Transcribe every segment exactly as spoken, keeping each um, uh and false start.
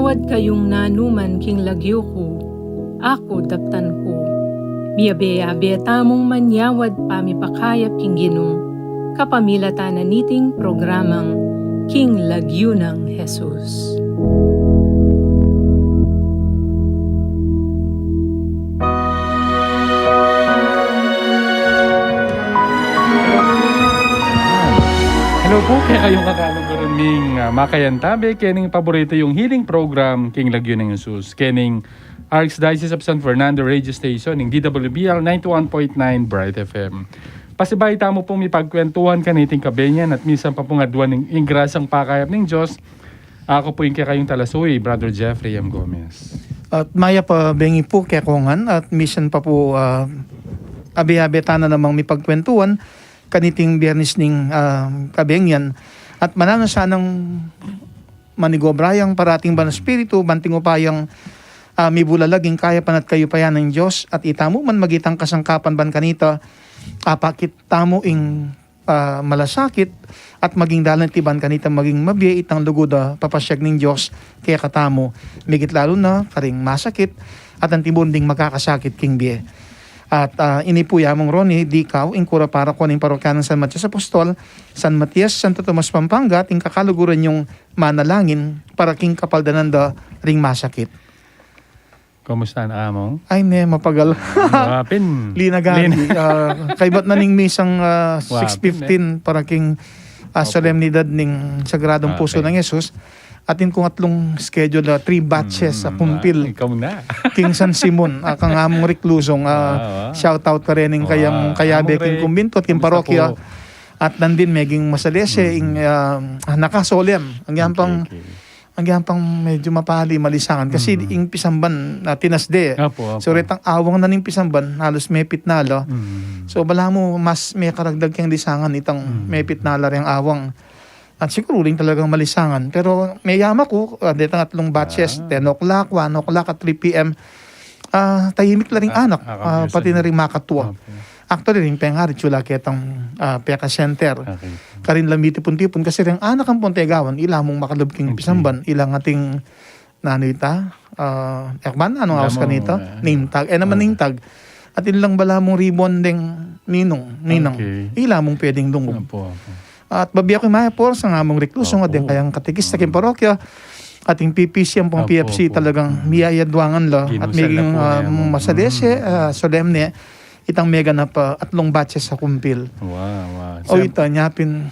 Pagkayung nanuman king lagyu ku, aku daptan ku. Miyabe-yabe tamung manyawad pamipakayap king Ginu, kapamilatan na niting programang King Lagyu nang Jesus. Hello po, kekayung kakaluguran ming, ah, makayantabe kening paborito yung healing program, King Lagyu nang Jesus, kening Archdiocese of San Fernando Radio Station, ning D W B L ninety-one point nine Bright F M. Pasibayu tamu pung mipagkwentuhan kaniting kabengi at misan pa pung aduan ning, ing grasang pakayap ning Dios, aku pu ing kekayung talasuy, Brother Jeffrey M. Gomez. At mayap a bengi pu kekongan, at misan pa pu, ah, abe-abe tana namang mipagkwentuhan kaniting Biyernes ning, ah, kabengi. At mananu sanang manigobra yang parating ban Espiritu, ban ing upayang, ah, mibulalag ing kayapan at kayupayan ning Dios, at itamu man maging kasangkapan ban kanita, apakit tamu ing, ah, malasakit, at maging dalan iti ban kanita maging mabie itang lugud a papasyag ning Dios kekatamu, migit lalu na karing masakit, at antimong ding makakasakit king bie. At, ah, ini pu ya Among Ronnie D. Cao, ing kura paroko ning parokya nang San Matias Apostol, San Matias, Santo Tomas, Pampanga, at ing kakaluguran yung manalangin para king kapaldanan da ring masakit. Kumusta na, Among? Ay, ne, mapagal. Wapin. Linagari. Lin- Ah, kaybat na ning misang, ah, Wapin, six fifteen eh. Para king, ah, Opo. Solemnidad ning Sagradong Puso Okay. ng Jesus. Atin kung atlung schedule, ah, three batches Mm, a kumpil. Ah, ikaw na. King San Simon, ah, kang Among Recluso, ah, Ah, ah. Shout out karening kayang Wow. kayabe Among king Rey, kumbinto at king kumusta parokya. Po? At nandin meging masalese, Mm. ing, ah, ah, nakasolem. Ang yan pang, Okay, okay. ang yan pang medyo mapali, malisangan. Kasi Mm. ing pisamban, ah, tinasde. Apo, apo. So, retang awang na ning pisamban, halos mepit na la. Mm. So, balamu mas mekaragdag keng lisangan itang Mm. mepit na la reng awang. At siguro rin talagang malisangan. Pero meyama ku, ah, detang atlung batches, Ah. ten o'clock, one o'clock, at three P M. Ah, tahimik la ring Ah, anak, ah, ah, pati na rin makatua. Okay. Actually, ring pengari, tsula ketang, ah, peka center. Okay. Karin la mitipun-tipun kasi ring anak ampong tegawan, ila mung makalub king Okay. pisamban, ila ating nanu ita, ah, ekban, anong aus Damo, kanita? Ah. Name tag. Eh, naman Ah. name tag. At ilang balamu ring ribbon deng ninong, ninang. Okay. Ila mung pwedeng lungub. Apo, apo. At babie ku mayap a oras ing Among Recluso, Apo. At deng kayang katekista king Mm. parokya, at ing P P C, ampong Apo, P F C apo. talagang Mm. miyayadwangan la, at Ginusal na maging, po ah, niya, mm. masalese, ah, solemne, itang meganap a atlung batches a kumpil. Wow, wow. O, Sam- ita, nyapin.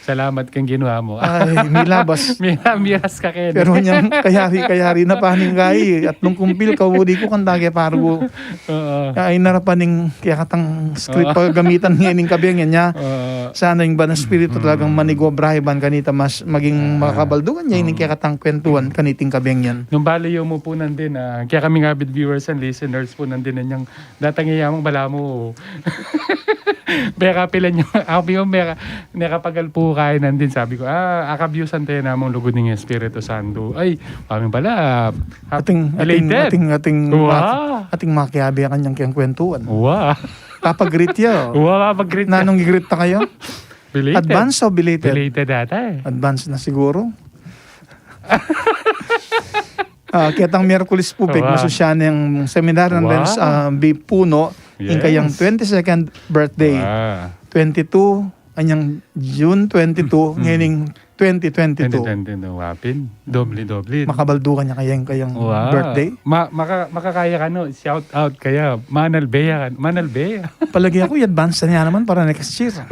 Salamat keng ginawa mu. Ay, milabas. Mira-, miras ka kaya. Pero nyang kayari, kayari na paning gayi. Atlung kumpil, kauli ku kang tage pargo. Oo. Ay, narapan ning kaya katang script Oo. pa gamitan ngeni ning kabengi nya. Oo. Sana ing Banal Espiritu Mm. talagang manigobra iban kanita mas maging Ah. makabaldugan ya ining Mm. kaya katang kwentuhan kaniting kabengi. Nung bali yu mu pu nandin, ah, kaya kaming avid viewers and listeners pu nandin, nung datang ya mung balamu. Mekapilan yu, aku yu, meka-, mekapagal pu kayu nandin, sabi ku, ah, akabyusan taya namung lugud ning Espiritu Santo. Ay, kami pala, ah, Ating, ating, belated. ating, ating Wow. mak-, ating makiabe kanyang kayang kwentuhan. Wow. Papag-greet ya. Wow, papag-greet ya. Nanung i-greet ta kayu? Belated. Advance o belated? Belated ata eh. Advance na siguro. Ah, ketang Miyerkules pu, Wow. pegmasusyan neng Seminarian Wow. Renz, ah, B. Puno, ing Yes. kayang twenty-second birthday. Wow. Twenty-two, anyang June twenty-two, Mm. ngening twenty twenty-two. Twenty twenty-two, wapin. Doble, doble. Makabaldugan ya kaya ing kayang Wow. birthday. Ma-, maka-, makakaya ka, no? Shout out kaya. Manalbe ya ka. Manalbe ya. Palagi aku, i-advance na niya naman para next year.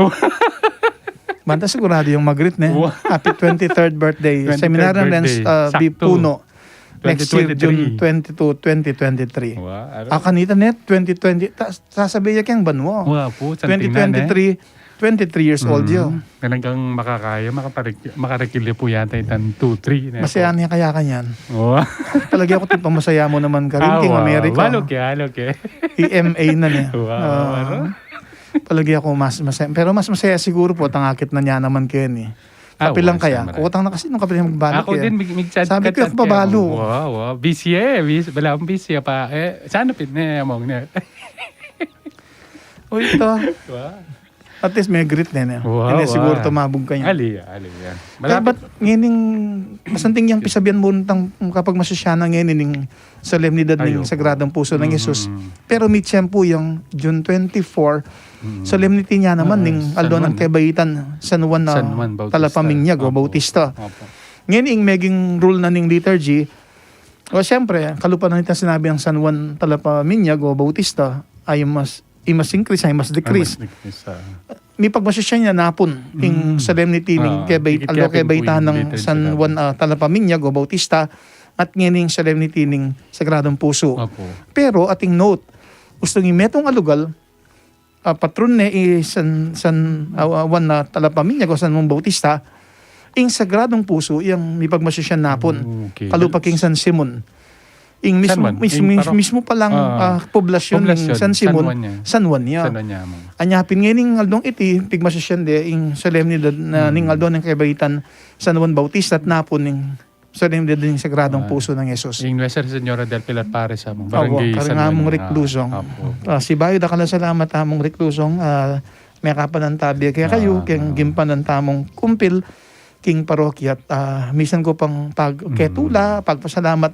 Banta sigurado yung mag-greet, ne? Wow. Happy twenty-third birthday. Twenty-third Seminarian Renz, birthday. ah, B. Sakto. Puno. Next year, June twenty-two, twenty twenty-three. Wow, ano? Ah, kanita net, twenty twenty, ta-, sasabi ya keng banwa. Wow, pu, santing na, ne? Twenty twenty-three, twenty-three years old Mm. yu. Talagang makakaya, makaparik-, makarakil ya pu yata itang two, three, ne? Masaya niya kaya kanyan. Wow. Palagi aku tipang masaya mu naman karin, Ah, king wow. Amerika. Walo kaya, walo kaya. E M A na niya. Wow, Ah, ano? palagi aku mas masaya. Pero mas masaya siguro pu, tangakit na niya naman keni. Ah, Kapilan wala kaya? Siya, maray. Kutang na kasi nung kapilan magbalik Ako eh. din, mig-, mig-chat, Sabi ko, chat-chat "Ako pa kaya. Balo." Wow, wow. Busy eh. Busy, bala akong busy pa. Eh, sana pin, eh, among na. Uy, ito. Wow. At least may greet din, eh. Wow, ini siguro ah. Tumabog kayo. Ali, ali, yan. Kaya malapit. Ba't ngayon, masanting yang pisabihan mu tang kapag masusyanan ngayon, ining solemnidad ning Sagradong Puso ng Jesus. Pero may tiyempo yung June twenty-four, solemnity niya naman ning aldo ng kebaitan, San Juan na Talapaminyag o Bautista. Ngayon, ing maging rule na ning liturgy, o siyempre, kalupa na nita sinabi ang San Juan Talapaminyag o Bautista, ay mas imasing Kris, ay mas de Kris. May pagmasusyan niya napun ing solemnity ning kebait, aldo kebaitan ng San Juan, ah, Talapaminyag o Bautista, at ngayon ing solemnity ning Sagradong Puso. Pero ating note, gusto ngi metung a lugal, ah, patron ne i San, San, ah, Juan na Talapaminyag o San Juan Bautista, ing Sagradong Puso, yang mipagmasusyan napun. Kalupa king San Simon. Ing mismo, mismo palang, ah, poblasyon ning San Simon, San Juan ya. Anya pin ngening aldong iti, pigmasusyan de ing solemnidad na ning aldo ning kebaitan San Juan Bautista at napun ing solemnidad ning Sagradong Puso ng Jesus. Ing Nuestra Señora del Pilar Parish, among Barangay San Juan. Among Reclusong. Ah, sibayu dakal a salamat, among Reclusong, ah, mekapanantabi kekayu, keng gimpanan tamung kumpil king parokya, ah, misan ku pang pag-, ketula, pagpasalamat,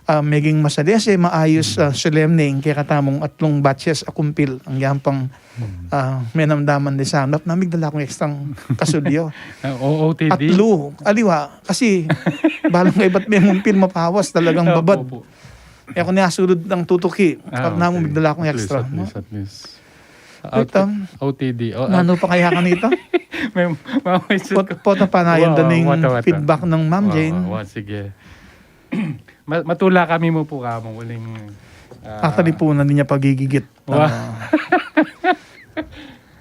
ah, meging masalese, maayus, ah, solemne ing kekatamung atlung batches a kumpil, ang yampang, ah, menamdaman de sa nap na migdala kung ekstrang kasulyo. Ah, O O T D. Atlu, aliwa, kasi balang kaibat mengumpil mapawas talagang babad. E ku ne asulud ang tutuki. Ah, at namu okay. Migdala kung extra, at least, no? At least. Wait, um, O T D. Oh, nanu pa kaya kanita? May, may, may pot-, pot na panayan da ning feedback ng Ma'am Jane. Wa, wa, sige. Ma-, matula kami mu pu kamung uling, ah, actually pu, na di niya pagigigit. Wa. Ah.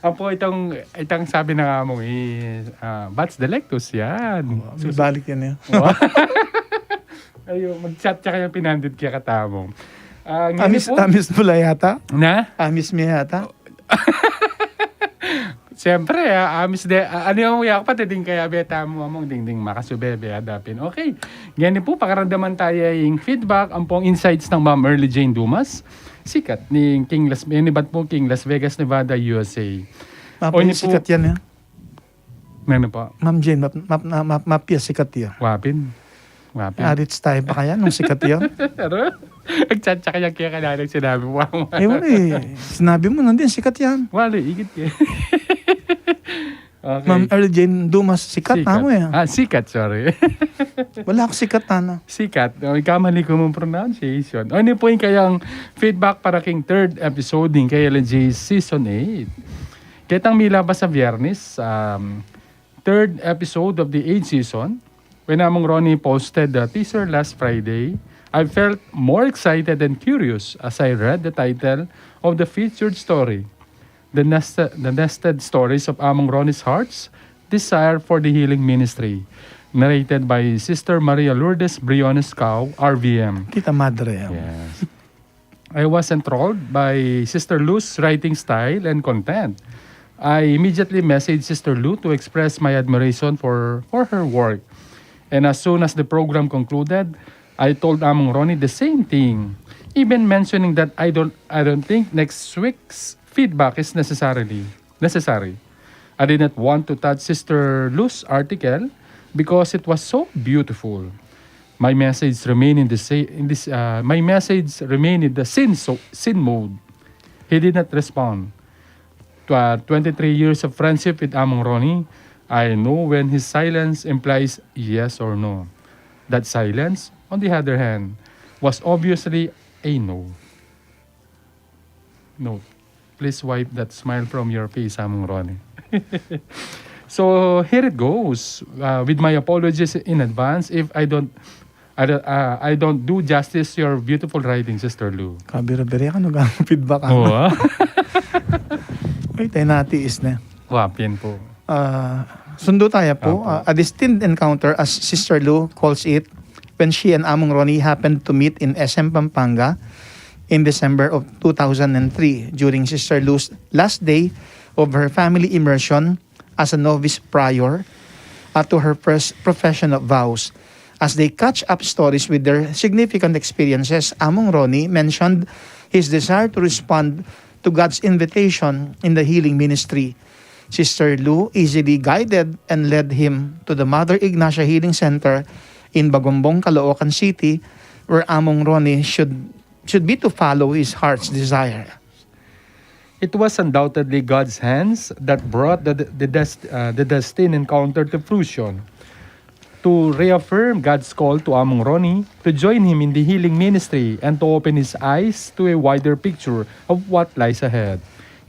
Apo, itang, itang sabi na nga mong i-, ah, Bats Delectus yan. Wa, may balik yan, eh. Wa. Ayo, mag-chat siya kaya pinandit kaya katamong. Ah, ngeni amis, po? Amis pula yata? Na? Amis mi yata? Siyempre, ah, amis de, ah, ano yung yak pa, ding kaya beta mo, among dingding makasubebe, adapin. Okay. Ngeni po, pakaramdaman tayo yung feedback, ang pong insights ng Ma'am Early Jane Dumas. Sikat, ning King Las, ini bat po King Las Vegas, Nevada, U S A. Mapia sikat yan, eh. Nanu po? Ma'am Jane, map-, map-, na-, map-, mapia sikat yan. Wapin. Wapin. Arits tayo pa kaya nung sikat yan? Pero, nagchat-chat kaya kaya kailangan sinabi mo. Eh, wala eh. Sinabi mo, nandun, sikat yan. Wala, ikit yan. Okay. Ma'am Earl Jane Dumas, sikat na mo eh. Ah, sikat, sorry. Wala ako sikat, ano. Sikat. O, ikamali ko mong pronunciation. O, ini po yung kayang feedback para king third episode ning K L N J Season eight. Ketang milabas a Biyernes, um, third episode of the eighth season, when Among Ronnie posted the teaser last Friday, I felt more excited and curious as I read the title of the featured story, The Nested, The Nested Stories of Among Ronnie's Heart's Desire for the Healing Ministry, narrated by Sister Maria Lourdes Briones Cao, R V M. Tita Madre, ah. Yes. I was enthralled by Sister Lou's writing style and content. I immediately messaged Sister Lou to express my admiration for, for her work. And as soon as the program concluded, I told Among Ronnie the same thing, even mentioning that I don't, I don't think next week's feedback is necessarily necessary. I did not want to touch Sister Lou's article because it was so beautiful. My message remained in the sa-, in this, uh, my message remained in the sin, so, sin mode. He did not respond. To, uh, twenty-three years of friendship with Among Ronnie, I know when his silence implies yes or no. That silence, on the other hand, was obviously a no. Note, please wipe that smile from your face, Among Ronnie. So, here it goes. Uh, with my apologies in advance if I don't, I don't, uh, I don't do justice your beautiful writing, Sister Lou. Kabira-bira ka, nung feedback ka. Oo, ah. Uy, tayo natiis na. Wapin po. Ah, sundo tayo po. Apo. Ah, a distinct encounter, as Sister Lou calls it, when she and Among Ronnie happened to meet in S M Pampanga in December of two thousand and three, during Sister Lou's last day of her family immersion as a novice prior, uh, to her pres-, profession of vows. As they catch up stories with their significant experiences, Among Ronnie mentioned his desire to respond to God's invitation in the healing ministry. Sister Lu easily guided and led him to the Mother Ignacia Healing Center in Bagombong, Caloocan City, where Among Ronnie should, should be to follow his heart's desire. It was undoubtedly God's hands that brought the, the, dest, uh, the destined encounter to fruition. To reaffirm God's call to Among Ronnie to join him in the healing ministry and to open his eyes to a wider picture of what lies ahead.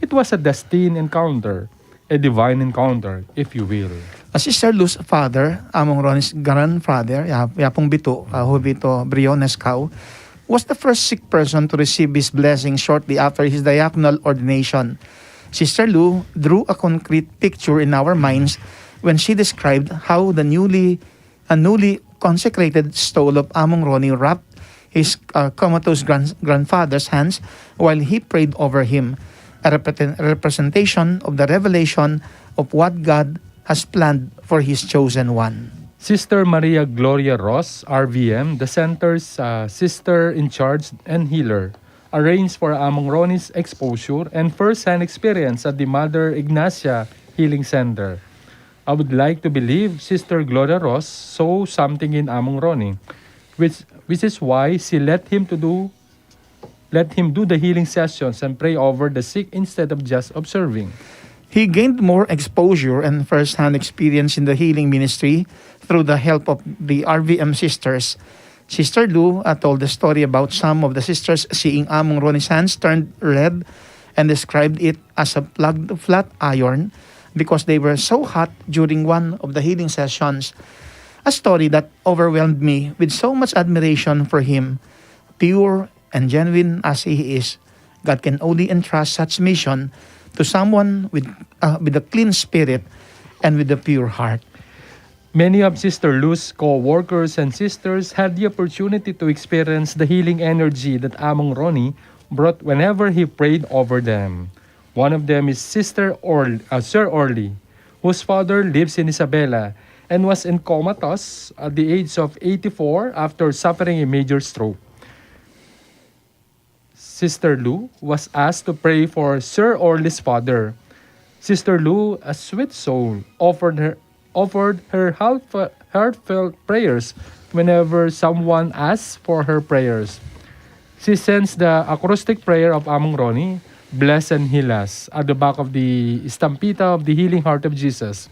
It was a destined encounter, a divine encounter, if you will. Uh, Sister Lu's father, Among Ronnie's grandfather, ya, ya pung bitu, uh, Jovito Briones Cao, was the first sick person to receive his blessing shortly after his diaconal ordination. Sister Lu drew a concrete picture in our minds when she described how the newly a newly consecrated stole of Among Ronnie wrapped his uh, comatose grand- grandfather's hands while he prayed over him, a repre- representation of the revelation of what God has planned for his chosen one. Sister Maria Gloria Ross, R V M, the center's uh, sister in charge and healer, arranged for Among Ronnie's exposure and first-hand experience at the Mother Ignacia Healing Center. I would like to believe Sister Gloria Ross saw something in Among Ronnie, which, which is why she let him to do let him do the healing sessions and pray over the sick instead of just observing. He gained more exposure and first-hand experience in the healing ministry through the help of the R V M sisters. Sister Lu uh, told the story about some of the sisters seeing Among Ronnie's hands turned red and described it as a plugged flat iron because they were so hot during one of the healing sessions. A story that overwhelmed me with so much admiration for him. Pure and genuine as he is, God can only entrust such mission to someone with, uh, with a clean spirit and with a pure heart. Many of Sister Lu's co-workers and sisters had the opportunity to experience the healing energy that Among Ronnie brought whenever he prayed over them. One of them is Sister Orl- uh, Sir Orly, whose father lives in Isabela and was in comatose at the age of eighty-four after suffering a major stroke. Sister Lu was asked to pray for Sir Orly's father. Sister Lu, a sweet soul, offered her offered her heartf- heartfelt prayers whenever someone asked for her prayers. She sends the acrostic prayer of Among Ronnie, "Bless and heal us," at the back of the estampita of the Healing Heart of Jesus.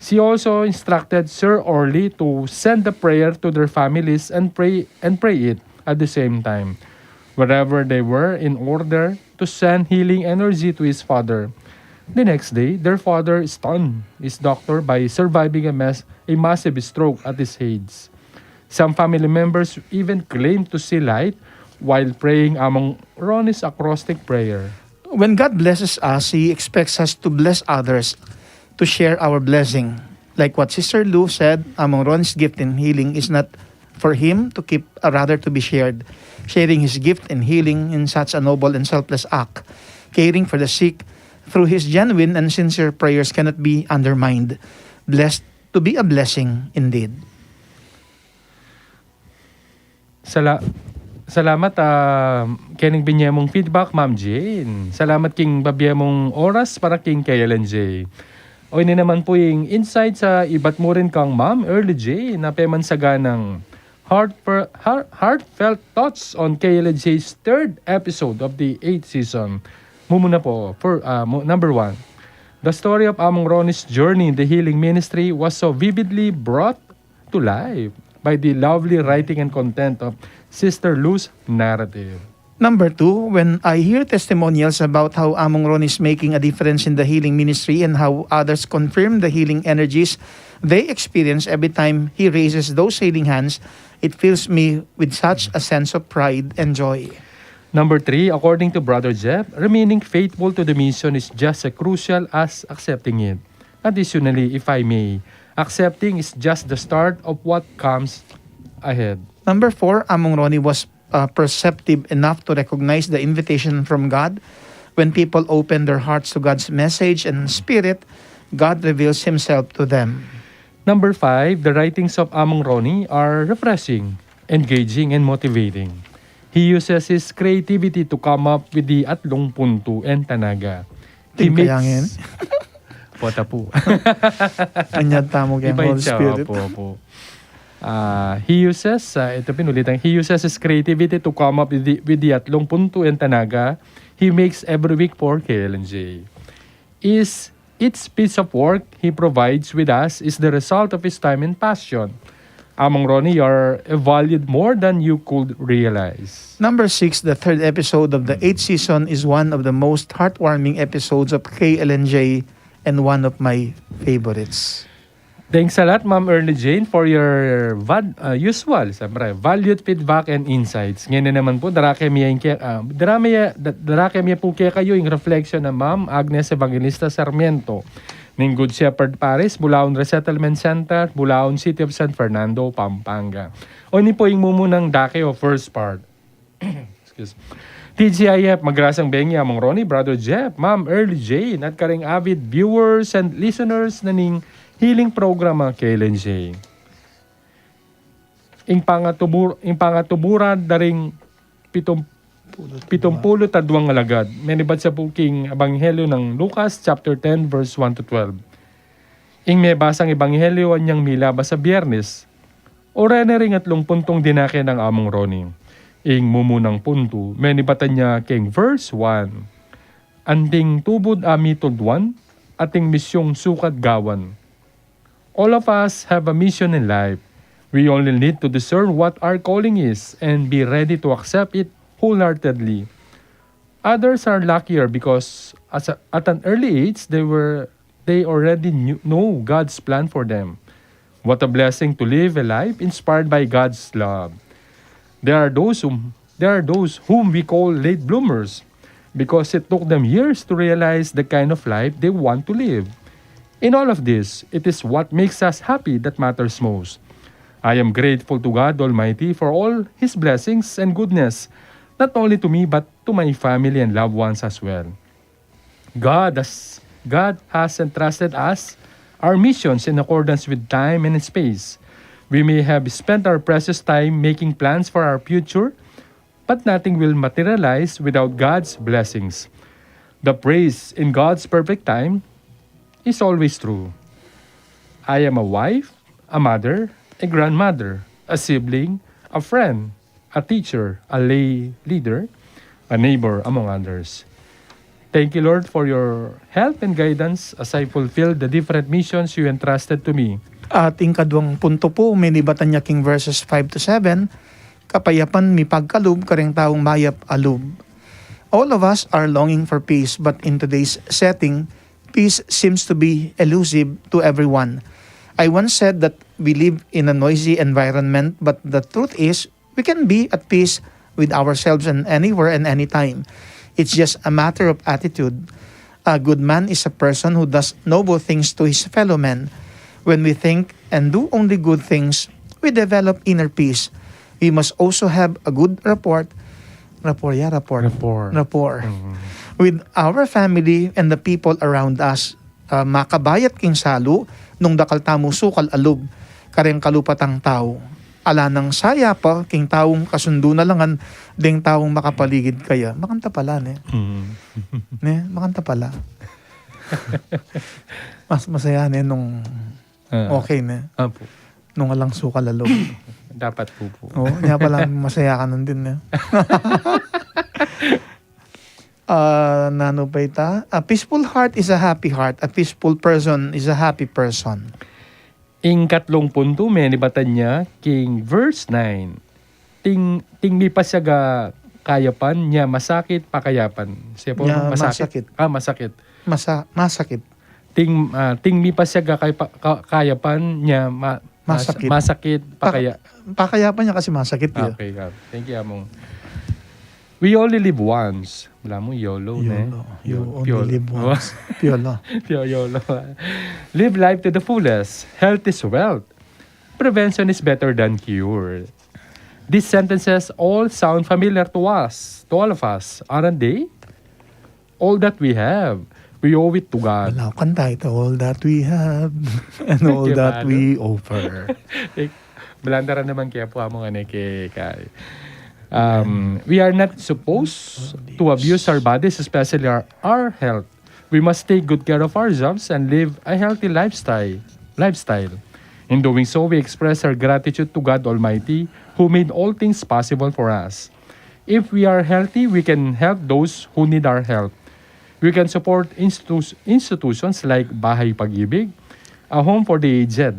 She also instructed Sir Orly to send the prayer to their families and pray and pray it at the same time, wherever they were, in order to send healing energy to his father. The next day, their father stunned his doctor by surviving a, mass- a massive stroke at his age. Some family members even claimed to see light while praying Among Ronnie's acrostic prayer. When God blesses us, He expects us to bless others, to share our blessing. Like what Sister Lu said, Among Ronnie's gift in healing is not for him to keep, uh, rather to be shared. Sharing his gift in healing in such a noble and selfless act, caring for the sick, through his genuine and sincere prayers cannot be undermined. Blessed to be a blessing indeed. Sala- salamat, ah, kening binye mung feedback, Ma'am Jane. Salamat king babie mung oras para king K L N J. O, ini naman pu ing insight sa ibat mu rin kang Ma'am Early Jane na pemansaganang heartfer- heart- heartfelt thoughts on K L N J's third episode of the eighth season. Mumuna po, for, ah, mu- number one, the story of Among Ronnie's journey in the healing ministry was so vividly brought to life by the lovely writing and content of Sister Lu's narrative. Number two, when I hear testimonials about how Among Ron is making a difference in the healing ministry and how others confirm the healing energies they experience every time he raises those healing hands, it fills me with such a sense of pride and joy. Number three, according to Brother Jeff, remaining faithful to the mission is just as crucial as accepting it. Additionally, if I may, accepting is just the start of what comes ahead. Number four, Among Ronnie was uh, perceptive enough to recognize the invitation from God. When people open their hearts to God's message and Spirit, God reveals Himself to them. Number five, the writings of Among Ronnie are refreshing, engaging, and motivating. He uses his creativity to come up with the Atlung Puntu and Tanaga. He Tingkayangin. Makes, Pota pu. Anyad tamu keng Holy Spirit. Opo, opo. Ah, he uses, ah, ito pinulitan, he uses his creativity to come up with the, with the atlung puntu in Tanaga he makes every week for K L N J. Is each piece of work he provides with us is the result of his time and passion. Among Ronnie, you are valued more than you could realize. Number six, the third episode of the eighth season is one of the most heartwarming episodes of K L N J and one of my favorites. Thanks a lot, Ma'am Ernie Jane, for your vad-, uh, usual, siyempre, valued feedback and insights. Ngeni naman pu, darake mi ing ke-, ah, darame, da-, darake mi pu kekayu ing reflection na Ma'am Agnes Evangelista Sarmiento, ning Good Shepherd Parish, Bulaon Resettlement Center, Bulaon, City of San Fernando, Pampanga. O ini pu ing mumunang dake o first part. Excuse. T G I F, magrasang bengi Among Ronnie, Brother Jeff, Ma'am Early Jane, at karing avid viewers and listeners na ning healing program a K L N J. Ing pangatubur-, ing pangatuburan daring pitum-, pitumpulo taduang alagad. Menibat sa pu king Ebanghelyo nang Lucas chapter ten, verse one to twelve. Ing mebasang Ebanghelyo anyang milabas a Biernes. O reni ring atlung puntung dinake nang Among Ronnie. Ing mumunang puntu, menibatan ya keng verse one. Anting tubud a mitulduan, ating misyung sukat gawan. All of us have a mission in life. We only need to discern what our calling is and be ready to accept it wholeheartedly. Others are luckier because as a, at an early age, they were, they already knew, know God's plan for them. What a blessing to live a life inspired by God's love. There are those whom, there are those whom we call late bloomers because it took them years to realize the kind of life they want to live. In all of this, it is what makes us happy that matters most. I am grateful to God Almighty for all His blessings and goodness, not only to me but to my family and loved ones as well. God has, God has entrusted us our missions in accordance with time and space. We may have spent our precious time making plans for our future, but nothing will materialize without God's blessings. The phrase "in God's perfect time" is always true. I am a wife, a mother, a grandmother, a sibling, a friend, a teacher, a lay leader, a neighbor, among others. Thank you, Lord, for your help and guidance as I fulfill the different missions you entrusted to me. At ing kaduang puntu pu, menibatan ya king verses five to seven, kapayapan mipagkalub kareng taung mayap a lub. All of us are longing for peace, but in today's setting, peace seems to be elusive to everyone. I once said that we live in a noisy environment, but the truth is, we can be at peace with ourselves and anywhere and anytime. It's just a matter of attitude. A good man is a person who does noble things to his fellow men. When we think and do only good things, we develop inner peace. We must also have a good rapport. Rapport ya, rapport. Rapport. Rapport. Mm. With our family and the people around us. Ah, makabayat king salu nung dakal tamu sukal a lub kareng kalupatang tau. Ala nang saya pa king taung kasundu na la ngan deng taung makapaligid kaya. Makanta pala, ne? Mm. Ne? Makanta pala. Mas masaya, ne, nung Ah. Okay, ne? Apo. Nung alang sukal a lub. Dapat pu pu. Oo, nya pala masaya ka nun din, ne? Ah, nanu pa ita? A peaceful heart is a happy heart. A peaceful person is a happy person. Ing katlung puntu, menibatan ya king verse nine. Ting, ting mipasiag a kayapan nya masakit pakayapan. Siya po, nya masakit. Masakit. Ah, masakit. Masa-, masakit. Ting, ah, ting mipasiag a kaypa-, ka-, kayapan nya ma-, mas-, masakit. Masakit pakaya-, pakayapan nya kasi masakit, eh. Okay, ka. Thank you, Among. We only live once. Wala mo, yolo, ne? Yolo. You only live once. Piolo. Pio-, yolo. Live life to the fullest. Health is wealth. Prevention is better than cure. These sentences all sound familiar to us, to all of us, aren't they? All that we have, we owe it to God. Wala akong kanta ito, all that we have and all that we offer. Eh, balandaran naman kaya po amo nga ne ke-, kay. Um, we are not supposed to abuse our bodies, especially our, our health. We must take good care of ourselves and live a healthy lifestyle. Lifestyle. In doing so, we express our gratitude to God Almighty, who made all things possible for us. If we are healthy, we can help those who need our help. We can support institu- institutions like Bahay Pag-ibig, a home for the aged,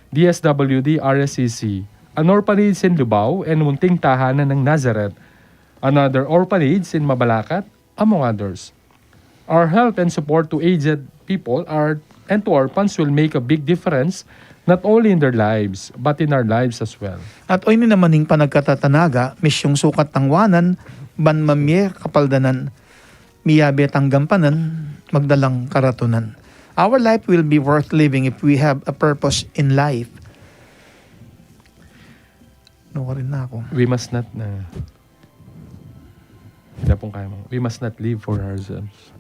D S W D, R S C C, an orphanage in Lubao, and Munting Tahanan ng Nazareth, another orphanage in Mabalacat, among others. Our help and support to aged people are and to orphans will make a big difference, not only in their lives but in our lives as well. At oyni naman ing panagkatatanaga, misyung sukat tangwanan, ban mamie kapaldanan, miyabe tang gampanan, magdalang karatunan. Our life will be worth living if we have a purpose in life. No, ka rin na ako. We must not, uh, Hindi pong kaya mo. We must not live for ourselves.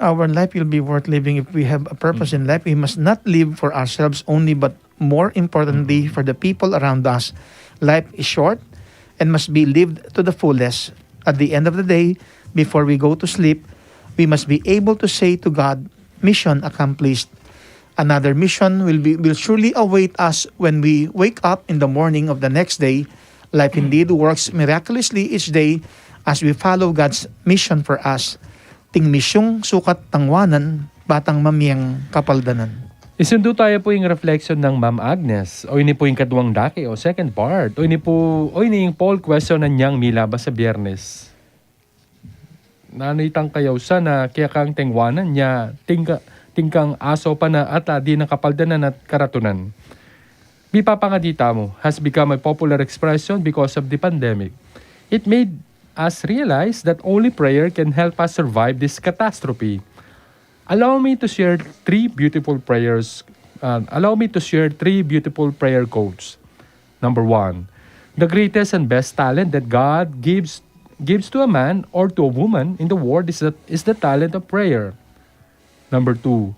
Our life will be worth living if we have a purpose in life. We must not live for ourselves only, but more importantly, for the people around us. Life is short and must be lived to the fullest. At the end of the day, before we go to sleep, we must be able to say to God, "Mission accomplished." Another mission will, be, will surely await us when we wake up in the morning of the next day. Life indeed works miraculously each day as we follow God's mission for us. Ting misyung sukat tangwanan, batang mamiang kapaldanan. Isundu tayo po yung reflection ng Ma'am Agnes. O ini po yung kaduang dake o second part. O ini po, o ini yung poll question na niyang milabas sa Biyernes. Nanu itang kayausan na kaya kang tengwanan niya, tingka, tingkang aso pa na at adi na kapaldanan at karatunan. Mipapangadi tamu has become a popular expression because of the pandemic. It made us realize that only prayer can help us survive this catastrophe. Allow me to share three beautiful prayers. Uh, allow me to share three beautiful prayer quotes. Number one, the greatest and best talent that God gives gives to a man or to a woman in the world is the, is the talent of prayer. Number two,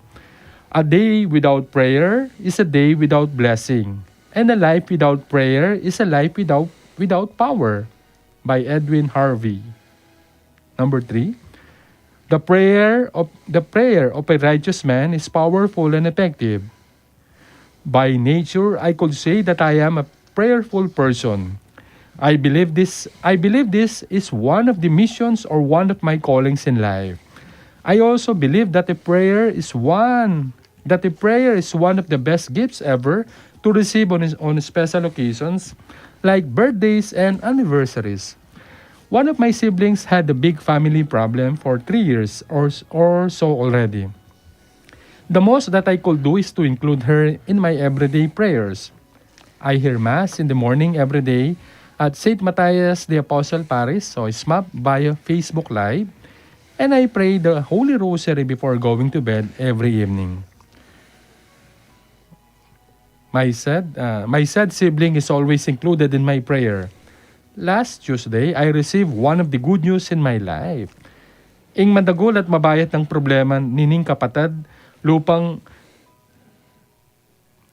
a day without prayer is a day without blessing, and a life without prayer is a life without without power. By Edwin Harvey. Number three, the prayer of the prayer of a righteous man is powerful and effective. By nature, I could say that I am a prayerful person. I believe this I believe this is one of the missions or one of my callings in life. I also believe that a prayer is one that a prayer is one of the best gifts ever to receive on, on special occasions like birthdays and anniversaries. One of my siblings had a big family problem for three years or, or so already. The most that I could do is to include her in my everyday prayers. I hear Mass in the morning every day at Saint Matthias the Apostle Parish, o SMAP, via Facebook Live, and I pray the Holy Rosary before going to bed every evening. My said, uh, my said sibling is always included in my prayer. Last Tuesday, I received one of the good news in my life. Ing madagul at mabayat nang problema nining kapatad, lupang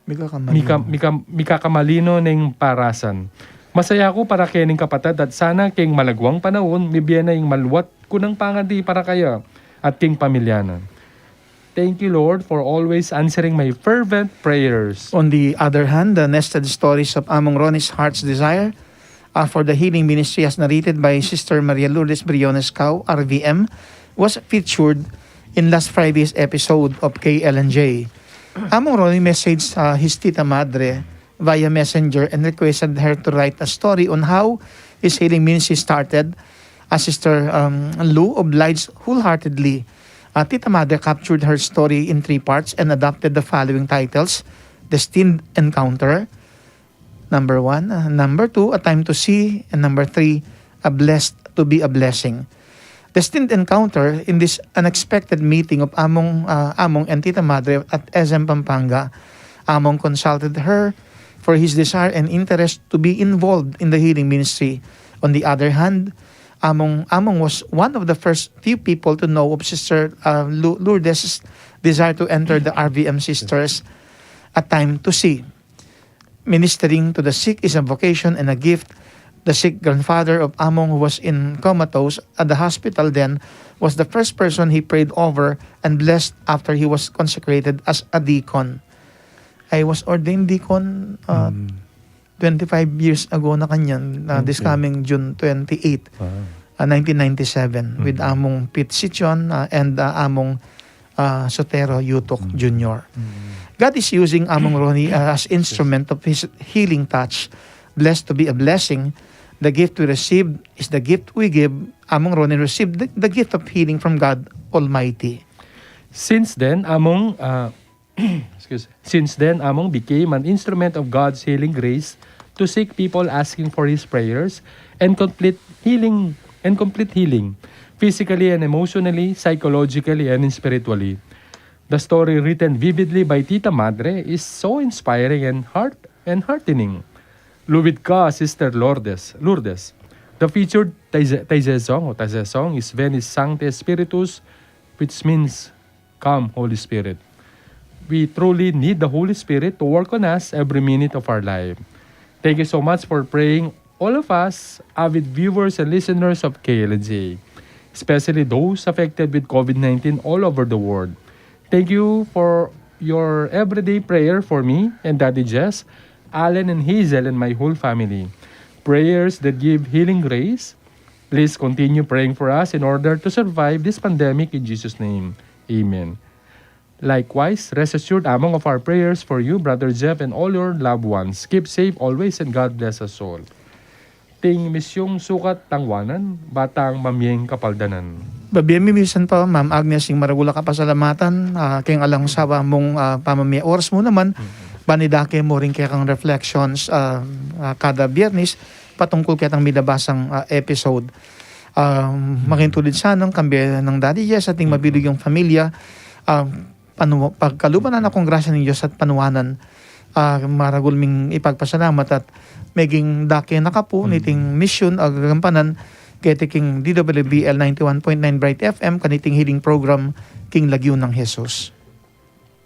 Mika, mika, mika, mikakamalino ning parasan. Masaya ku para kening kapatad at sana king malagwang panaun, mibie na ing maluat ku nang pangadi para kaya at king pamilya na. Thank you, Lord, for always answering my fervent prayers. On the other hand, the nested stories of Among Ronnie's Heart's Desire, uh, for the Healing Ministry, as narrated by Sister Maria Lourdes Briones Cao, R V M, was featured in last Friday's episode of K L N J. Among Ronnie messaged, uh, his Tita Madre via messenger and requested her to write a story on how his healing ministry started, as Sister, um, Lou obliged wholeheartedly. Uh, Tita Madre captured her story in three parts and adopted the following titles: Destined Encounter, number one. Uh, number two, A Time to See. And number three, A Blessed to Be a Blessing. Destined Encounter, in this unexpected meeting of Among, uh, Among and Tita Madre at S M Pampanga, Among consulted her for his desire and interest to be involved in the healing ministry. On the other hand, Among, Among was one of the first few people to know of Sister, uh, Lu- Lourdes' desire to enter the R V M Sisters, A Time to See. Ministering to the sick is a vocation and a gift The sick grandfather of Among, who was in comatose at the hospital then, was the first person he prayed over and blessed after he was consecrated as a deacon. I was ordained deacon uh, Mm. twenty-five years ago na kanyan, uh, this Okay. coming June twenty-eight, Wow. uh, nineteen ninety-seven, with Mm. Among Pete Sichon uh, and uh, Among uh, Sotero Yutok Mm. Junior. Mm. God is using Among Ronnie uh, as instrument of His healing touch. Blessed to be a blessing. The gift we receive is the gift we give. Among Ronnie received the, the gift of healing from God Almighty. Since then, Among, uh, excuse, since then, Among became an instrument of God's healing grace to sick people asking for His prayers and complete healing and complete healing, physically and emotionally, psychologically and spiritually. The story written vividly by Tita Madre is so inspiring and heart and heartening. Luwid ka, Sister Lourdes, Lourdes. The featured Taizé, Taizé song o Taizé song is Veni Sancte Spiritus, which means "Come, Holy Spirit." We truly need the Holy Spirit to work on us every minute of our life. Thank you so much for praying, all of us, avid viewers and listeners of K L J, especially those affected with COVID nineteen all over the world. Thank you for your everyday prayer for me and Daddy Jess, Alan and Hazel, and my whole family. Prayers that give healing grace. Please continue praying for us in order to survive this pandemic in Jesus' name. Amen. Likewise, rest assured, Among, of our prayers for you, Brother Jeff, and all your loved ones. Keep safe always and God bless us all. Ting misyung sukat tangwanan, batang mamieng kapaldanan. Babie mi misan pa, Ma'am Agnes, ing maragul a kapasalamatan, ah, keng alang sawa mung, ah, pamamie oras mu naman, ban idake mu ring kekang reflections, ah, ah, kada Biyernes, patungkul ketang binabasang, ah, episode. Ah, makintulid sanang kambe nang Daddy Jess at ing mabilug yung familia, ah, panu-, pagkaluban na kung grasya ning Diyos at panuanan, ah, maragul ming ipagpasalamat at meging dake na kapu niting misyun a gagampanan keti king D W B L ninety-one point nine Bright F M, kaniting healing program, King Lagyu nang Jesus.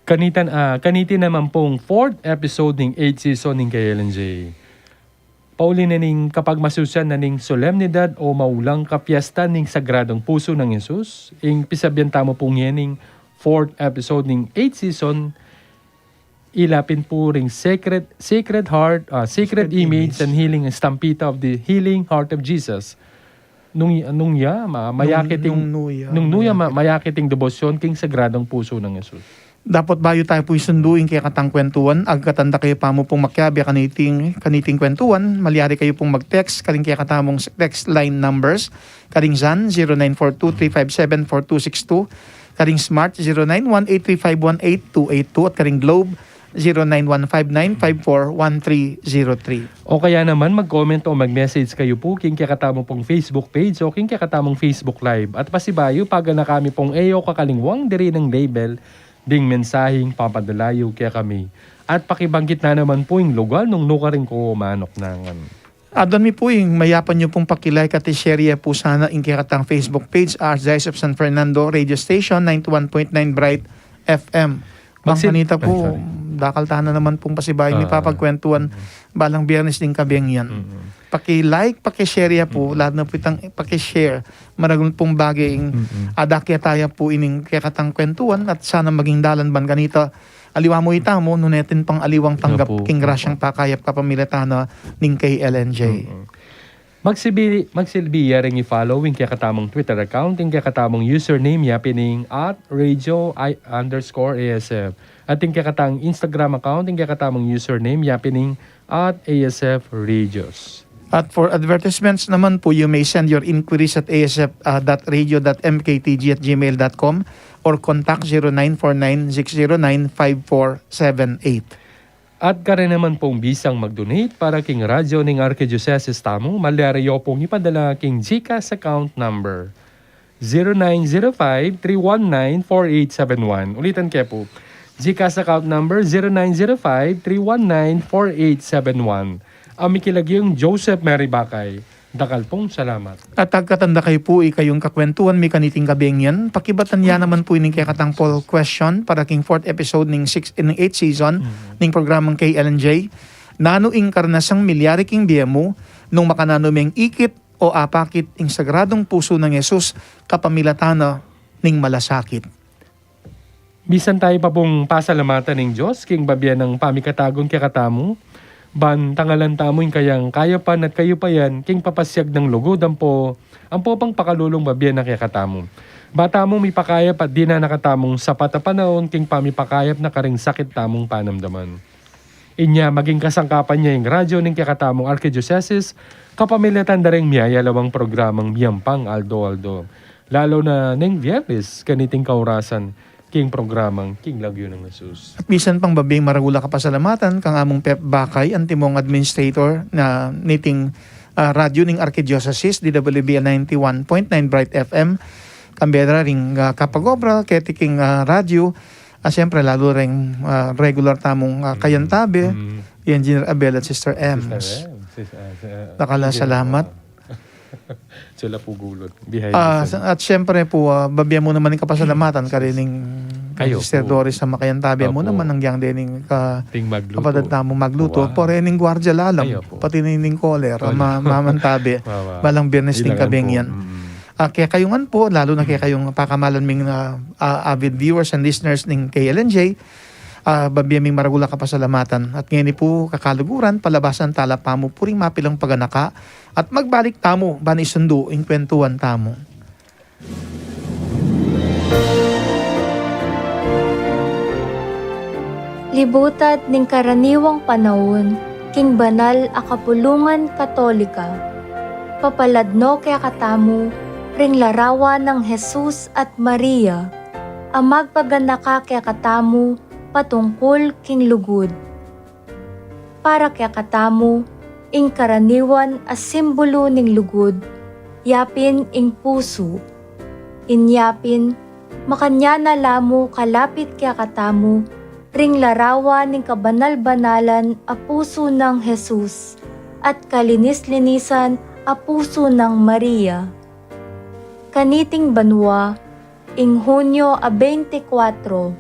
Kanita, ah, kaniti naman pong fourth episode ning eighth season ning K L N J. Pauli na ning kapagmasusian na ning solemnidad o maulang kapiesta ning Sagradong Puso nang Jesus, ing pisabian tamu pong yan ning fourth episode ning eighth season, ila pin pu ring Sacred, Sacred Heart, ah, Sacred Image and Healing Estampita of the Healing Heart of Jesus. Nung, nung ya, ma-, mayakit ing, Nung, nung nu ya, nung nu ya, ma-, mayakit ing debosyon king Sagradong Puso nang Jesus. Dapot bayu tayu pu isundu ing kekatang kwentuan, agkatan da kayu pa mu pung makiabe kaniting, kaniting kwentuan, malyari kayu pung mag-text karing kekatamung text line numbers, karing Zan, zero nine four two three five seven four two six two, karing Smart, zero nine one eight three five one eight two eight two, at karing Globe, zero nine one five nine five four one three zero three. O kaya naman, mag-comment o mag-message kayu pu king kekatamung pung Facebook page o king kekatamung Facebook Live. At pasibayu, pagana kami pung e yu kakalingwan diri nang label ding mensaheng papadala yu kekami. At pakibanggit na naman pu ing lugal nung nukarin ko manuknangan. Aduan mi pu ing mayapan yu pung paki-like at i-share ya pu sana ing kekatang Facebook page, Archdiocese of San Fernando Radio Station, ninety-one point nine Bright F M. Bang kanita pu, dakal tana naman pung pasibayu mi papagkwentuan balang Biyernes ding kabeng yan. Paki-like, paki-share ya pu, lalo na pu itang paki-share. Maragul pung bage ing adake taya pu ining kekatang kwentuan at sana maging dalan ban kanita aliwa mu itamu, nune atin pang aliwang tanggap king grasyang pakayap kapamilatan na ning K L N J. Magsilbi, magsilbi ya ring i-follow ing kekatamung Twitter account, ing kekatamung username ya pin ing at radio underscore A S F. At ing kekatang Instagram account, ing kekatamung username ya pin ing at A S F Radios. At for advertisements naman pu, you may send your inquiries at A S F dot radio dot M K T G at gmail dot com or contact zero nine four nine six zero nine five four seven eight. At karin naman pung bisang mag-donate para king radyo ning Archdiocese tamu, malyari yu pung ipadala king GCash account number zero nine zero five three one nine four eight seven one. Ulitan ke pu. GCash account number zero nine zero five three one nine four eight seven one. Ang mikilagyung Joseph Mary Bakay. Dakal pung salamat. At agkatan da kayu pu ikayung kakwentuan mi kaniting kabeng yan. Pakibatan ya naman pu ining kekatang poll question para king fourth episode ning six, ning eighth season ning programang K L N J. Nanu ing karnasang milyari king bie mu nung makananu meng ikit o apakit ing sagradung pusu nang Jesus kapamilatan na ning malasakit? Misan tayu pa pung pasalamatan ning Dios king babie nang pamikatagun kekatamu, ban tangalan tamu ing kayang kayapan at kayupayan king papasiag nang lugud ampo, ampo pang pakalulung babie na kekatamu. Ba tamu mipakayap at dinan na katamung sapat a panaun king pamipakayap na karing sakit tamung panamdaman. Inya maging kasangkapan ya ing radyo ning kekatamung arkidiosesis, kapamilatan da ring miyayalawang programang miyampang aldo-aldo, lalo na ning Biyernes, kaniting kaurasan, king programang King Lagyu nang Jesus. At misan pang babie ing maragul a kapasalamatan kang Among Pep Bakay, antimong administrator na niting, ah, radyo ning Arkidiosesis, D W B L ninety-one point nine Bright F M, kambe da ring, ah, kapag-obra keti king, ah, radyo, ah, siyempre, lalu ring, ah, regular tamung, ah, kayantabe, i Engineer Abel at Sister Ems. Dakal a salamat. Sila pu gulut. Behind the scene. At siyempre pu, ah, babie mu naman ing kapasalamatan karining Sister Doris a makayantabe mu naman, nang yang dening kapatad tamung magluto. Pati ning guardia lalam, pati ning caller a mamantabe. Balang Biyernes ning kabeng yan. Ah, kekayu ngan pu, lalu na kekayung pakamalan ming, ah, ah, avid viewers and listeners ning K L N J, ah, babie ming maragul a kapasalamatan. At ngeni pu, kakaluguran, palabasan tala pamu pu ring mapilang paganaka at magbalik tamu ban isundu ing kwentuan tamu. Libutan ning karaniwang panaun king banal a kapulungan Katolika. Papalad no kekatamu ring larawan nang Jesus at Maria a magpaganaka kekatamu patungkul king lugud. Para kekatamu, ing karaniwan a simbulu ning lugud, yapin ing pusu. Inya pin, makanyan na la mu kalapit kekatamu ring larawan ning kabanal-banalan a pusu nang Jesus at kalinis-linisan a pusu nang Maria. Kaniting banua, ing Hunyo a beintikwatro,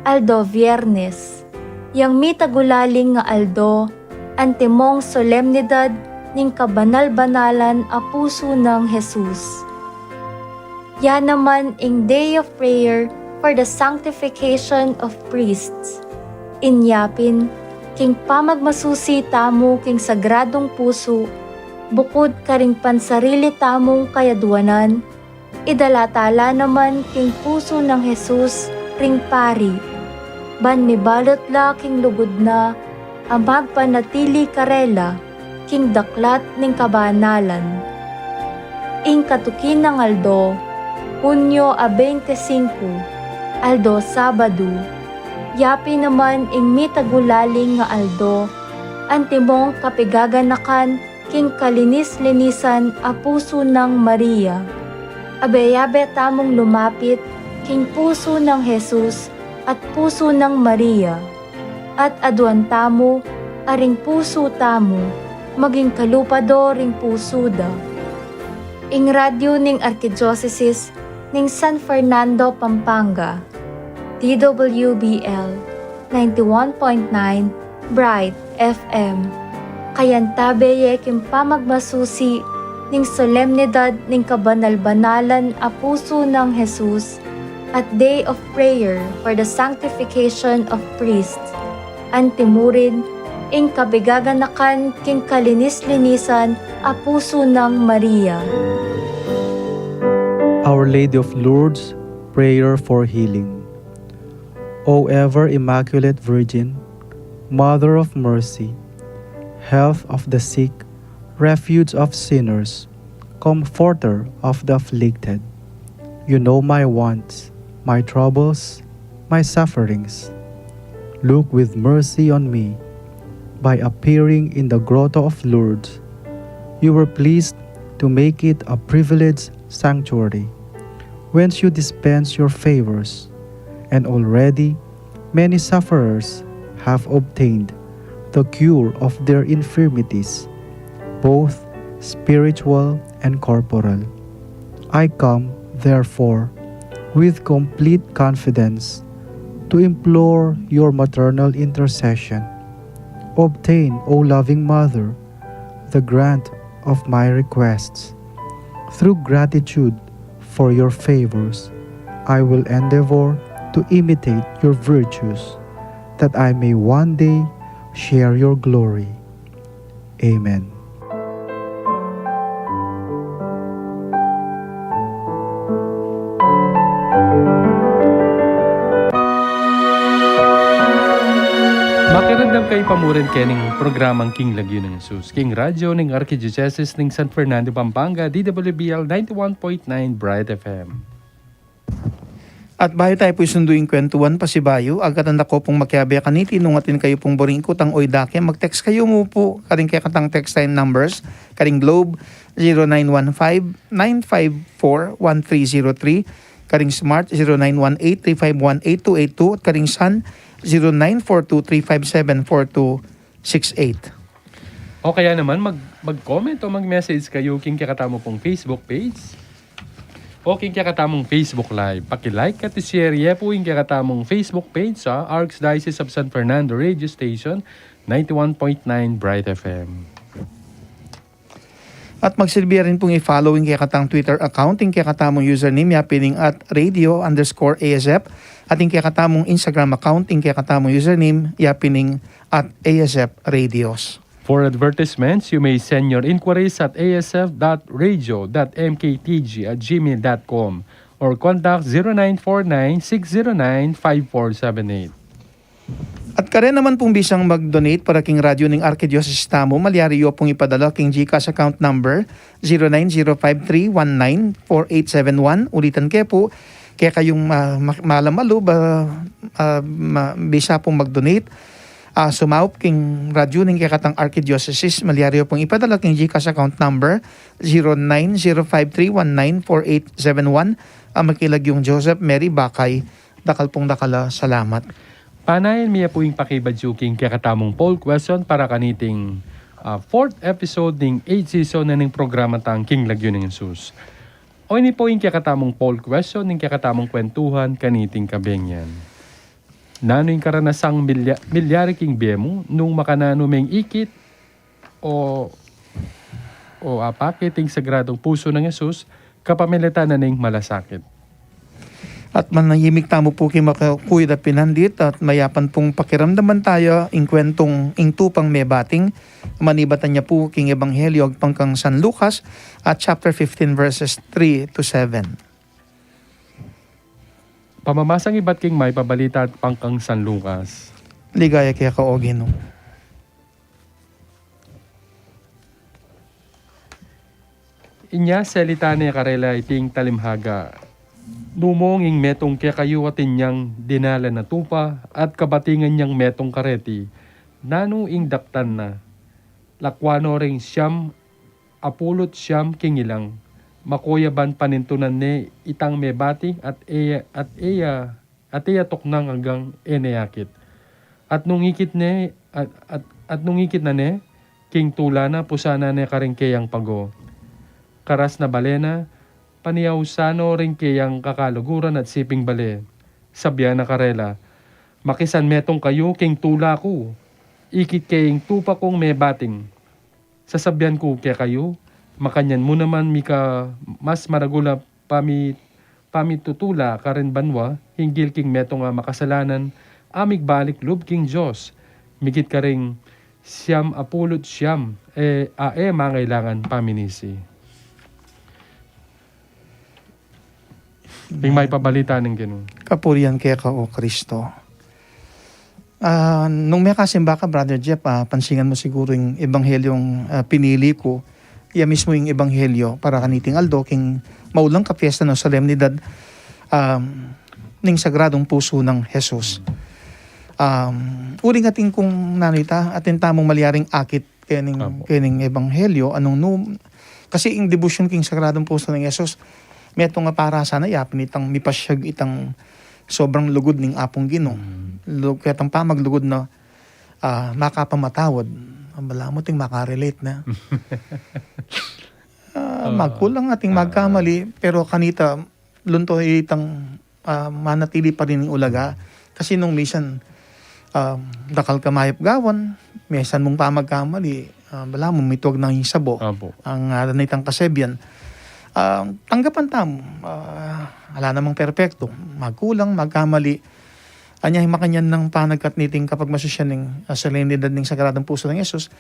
aldo Biernes, yang mitagulaling nga aldo antimong solemnidad ning kabanal-banalan a pusu nang Jesus. Ya naman ing Day of Prayer for the Sanctification of Priests. Inya pin, king pamagmasusi tamu king Sagradung Pusu, bukud karing pansarili tamung kayadwanan, idala tala naman king pusu nang Jesus ring pari, ban mibalut la king lugud na a magpanatili karela king daklat ning kabanalan. Ing katuki nang aldo, Hunyo a beintisingku, aldo Sabadu, yapin naman ing mitagulaling nga aldo antimong kapigaganakan king kalinis-linisan a pusu nang Maria. Abe-abe tamung lumapit king pusu nang Jesus at pusu nang Maria, at aduan tamu a ring pusu tamu maging kalupa do ring pusu da. Ing radyu ning Arkidiosesis ning San Fernando, Pampanga, D W B L ninety-one point nine Bright F M. Kayantabe ye king pamagmasusi ning solemnidad ning kabanal-banalan a pusu nang Jesus at Day of Prayer for the Sanctification of Priests. Antimurin, ing kapigaganakan king kalinis-linisan a pusu nang Maria. Our Lady of Lourdes, prayer for healing. O ever Immaculate Virgin, Mother of Mercy, Health of the sick, Refuge of sinners, Comforter of the afflicted, you know my wants, my troubles, my sufferings. Look with mercy on me. By appearing in the Grotto of Lourdes, you were pleased to make it a privileged sanctuary, whence you dispense your favors, and already many sufferers have obtained the cure of their infirmities, both spiritual and corporal. I come, therefore, with complete confidence to implore your maternal intercession. Obtain, O loving Mother, the grant of my requests. Through gratitude for your favors, I will endeavor to imitate your virtues, that I may one day share your glory. Amen. Makiramdam kayu pa murin kening programang King Lagyu nang Jesus, king radyo ning Arkidiosesis ning San Fernando, Pampanga, D W B L ninety-one point nine Bright F M. At bayu tayu pu isundu ing kwentuhan pasibayu, agad anda ko pung makiabe kaniti nung atin kayu pung buring ikutang o idake, mag-text kayu mu pu karing kekatang text line numbers, karing Globe, zero nine one five, nine five four, one three zero three, karing Smart, zero nine one eight, three five one, eight two eight two, at karing Sun, zero nine four two, three five seven, four two six eight. O kaya naman, mag-, mag-comment o mag-message kayu king kekatamung Facebook page o king kekatamung Facebook Live. Paki-like at i-share ye pu ing kekatamung Facebook page, ha, Archdiocese of San Fernando Radio Station, ninety-one point nine Bright F M. At magsilbi rin pung i-follow ing kekatang Twitter account, ing kekatamung username, ya pin ing at radio underscore A S F, at ing kekatamung Instagram account, ing kekatamung username, ya pin ing at A S F Radios. For advertisements, you may send your inquiries at A S F dot radio dot M K T G at gmail dot com or contact zero nine four nine, six zero nine, five four seven eight. At kare naman pung bisang mag-donate para king radyo ning Arkidiosesis tamu, malyari yu pung ipadala king GCash account number zero nine zero five three one nine four eight seven one. Ulitan ke pu, kekayung, ah, ma-, malamalu ba, ah, ma-, bisa pung mag-donate, ah, sumaup king radyo ning kekatang Arkidiosesis, malyari yu pung ipadala king GCash account number zero nine zero five three one nine four eight seven one. Ah, makilagyung Joseph Mary Bakay, dakal pung dakal a salamat. Panayan mi ya pu ing pakibadyu king kekatamung poll question para kaniting, ah, fourth episode ning eighth season na ning programa tang King Lagyu nang Jesus. O ini pu ing kekatamung poll question ning kekatamung kwentuhan kaniting kabeng yan. Nanu ing karanasang milya-, milyari king bie mu nung makananu meng ikit o, o apakit ing Sagradong Pusu nang Jesus kapamilatan na ning malasakit? At manahimik tamu pu king makakuyad a pinandit at mayapan pung pakiramdaman tayu ing kwentung Ing Tupang Mebating, manibatan ya pu king Ebanghelyo agpang kang San Lucas at chapter fifteen, verses three to seven. Pamamasang ibat king Maipabalita agpang kang San Lucas. Ligaya keka, O Ginu. Inya selita ne karela iting talimhaga, "Numong ing metung kekayu atin yang dinalan a tupa at kabatingan yang metung kareti, nanu ing daptan na? Lakwan no ring siam apulu't siam king ilang, makuya ban panintunan ne itang mebati at e ya, at e ya, at e ya tuknang anggang e ne akit. At nung ikit ne, at, at, at nung ikit na ne, king tula na, pusanan ne karing keyang pago. Karas na bale na, paniausan no ring keyang kakaluguran at siping bale. Sabyan na karela, 'Makisanmetung kayu king tula ku, ikit ke ing tupa kung mebating.' Sasabian ku kekayu, makanyan mu naman mika mas maragul a pami-, pamitutula karin banua hinggil king metung a makasalanan a migbalik lub king Dios, migit karing siam apulu't siam, e, a e mangailangan paminisi." Ing Maipabalita ning Ginu. Kapurian keka, O Kristo. Ah, nung mekasimba ka, Brother Jeff, ah, pansingan mu siguru ing ebanghelyung, ah, pinili ku. Iya mismu ing ebanghelyo para kaniting aldo, king maulang ka fiesta o solemnidad, um, ning Sagradong Pusu nang Jesus. Um, uling atin kung nanu ita, atin tamung malyaring akit kening, Apo. kening ebanghelyo, anung nu-, kasi ing debosyon king Sagradong Pusu nang Jesus, metung a para sana, ya pin itang mipasyag itang sobrang lugud ning Apung Ginu. Mm. Lu-, ketang pamaglugud na, ah, makapamatawad. Balamu ating makarelate na. Ah, Oo. magkulang ating Ah. magkamali, pero kanita, lunto itang, ah, manatili pa rin ing ulaga. Kasi nung misan, Ah, dakal ka mayap gawan, mesan mung pamagkamali, ah, balamu mitwag na ing sabo. Apo. Ang, ah, ngaran na itang kasebian. Ah, tanggapan tamu, ah, ala namang perpekto, magkulang, magkamali. Anya, makanyan nang panagkat niting kapagmasusyan ning, ah, solenidad ning Sagradong Puso nang Jesus,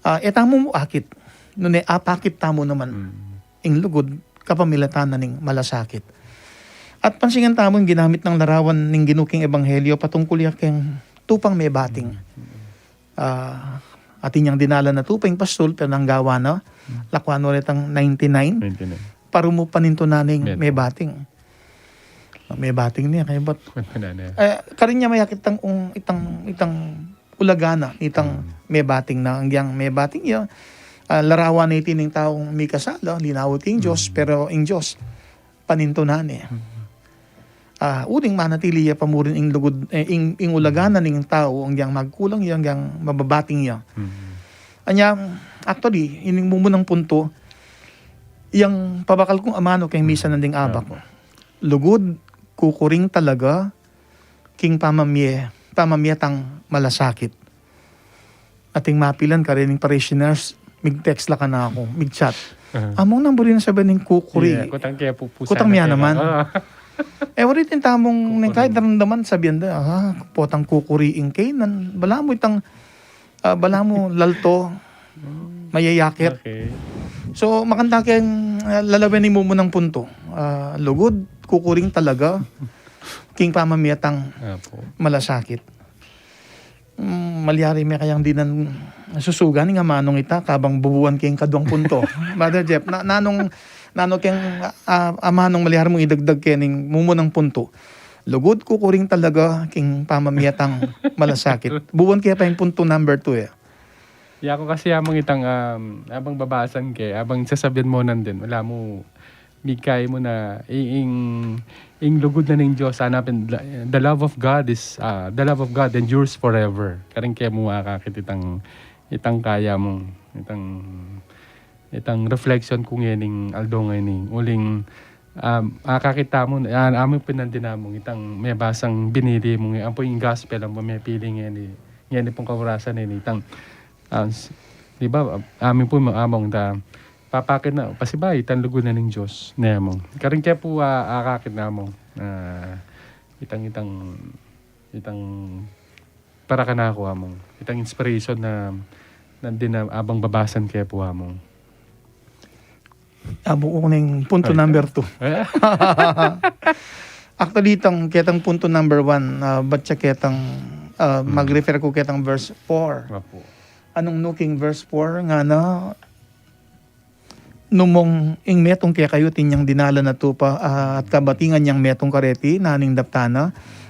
ah, e tamu mu akit. Nune apakit tamu naman. Mm. Ing lugud kapamilatan na ning malasakit. At pansingan tamu ing ginamit nang larawan ning Ginu king ebanghelyo patungkul ya keng tupang mebating. Mm. Ah, atin yang dinalan a tupa ing pastul, pero nanggawa na, mm, lakwan no retang ninety-nine. Ninety-nine. Para mu panintunan ning metung. Mebating. Mebating ne, kaya ba't? Metung na ne. Eh, karin ya mayakit itang, itang, itang ulaga na nitang, mm, mebating na, agyang mebating ya, ah, larawan na iti ning taung mikasala, linawut king Dios, mm, pero ing Dios, panintunan ne. Mm. Ah, uling manatili ya pa mu rin ing lugud, eh, ing, ing ulaga na ning tau, agyang magkulang ya, agyang mababating ya. Mm. Anya, actually, ining mumunang punto, yang pabakal kung amanu keng misa nanding abak. Apo. Lugud, kukuring talaga, king pamamie, pamamie tang malasakit. Ating mapilan karin ning parishioners, mig-text la kanaku, mig-chat. Aha. Among nang buri na sabian ning kukuri. Yeah, kutang kaya pupusan. Kutang na mia kaya naman. Ah. Eh, wari din tamung, kukuri. Neng kahit daramdaman, sabian da, ah, potang kukuri ing kainan. Balamu itang, ah, balamu lalto, mm, mayayakit. Okay. So, makanta keng, ah, lalawen ning mumunang punto. Ah, lugud, kukuring talaga, king pamamie tang, apo, malasakit. Mm, malyari me kayang dinan susugan ing amanung ita, kabang bubuan keng kaduang punto. Brother Jeff, na, nanung, nanung keng, ah, amanung malyari mung idagdag kening mumunang punto. Lugud, kukuring talaga king pamamie tang malasakit. Bubuan ke pa ing punto number two, e. Yaku kasi amung itang, um, abang babasan ke, abang sasabian mu nandin, ala mu, bigay mu na, i-, ing, ing lugud na ning Dios, hanapin, the, the love of God is, ah, the love of God endures forever. Karin ke mu akakit itang, itang kaya mung, itang, itang reflection ku ngening aldo ngeni. Uling, um, akakit tamu, ah, amu pin nandin amung, itang mebasang binili mu nge, ampo ing gospel, ampo mepili ngeni, ngeni pung kaurasan ini, itang, ah, s-, di ba, amu pu, amung, ta, papakit na, pasibayu, itang lugud na ning Dios, ne amung. Karin ke pu, ah, akakit na amung, ah, itang, itang, itang para kanaku amung. Itang inspiration na, nandin na abang babasan ke pu amung. Abu ko ning punto number two. Eh? Actually, itang, ketang punto number one, ah, bat siya ketang, ah, mag-refer ku ketang verse four. Apo. Anung nuking verse four, ngana, numong ing metung kekayu atin yang dinalan a tupa, ah, at kabatingan yang metung kareti, naning daptan na,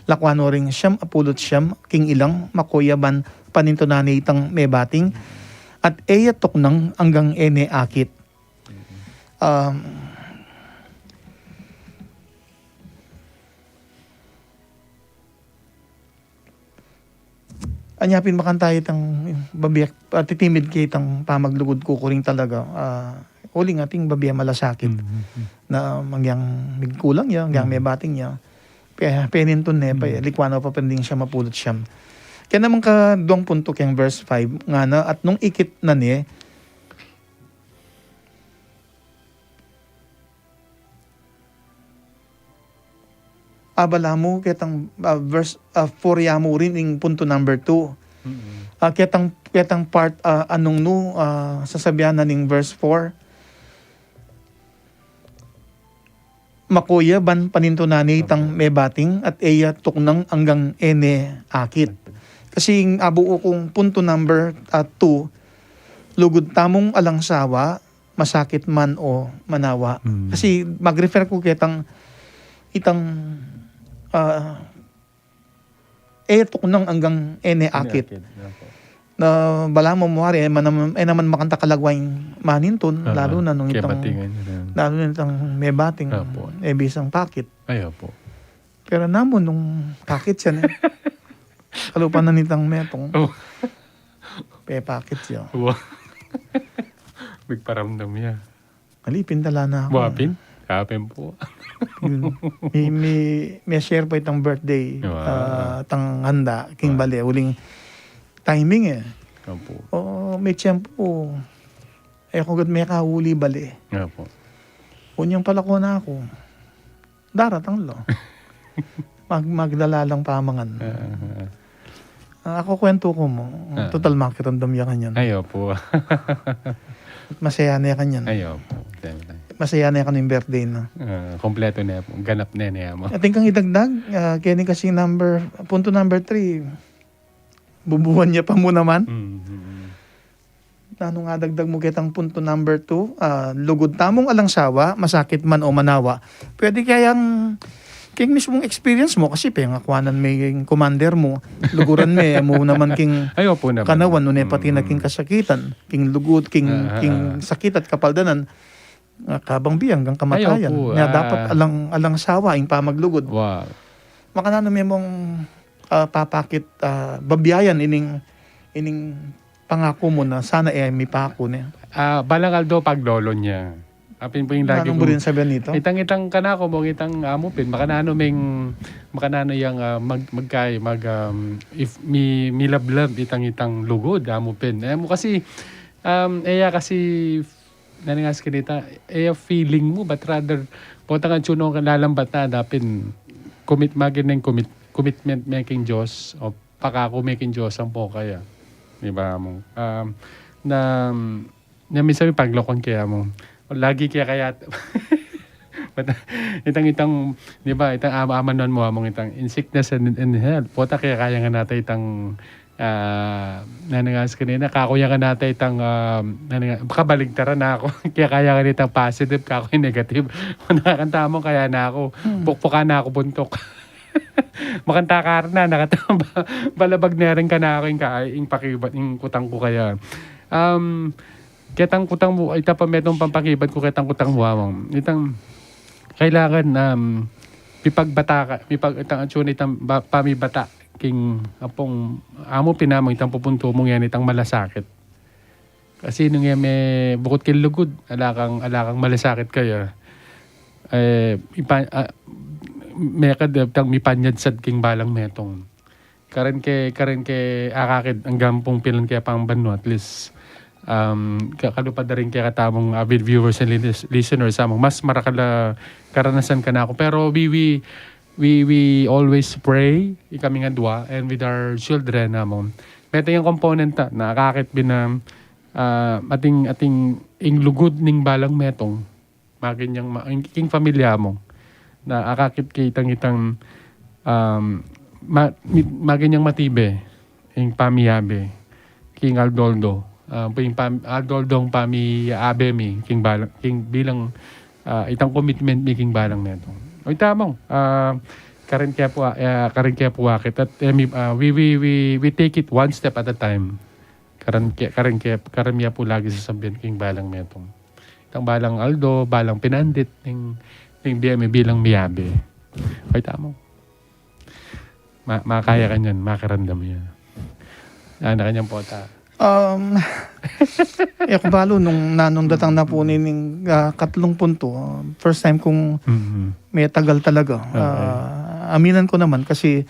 lakwan no ring siyam a pulu't siyam king ilang makuya ban panintunan ne itang mebating, at e ya tuknang anggang e ne akit. Um, Anya pin makanta itang babiak, ah, titimid ke itang pamaglugud kukuring talaga. Ah, uling atin babiak malasakit. Mm, mm, mm. Na mangyang migkulang ya, mangyang mebating ya. Pe-, penintun ne pa ya, likwan no pa pin ding siyam a pulu't siyam. Kaya naman kaduang punto keng verse five, ngana, at nung ikit na ne, abala mu ketang, ah, verse, ah, four ya mu rin ing punto number two. Mm-mm. Ah, ketang, ketang part, ah, anung nu, ah, sasabian na ning verse four. Makuya ban panintunan ne itang mebating at e ya tuknang anggang e ne akit. Kasi ing abu kung punto number, ah, two, lugud tamung alang sawa, masakit man o manawa. Mm. Kasi mag-refer ku ketang, itang, ah, e tuknang anggang e ne akit. Akit, apo. Na balamu mu wari, e naman, e naman makanta kalagway manintun, ah, lalu na nung itang, kebatingan, lalu na itang mebating, apo, e bisang pakit. Ay, apo. Pero namu nung pakit ya ne. Kalupa na nitang metung. Oh. Pepakit ya. Wa. Migparamdam ya. Alipin tala na aku. Wa pin? Kapin pu. Yun. Mi, mi, mi share pa itang birthday, Wow. ah, tang handa, king Wow. bale, uling timing e. Opo. O, me tiyempu, e ku agad mekauli bale. Opo. Kunyang pala ku na ku, daratang lo. Mag-, magdala lang pamangan. Ah, ah, ah. Ah, aku kwentu ku mu. Ah. Total, makiramdam ya kanyan. Ay, opo. Masaya ne kanyan. Ay, opo. Siyempre. Masaya ne kanyan ing birthday na. Ah, kompleto ne po. Ganap ne, ne mo. Atin kang idagdag, ah, keni kasing number, punto number three. Bubuan ya pa mu naman. Mm, mm, mm. Nanung adagdag mu ketang punto number two, ah, lugud tamung alang sawa, masakit man o manawa. Pwede kayang, keng mismung experience mu, kasi pengakuanan me ing commander mu, luguran me, e mu naman king Ay, opo naman. kanawan, nune pati na Mm. king kasakitan, king lugud, king, Ah, ah, king ah. sakit at kapaldanan, nga kabang biang hanggang kamatayan. Ay, opo, Nga ah. dapat alang, alang sawa, ing pamaglugud. Wow. Makananu me mung, ah, papakit, ah, babiayan ining, ining pangaku mu na sana e mipaku ne. Ah, balang aldo paglolo ne. Apin pu ing lagi Nanung kung burin sabian nito? Itang, itang kanaku mu, itang amu pin, makananu ming, makananu yang, ah, mag-, magkay, mag, um, if mi, milablab itang, itang lugud, amu pin. E mu kasi, um, e ya kasi, nanu ngan sa kanita, e ya feeling mu, but rather, potang atsu nung lalambat na, dapin, commit, magin neng commit, commitment me king Dios, o pakaku me king Dios ampo kaya. Di ba, mu? Um, na, na minsan mi paglokan kaya mu. Lagi kaya kaya, but, itang, itang, di ba, itang ama-, amanuan mu, among itang, in sickness and in health. Pota kaya kaya nga nata itang, ah, nanu ngan sa kanita, kaku ya nga nata itang, ah, nanu ngan, kabaligtaran na aku. Kaya kaya nga nitang positive, kaku yung negative. Nakakanta mu, kaya na aku. Hmm. Pukpukan na aku buntuk. Makanta ka rin na, nakatamba. Balabag na rin kanaku ing ka-, ing pakibat, ing kutang ku kaya. Um, ketang kutang mu, ita pa metung pampakibat ku ketang kutang mu, among. Itang, kailangan, um, mipagbata ka, mipag-, itang atsu na itang ba-, pamibata, king ampong, amu pin among itang pupuntu mung yan, itang malasakit. Kasi nung e me bukut king lugud, ala kang, ala kang malasakit kaya. E, ipa-, ah, mekad, ah, tang mipanyadsad king balang metung. Karin ke, karin ke akakit anggang pung pilan ke pang banua, at least, um, ka-, kalupad da rin kekatamung avid viewers and lis-, listeners, among mas marakal a karanasan kanaku. Pero we, we, we, we always pray, ikaming adua, and with our children, among. Metung yang component na, na akakit bin, um, ah, ating, ating ing lugud ning balang metung, magin yang ma-, ing, ing pamilya mu, na akakit ke itang, itang, um, ma-, mi-, magin yang matibe, ing pamiyabe, king aldo-aldo, ah, ing pam-, aldo-aldong pamiyabe mi, king balang, king bilang, ah, itang commitment mi, king balang metung. O ita mu, ah, karin ke pu, ah, karin ke pu akit, at, e, mi, ah, we, we, we, we take it one step at a time. Karin ke, karin ke, karin mi ya pu lagi sasabian king balang metung. Itang balang aldo, balang pinandit, ning, ning bie mi bilang miyabe. Ay, tama. Ma-, makaya kanyan, makiramdam ya. Ana kanyan pota. Um, e ku balu nung nanung datang na pu nining, ah, katlung punto. First time kung Mm-hmm. metagal talaga. Okay. Ah, aminan ku naman kasi,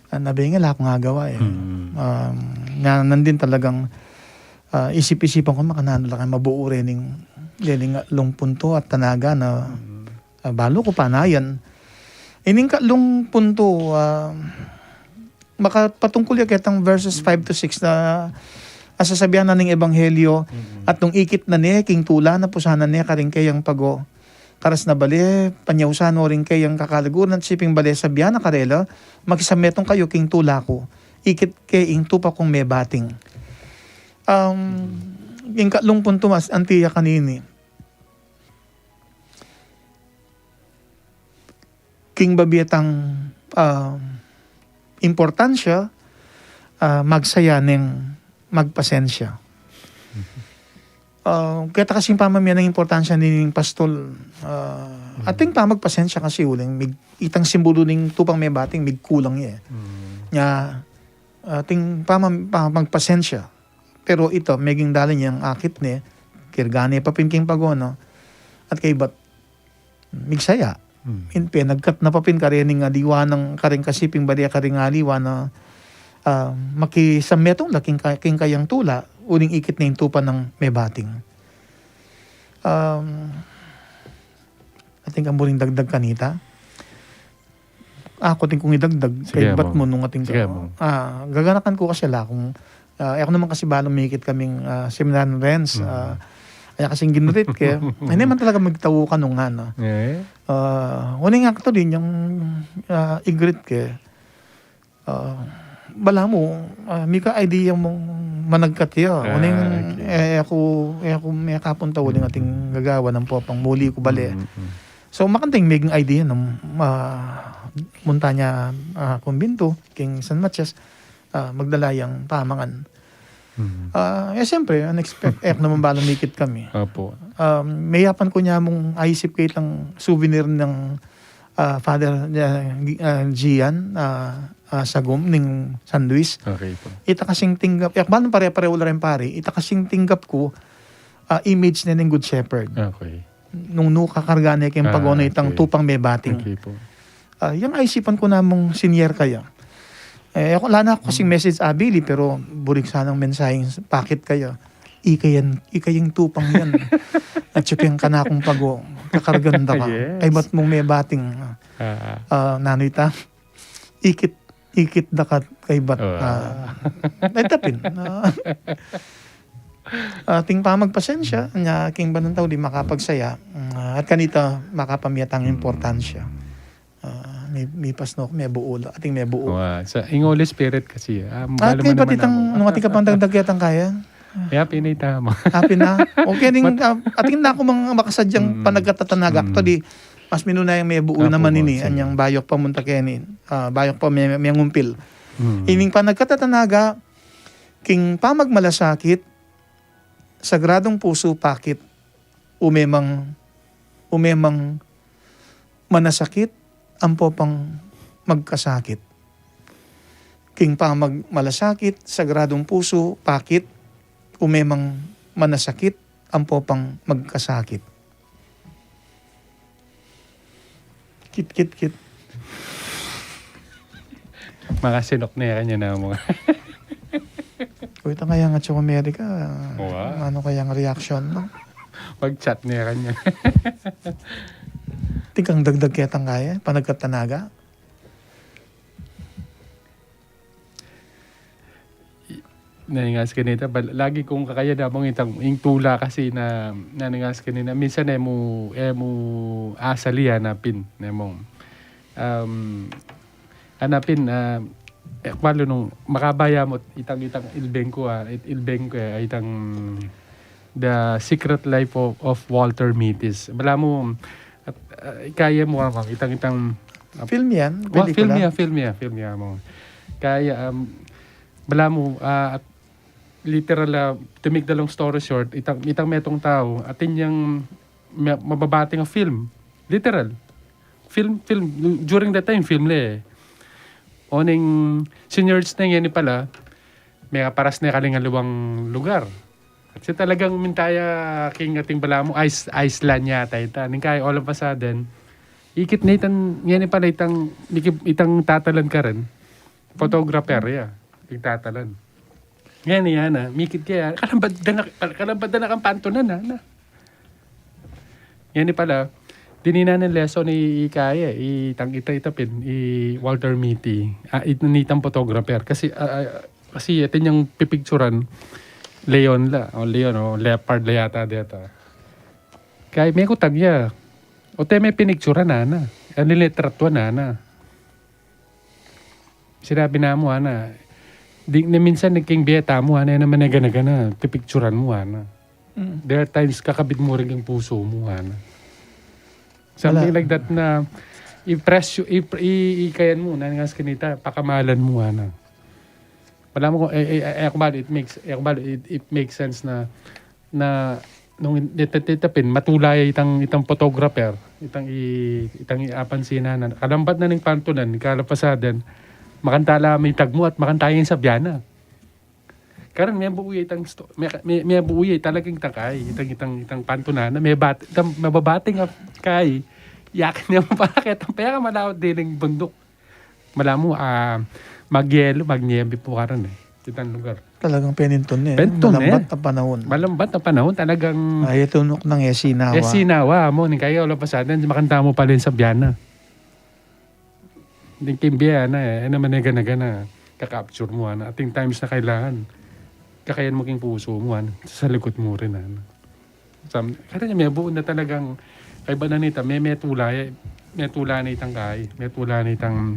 ah, nabengel aku ngagawa e. Mm. Um, nga nandin talagang, ah, isip-isipan ku, makananu la kaya mabuo rening, rening atlung punto at tanaga na, Mm. ah, balu ku panayan. Ining katlung punto, ah, makapatungkul ya ketang verses five to six na, ah, sasabian na ning ebanghelyo, Mm. at nung ikit na ne king tula, napusanan ne karing keyang pago. Karas na bale, panyausan no ring keyang kakalaguran, siping bale sabian na karela, makisametung kayu king tula ku, ikit ke ing tupa kung mebating. Um, ing katlung punto mas anti ya kanini. King babie tang, ah, importansya, ah, magsaya neng magpasensya. Ah, keta kasing pamamie neng importansya ning pastol, ah, Mm. ating pamagpasensya kasi uling mig-, itang simbulu ning tupang mebating migkulang ya e. Mm. Nya, ating pamam-, pamagpasensya. Pero ita, meging dalan yang akit ne, kirga ne pa pin king pago, no? At kaybat, migsaya. Hmm. Minsan, nagkat na pa pin karening aliwa nang kareng kasiping bale karing aliwa na, ah, makisametung la king ka-, king kayang tula, uling ikit na ing tupa nang mebating. Um, atin kang buring dagdag kanita. Aku atin kung idagdag, sige, kaybat mo nung atin ka. Sige, mo. Ah, gaganakan ku kasi la kung, ah, e ku naman kasi balu mikit kaming, ah, seminaryo rens, mm, ah, aya kasing ginrit ke. Ay, naman talaga magtau ka nung ano. Eh? Ah, uling actually, ing, ah, igrit ke. Ah, balamu, ah, mika idea mung managkat ya. Ah, uling, okay. Eh, e ku, e ku, e ku kapun tau uling ating gagawan ampo pang muli ku bale. Mm, mm. So, makanting meging idea nang, ah, muntanya, ah, kumbintu, king San Matias, ah, magdala yang pamangan. Mm. Ah, eh, siyempre, unexpected, e ku naman balu mikit kami. Opo. Ah, meyapan ku nya mung aisip ke itang souvenir nang, ah, Father, ah, Gi-, ah, Gian, ah, ah, Sagum, ning San Luis. Okay po. Ita kasing tinggap, e ku balu pare-pareho la reng pari, ita kasing tinggap ku, ah, image ne ning Good Shepherd. Okay. Nung nu kakarga ne keng pago na itang tupang mebating. Okay po. Ah, yang aisipan ku namung sinyer kaya. Eh, aku, ala na ku kasing message abili, pero buri ku sanang mensaheng pakit kaya. Ika yan, ika yang tupang yan. At yung kanakung pago, kakargan da ka. Yes. Kaybat mung mebating. Ah. Ah, nanu ita? Ikit, ikit da ka kaybat. Ah. Ah, ay, tapin. Ah. Ating pamagpasensya, nya king banang tau di makapagsaya, mm, at kanita makapamiatang importansya. Ah, mi-, mipasno, mebuu la, ating mebuu. Wa, sa, ing Holy Spirit kasi, ah, at kaybat itang, nung ating kapang dagdag yatang kaya? Happy na ita mo. Happy na? Okay, ning, ah, ating na ku mang makasadyang panagkatatanaga. Actually, mas minuna yang mebuu naman ini, anyang bayu ku pa munta keni, ah, bayu ku pa me-, mengumpil. Ining panagkatatanaga, king pamagmalasakit, sagradung pusu pakit, umemang, umemang manasakit, ampo pang magkasakit. King pamagmalasakit, sagradung pusu pakit, umemang manasakit, ampo pang magkasakit. Kit, kit, kit. Makasinok ne kanya na mo. Kung ita kaya nga tiyong Amerika, ano kaya ang reaction, no? Mag-chat ne kanya. Tikang dagdag ketang kaya, panagkatanaga. Naningas kanita, bal-, lagi kung kakaya namang itang, ing tula kasi na, naningas kanina, minsan e mu, e mu asali, hanapin, ne mong, um, hanapin, ah, e, palu nung makabaya mu, itang, itang ilbeng ku, ah, it-, ilbeng ku, eh, itang The Secret Life of, of Walter Mitty. Balamu, at, ah, kaya mu, ah, itang, itang, ah, film yan, wa, pelikula? Film yan, film yan, film yan mo. Kaya, um, balamu, ah, at literal, ah, to make the long story short, itang, itang metung tau, atin yang me-, mababating a film. Literal. Film, film, during that time, film le. Oning, sinyerts na ngeni pala, mekaparas ne karing aliwang lugar. At siya talagang mintaya king ating balamu, Ice-, Iceland yata ita. Ning kaya all of a sudden, ikit na itang, ngeni pala itang, miki-, itang tatalan karin. Photographer ya, itang tatalan. Ngeni, ana, mikit kaya, kalambad da na, kal-, kalambad da na kang pantunan, ana. Ngeni pala, dininan nang lesson i, i kaya, itang ita, ita pin, i Walter Mitty, ah, it-, nitang photographer. Kasi, ah, ah, kasi atin yang pipikturan, leon la, o leon, o leopard la yata deta. Kaya mekutag ya, o te me pinikturan, ana. Ano, litratuan, ana. Sinabi na mu, ana, di, ne minsan, ne king bie tamu, ana, e na maneganaga na pipikturan mu, ana. Mm. There are times kakabit mu rin king pusu mu, ana. Something like that na i-press you, i-, i-, ikayan mu, naningas kanita, pakamalan mu, ana. Balamu, e, e, e, e ku balu, it makes, e ku balu, it, it makes sense na na nung in-, deta, deta pin, matula ya itang, itang photographer, itang i-, itang i-, apansinan na. Kalambat na ning pantunan, kalapasadan, makanta la mitag mu at makanta yang sabyan na. Karin, mebuu ya itang sto-, me-, me-, mebuu ya talagang itang kai, itang, itang, itang pantunan na, mebat-, itang mababating a kai, Yakin ne mu para ketang peka, malawa diling bunduk. Malawa mu, ah, magyelo, magnyebe pu karin e. Kitang lugar. Talagang penintun ne, eh. Penintun ne. Malambat a panahun. Malambat a panahun, talagang... Ay, tunuk nang e sinawa. E sinawa mu, ning kaya wala pa sa atin, makanta mu pala ing sabyan na. Ning king bie na, eh. E naman e gana-gana, ka-capture mu, ana. Atin times na kailangan kakayan mu king pusu mu, ana. Sa likut mu rin, ana. Sam-, kaya niya, mebuo na talagang, kaiba na nita, me-, metula, eh, metula na itang kai, metula na itang,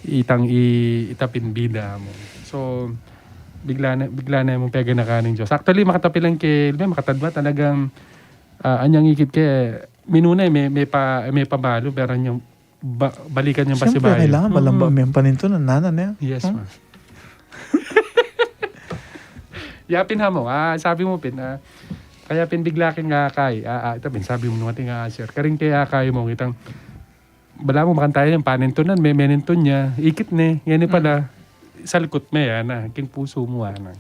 itang i-, itapin bida mu. So, bigla na, bigla na mung peganakan ning Dios. Actually, makatapi lang ke, makatadwa talagang, ah, anyang ikit ke, minuna, eh, me-, mepa-, mepabalu, pero anyang ba-, balikan yang pasibayu. Siyempre, kailangan malamba, mm, me panintunan, nana, ne? Yes, hmm? Ma. Ya pin, ha mu, ah, sabi mu pin, ah, kaya pin bigla king akay, ah, ah, ita pin, sabi mu nung atin nga, ah, sir, karin ke akay mu, itang, bala mu, makanta yang panintunan, me-, menintun ya, ikit ne, ngeni pala, mm, sa likut me, ana, king pusu mu, ana.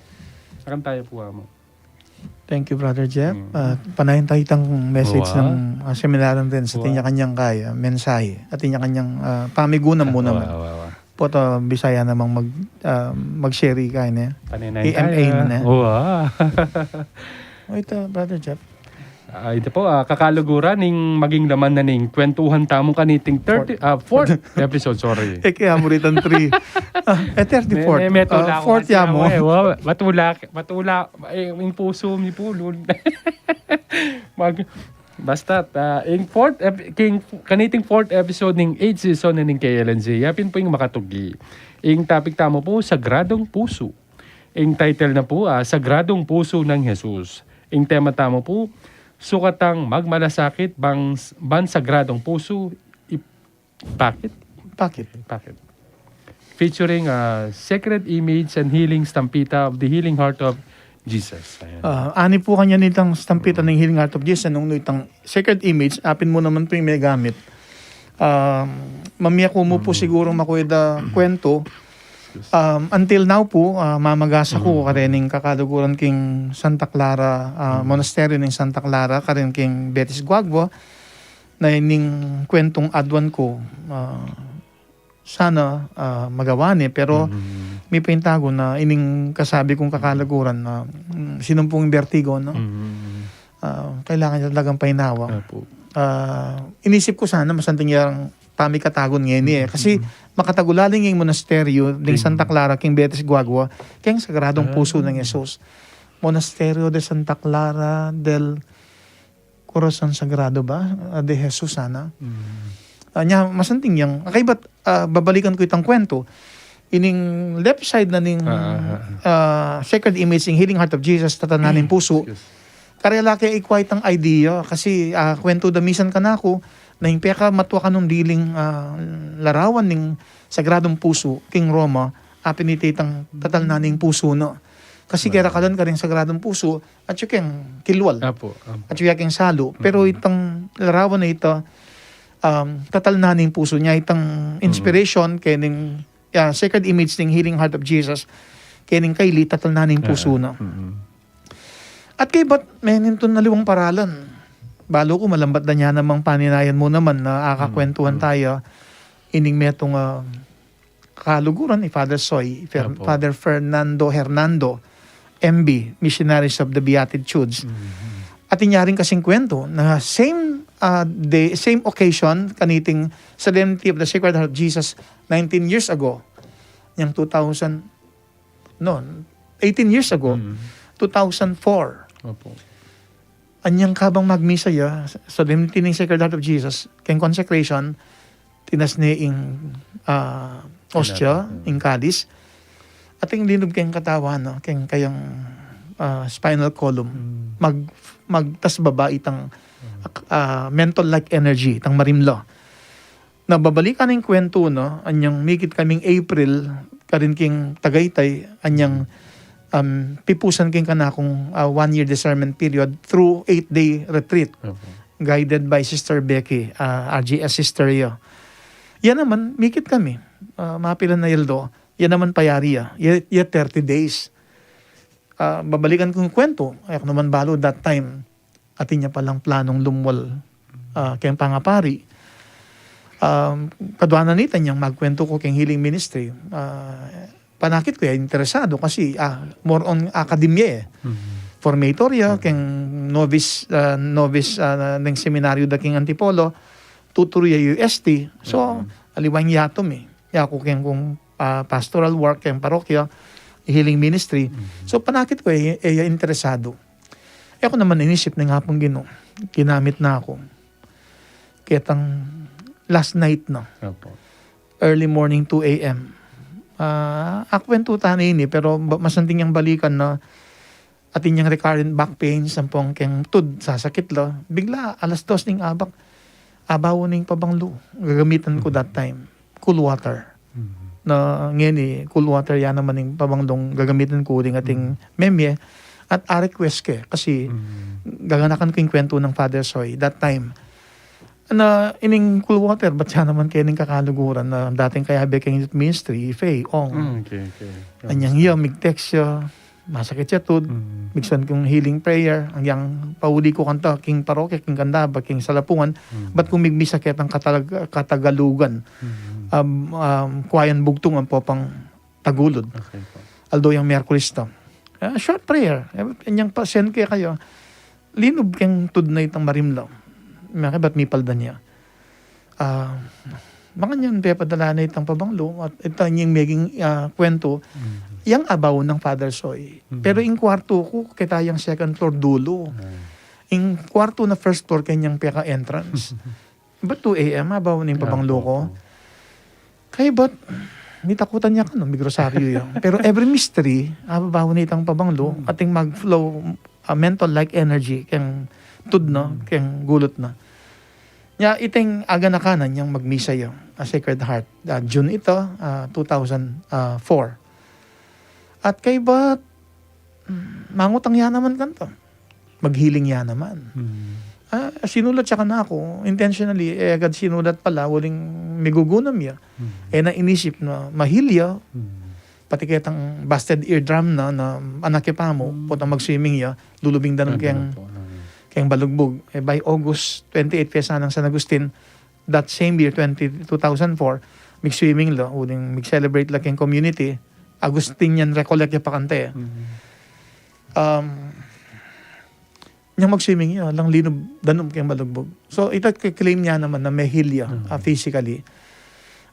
Makanta ya pu, ha mu. Thank you, Brother Jeff. Mm. Ah, panayan tayu itang message, wa, nang, ah, seminaryo rin sa, wa, atin ya kanyang kaya, mensahe. Atin ya kanyang, ah, pamigunan mu naman. Wa, wa, wa. Pota Bisaya namang mag, ah, mag-share kaya ne. Panenay kaya. I M A na. Wa. O, ita, Brother Jeff. Ah, ita pu, ah, kakaluguran ning maging laman na ning kwentuhan tamu kaniting thirty, fourth, ah, fourth episode, sorry. E, kaya mu rin itang three. Ah, e, thirty-fourth. Me-, me-, metula, ah, ku fourth kasi ya mu. Wa, matula, matula, eh, ing pusu mi pu, lul-, mag-, basta, ah, ing fourth ep-, king, kaniting fourth episode ning eighth season na ning K L N Z, ya pin pu ing makatuki. Ing topic tamu pu, Sagradong Pusu. Ing title na pu, ah, Sagradong Pusu nang Jesus. Ing tema tamu pu, Sukatang Magmalasakit, Bang, Ban Sagradong Pusu, Ipakit? Pakit. Pakit. Featuring, ah, Sacred Image and Healing Stampita of the Healing Heart of Jesus. Ayan. Ah, ani pu kanyan itang stampita ning Healing Heart of Jesus, nung nu itang Sacred Image, apin mu naman pu ing megamit. Ah, mamie ku mu pu sigurung makuwid a kwentu. Um, until now pu, ah, mamagasa ku karin ning kakaluguran king Santa Clara, ah, Monastery ning Santa Clara, karin king Betis Guagua, na ining kwentung aduan ku, ah, sana, ah, magawa ne, pero mipaintagu na ining kasabi kung kakalaguran na, mm, sinumpung bertigo, no? Ah, kailangan ya talagang painawa. Opo. Ah, inisip ku sana masanting yang pamikatagun ngeni, eh. Kasi makatagulaling ing monasteryo ding Santa Clara, king Betis Guagua, keng Sagradong Puso nang Jesus. Monasterio de Santa Clara del Corazon Sagrado ba? Ah, de Jesus, sana. Ah, nya, masanting yang, kaybat, ah, babalikan ku itang kwentu. Ining left side na ning, ah, Sacred Image, ing Healing Heart of Jesus, tatalnan ning pusu. Karela ke ikwa itang idea, kasi, ah, kwentu da misan kanaku, na ing pekamatua kanung diling, ah, larawan ning Sagradong Pusu, king Roma, apin ita itang tatalnan ning pusu na. Kasi kera kalan karing Sagradong Pusu, atyu keng kilwal. Apo, apo. Atyu ya keng salu. Pero itang larawan na ita, um, tatalnan ning pusu nya, itang inspiration keng, ah, Sacred Image ning Healing Heart of Jesus, keng kaili tatalnan ning pusu na. At kaybat, menintun na liwang paralan. Balu ku malambat da nya namang paninayan mu naman na akakwentuhan taya ining metung, ah, kaluguran ni Father Soy, Fer-, Father Fernando Hernando, M B, Missionaries of the Beatitudes. At inya rin kasing kwentu na same, ah, day, same occasion, kaniting Solemnity of the Sacred Heart of Jesus nineteen years ago, yang two thousand, no, eighteen years ago, two thousand four. Opo. Anyang kabang magmisa ya, Solemnity ning Sacred Heart of Jesus, keng consecration, tinas ne ing, ah, ostia, ing kalis. At ing linub keng katawan, no, keng kayang, ah, spinal column, mag-, magtas baba itang, ah, mental-like energy, itang marimla. Na babalikan ing kwentu, no, anyang mikit kaming April, karin king Tagaytay, anyang, um, pipusan king kanakung, ah, one-year discernment period through eight-day retreat, guided by Sister Becky, ah, R G S sister ya. Ya naman, mikit kami, ah, mapilan a aldo, ya naman payari ya, ya, ya thirty days. Ah, babalikan kung kwentu, ay, aku naman balu that time, atin ya palang planung lumwal, ah, keng pangapari. Um, kadua na nita inyang magkuwentu ku keng healing ministry. Ah, panakit ku ya interesadu kasi, ah, more on academia e. Mhm. Formator ya, mhm, keng novice, ah, novice, ah, neng seminaryo da keng Antipolo, tuturu ya U S T. So, mhm, aliwa ing yatum e. Ya ku keng kung, ah, pastoral work keng parokya, healing ministry. Mhm. So, panakit ku e, e ya interesadu. E ku naman inisip neng Apung Ginu, ginamit na ku. Ketang last night na. Opo. Early morning, two A M. Ah, akuwentu ta na ini, pero ba-, mas anting yang balikan na atin yang recurrent back pains, ampong keng tud, sasakit la. Bigla, alas dos ning abak, abaw ning pabanglu. Gagamitan ku that time. Cool water. Mhm. Na ngeni, cool water ya naman ing pabanglung gagamitan ku ding ating, mhm, memye. At a-request ke, kasi, mhm, gaganakan ku ing kwentu nang Father Soy that time. Na ining cool water, bat ya naman keni ing kakaluguran na dating kayabe keng youth ministry, Faye Ong. Mm, okay, okay. Anyang iya, mig-text ya, masakit ya tud, mm, migsan kung healing prayer, anyang pauli ku kanta, king parokya, king Candaba, king Salapungan, mm, bat kung migmisa ketang Katalag-, Katagalugan, mm, um, um, Kwayan Bugtung ampo pang Tagulud. Okay po. Aldo yang Miyerkules ta. Ah, short prayer. E, anyang pa-send ke kaya. Linub keng tud na itang marimla. Maki bat mipaldan ya. Ah, makanyan pepadala na itang pabanglu at itang yang meging, ah, kwentu. Mm. Yang abaw nang Father Soy. Mm. Pero ing kwartu ku, kita yang second floor dulu. Ah. Ing kwartu na first floor kanyang peka-entrance. Bat two A M, abaw ning pabanglu ku. Opo, opo. Kaya bat, mitakutan ya kanu, migrosaryo ya. Pero every mystery, abaw nitang pabanglu, hmm, ating mag-flow, ah, mental like energy, keng tud na, hmm, keng gulut na. Nya, iting aganakanan yang magmisa ya, a Sacred Heart. Ah, June ita, ah, two thousand four. At kaya bat, mm, mangutang ya naman kanta. Mag-healing ya naman. Mm. Ah, sinulat ya kanaku, intentionally, e agad sinulat pala, uling migugunam ya. Mm. E na inisip na ma-heal ya, mm, pati ketang busted eardrum na, na anak ya pamu, mm, potang mag-swimming ya, lulubing danum keng, ah, keng Balugbug. E, by August twenty-eight, fiesta nang San Agustin, that same year, twenty, two thousand four, mig-swimming la, uling mig-celebrate la keng community, Agustinian Recollect ya pakanta e. Mhm. Um, nyang mag-swimming ya, alang linub danum keng Balugbug. So, ita ke-claim ya naman na me-heal ya, mhm, ah, physically.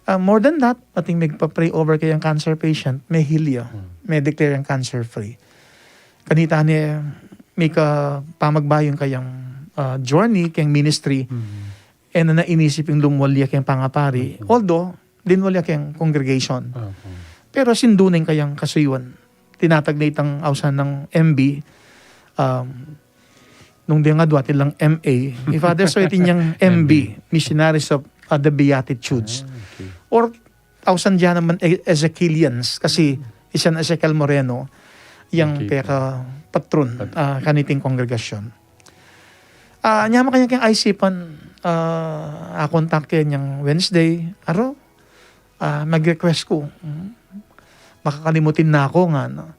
Ah, more than that, ating migpa-pray over kayang cancer patient, me-heal ya, mhm, me-declare yang cancer free. Kanita ne, mika pamagbayu kayang, ah, journey, keng ministry, mhm. E na na inisip ing lumwal ya keng pangapari. Opo. Although, linwal ya keng congregation. Opo. Pero sindu na ing kayang kasuyuan. Tinatag na itang ausan nang M B, um, nung deng adwa atin lang M A. I Father Soy atin yang M B, M B. Missionaries of, uh, the Beatitudes. Ah, okay. Or, ausan dyan naman E-, Ezekielians, kasi, hmm, isang Ezekiel Moreno, yang, okay, peka patron, pat- ah, kaniting kongregasyon. Ah, nya makanyan keng isipan, ah, a-contact ke nyang Wednesday, aro, ah, mag-request ku. Hmm. Makakalimutin na ku ngana.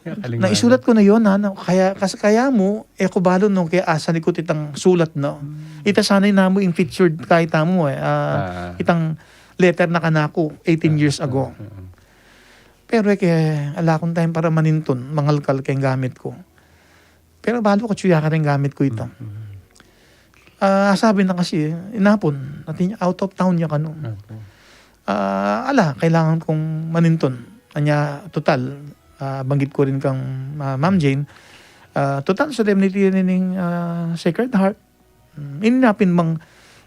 Aling na mana? Isulat ku na yun, ha, na, kaya, kas-, kaya mu, e ku balu nung kaya asalikut itang sulat na. Hmm. Ita sana namu ing featured kaya tamu, e, ah, ah, itang letter na kanaku, eighteen years ago. Ah, ah, ah. Pero e ke, ala kung time para manintun, mangalkal keng gamit ku. Pero balu ku atyu ya karing gamit ku ita. Mm, mm. Ah, sabi na kasi, inapun, atin out of town ya kanu. Opo. Ah, ala, kailangan kung manintun. Anya, total, ah, banggit ku rin kang, ah, Ma'am Jane, ah, total solemnity rin ning, ah, Sacred Heart. Mm, ini na pin mang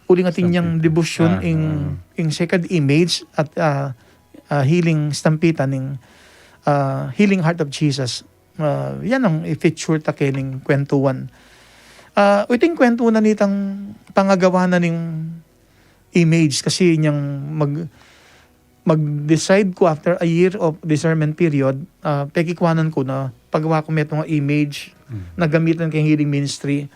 uling atin yang stampita. Devotion, ah, ing, ah, ing sacred image at, ah, ah, healing stampita ning, ah, Healing Heart of Jesus. Ah, yan ang i-feature ta kening kwentuan. Ah, iting kwentuan na nitang pangagawa na ning image kasi niyang mag-, mag-decide ku after a year of discernment period, ah, pekikwanan ku na paggawa ku metung a image, mm, na gamitan keng healing ministry.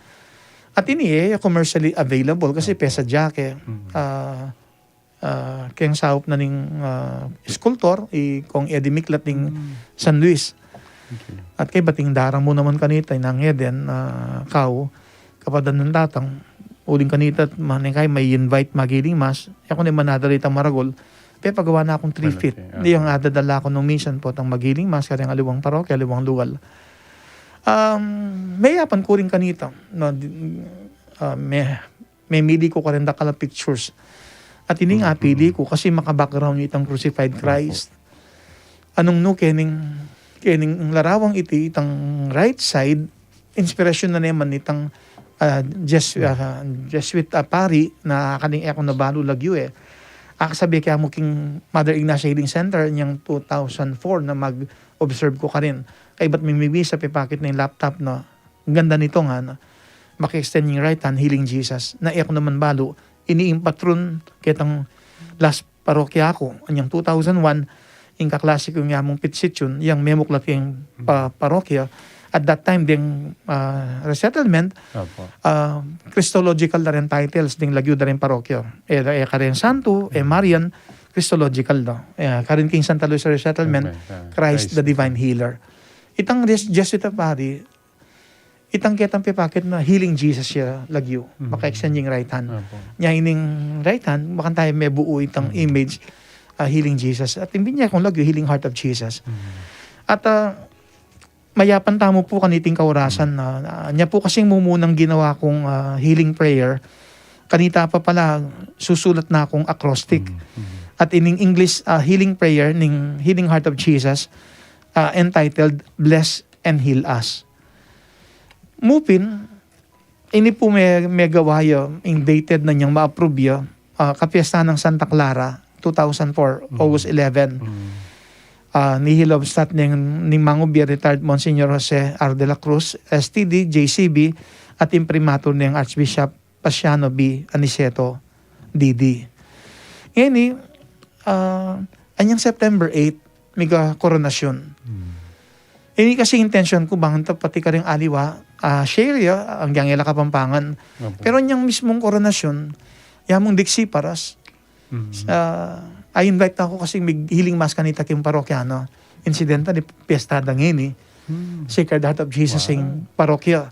At ini e commercially available kasi, opo, pesa dya ke. Mm. Ah, ah, keng saup na ning, ah, sculptor, i Kong Eddie Miklat ning, mm, San Luis. Okay. At kaybat ing daramu naman kanita, i Nang Eden, ah, kau, kapadan nang datang, Uling kanita, manengkay, may invite magiling mass. E ku ne manadala itang maragul. Pepagawa na kung three feet. Malaki, ah. Ing adadala ku nung minsan pu tang magiling mass, karing aliwang parokya, aliwang lugal. Um, meyapan ku rin kanita, no, di-, ah, me-, memili ku karin dakal a pictures. At ining apili ku kasi maka-background itang crucified Christ. Anung nu kening, kening larawang iti, itang right side, inspirasyon na naman itang, ah, Jes-, ah, Jesuit, ah, pari na kaning e ku na balu lagyu e. Akasabi ke mu king Mother Ignacia Healing Center niyang two thousand four na mag-observe ku karin. Kaybat mimibisa, pepakit na ing laptop na, "Ganda nito," ngana. Maki-extend ing right hand, healing Jesus. Na e ku naman balu, ini ing patron ketang last parokya ku, anyang two thousand one, ing kaklase ku yang among Pit Sityon, yang memuklat keng pa-, parokya. At that time, deng, ah, resettlement, ah, Christological da ring titles, deng lagyu da ring parokya. E, e karin Santo, e Marian, Christological da. E, karin king Santa Lucia Resettlement, Christ the Divine Healer. Itang Jes-, Jesuit a pari, itang ketang pepakit na healing Jesus ya lagyu, maka-extend ing right hand. Nya ining right hand, makanyan tamu mebuu itang image, ah, healing Jesus. At ing binie kung lagyu, Healing Heart of Jesus. At, ah, mayapan tamu pu kaniting kaurasan na, ah, nya pu kasing mumunang ginawa kung, ah, healing prayer, kanita pa pala susulat na kung acrostic. At ining English, ah, healing prayer ning Healing Heart of Jesus, ah, entitled Bless and Heal Us. Mu pin, ini pu me-, megawa ya, ing dated na niyang ma-approve ya, ah, kapiesta nang Santa Clara, two thousand four, August eleven. Ah, ni Hillhofstadt ning, ning mangubie, retired Monsignor Jose R. de la Cruz, S T D, J C B, at imprimatur ning Archbishop Paciano B. Aniceto, D D. Ngeni, ah, anyang September eight, miga koronasyon. Ini kasi intensyon ku bang ta pati karing aliwa, ah, share ya, anggang e la Kapampangan. Pero anyang mismung koronasyon, ya mung diksi paras. Ah, a-invite na ku kasi mig-healing mass kanita king parokya, no? Insidente, ni piesta da ngeni. Sacred Heart of Jesus ing parokya.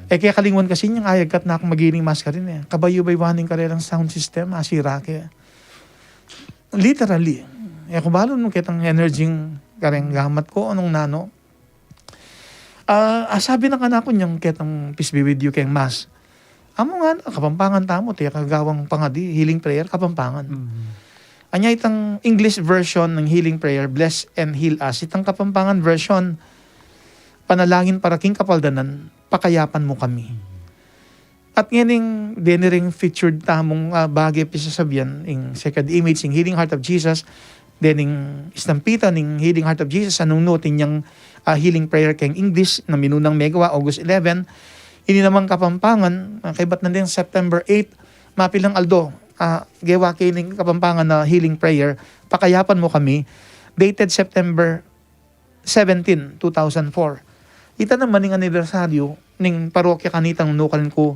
E ke kalingwan kasi nyang ayagkat na kung mag-healing mass karin e. Kabayubayuan ing karelang sound system, asira ke. Literally. E ku balu nung ketang energy ing kareng gamat ku, nung nanu. Ah, ah, sabi na kanaku nyang ketang pisbibidio keng mass. Amu nga, Kapampangan tamu, te, kagawang pangadi, healing prayer, Kapampangan. Anya itang English version ning healing prayer, "Bless and heal us." Itang Kapampangan version, "Panalangin para king kapaldanan, pakayapan mu kami." At ngening, deni ring featured tamung, ah, bage pisasabian, ing second image, ing Healing Heart of Jesus, dening estampita ning Healing Heart of Jesus, anung nu atin yang, ah, healing prayer keng English na minunang megawa, August eleven, ini namang Kapampangan, ah, kaybat na deng September eight, mapilang aldo, ah, gewa ke ning Kapampangan na healing prayer, "Pakayapan mu kami," dated September seventeen, two thousand four. Ita naman ing anibersaryu ning parokya kanitang nukarin ku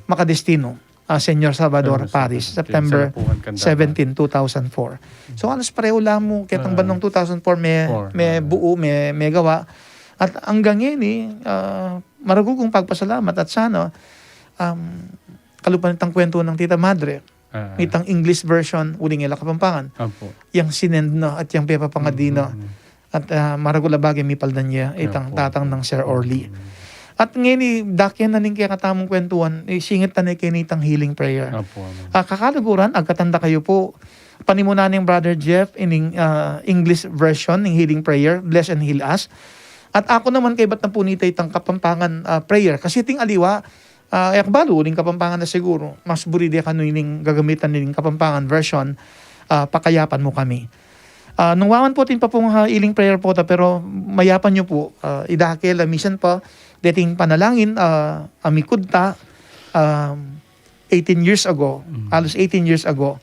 makadestino, ah, Señor Salvador Parish, September seventeen, two thousand four. So, alas pareho la mu, ketang bandang two thousand four me, me buo, me, me gawa. At anggang ngeni, ah, maragul kung pagpasalamat at sana, um, kalupa nitang kwentu nang Tita Madre, itang English version, uling e la Kapampangan. Yang sinend na at yang pepapangadi na. At, ah, maragul a bage mipaldan ya itang tatang nang Sir Orly. At ngeni, dake na ning kekatamung kwentuan, isingit ta ne keni itang healing prayer. Ah, kakaluguran, agkatan da kayu pu, panimunan neng Brother Jeff ining, ah, English version ning healing prayer, "Bless and heal us." At aku naman, kaybat na pu nita itang Kapampangan, ah, prayer. Kasi iting aliwa, ah, e ku balu, uling Kapampangan na siguru. Mas buri de kanu ining gagamitan ning Kapampangan version, ah, "Pakayapan mu kami." Ah, nung wawan pu atin pa pung, ah, healing prayer pu ta, pero mayapan yu pu, ah, idake la misan pa, deting panalangin, ah, amikud ta, ah, eighteen years ago, halos eighteen years ago,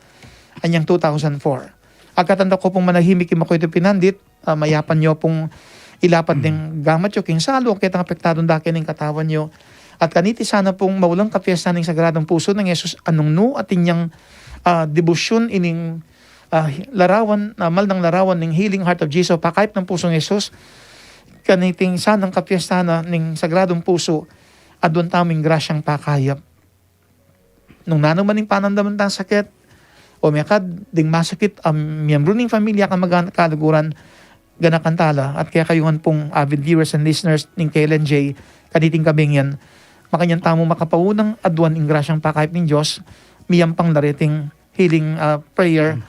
anyang two thousand four. Agkatan da ku pung manahimik ing makuitu pinandit, ah, mayapan yu pung ilapad deng gamat yu king salu, ketang apektadung dake ning katawan yu. At kaniti sana pung maulang kapiesta ning Sagradung Pusu nang Jesus, anung nu atin yang, ah, debosyun ining, ah, larawan, ah, maldang larawan ning Healing Heart of Jesus, pakayap nang Pusung Jesus, kaniting sanang kapiesta na ning Sagradung Pusu, aduan tamu ing grasyang pakayap. Nung nanu man ing panamdaman tang sakit, o mekad ding masakit a miyembru ning familia, kamag-anak, kaluguran, ganakan tala, at kekayu ngan pung avid viewers and listeners ning K L N J, kaniting kabing yan, makanyan tamu makapaunang aduan ing grasyang pakayap ning Dios, miyampang la reting healing, ah, prayer,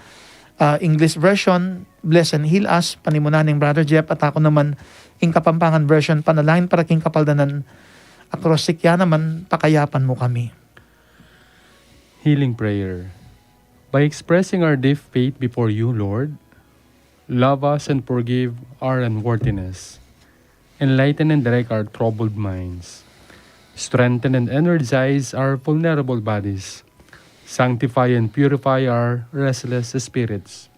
ah, English version, "Bless and heal us," panimunan ning Brother Jeff, at aku naman, ing Kapampangan version, "Panalangin para king kapaldanan." Acrostic ya naman, "Pakayapan mu kami." Healing prayer. By expressing our deep faith before you, Lord, love us and forgive our unworthiness. Enlighten and direct our troubled minds. Strengthen and energize our vulnerable bodies. Sanctify and purify our restless spirits.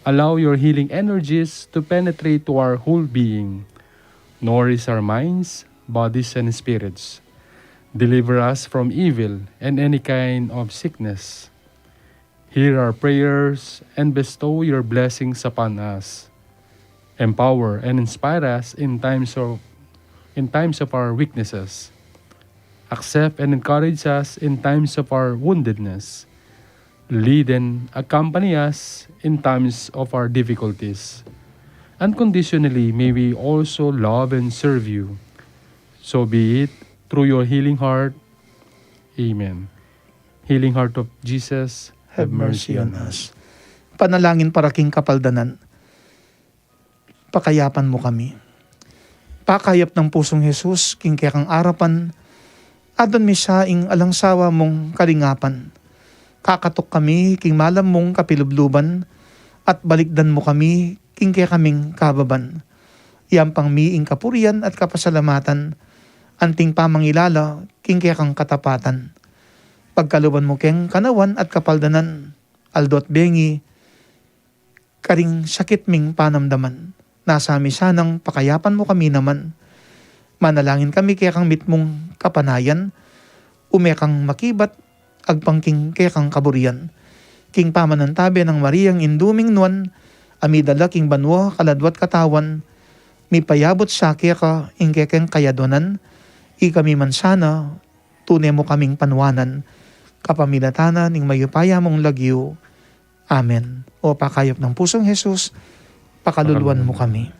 Allow your healing energies to penetrate to our whole being. Nourish our minds, bodies, and spirits. Deliver us from evil and any kind of sickness. Hear our prayers and bestow your blessings upon us. Empower and inspire us in times of, in times of our weaknesses. Accept and encourage us in times of our woundedness. Lead and accompany us in times of our difficulties. Unconditionally, may we also love and serve you. So be it, through your healing heart. Amen. Healing heart of Jesus, have mercy on us. Panalangin para king kapaldanan. Pakayapan mu kami. Pakayap nang pusung Jesus, king kekang arapan, adwan mi sa ing alang sawa mung kalingapan. Kakatuk kami king malam mung kapilubluban, at balikdan mu kami king kekaming kababan. Yampang mi ing kapurian at kapasalamatan, anting pamangilala king kekang katapatan. Pagkaluban mu keng kanawan at kapaldanan, aldo at bengi, karing sakit ming panamdaman. Nasa mi sanang pakayapan mu kami naman. Manalangin kami kekang mitmung kapanayan, ume kang makibat, agpang king kekang kaburian. King pamanantabe nang Mariang indu ming nuan, a midala king banua, kaladwa at katawan, mipayabut sa keka ing kekeng kayadwanan, ikami man sana, tune mu kaming panuanan, kapamilatan na ning mayupaya mung lagyu. Amen. O pakayap nang pusung Jesus, pakaluluan mu kami.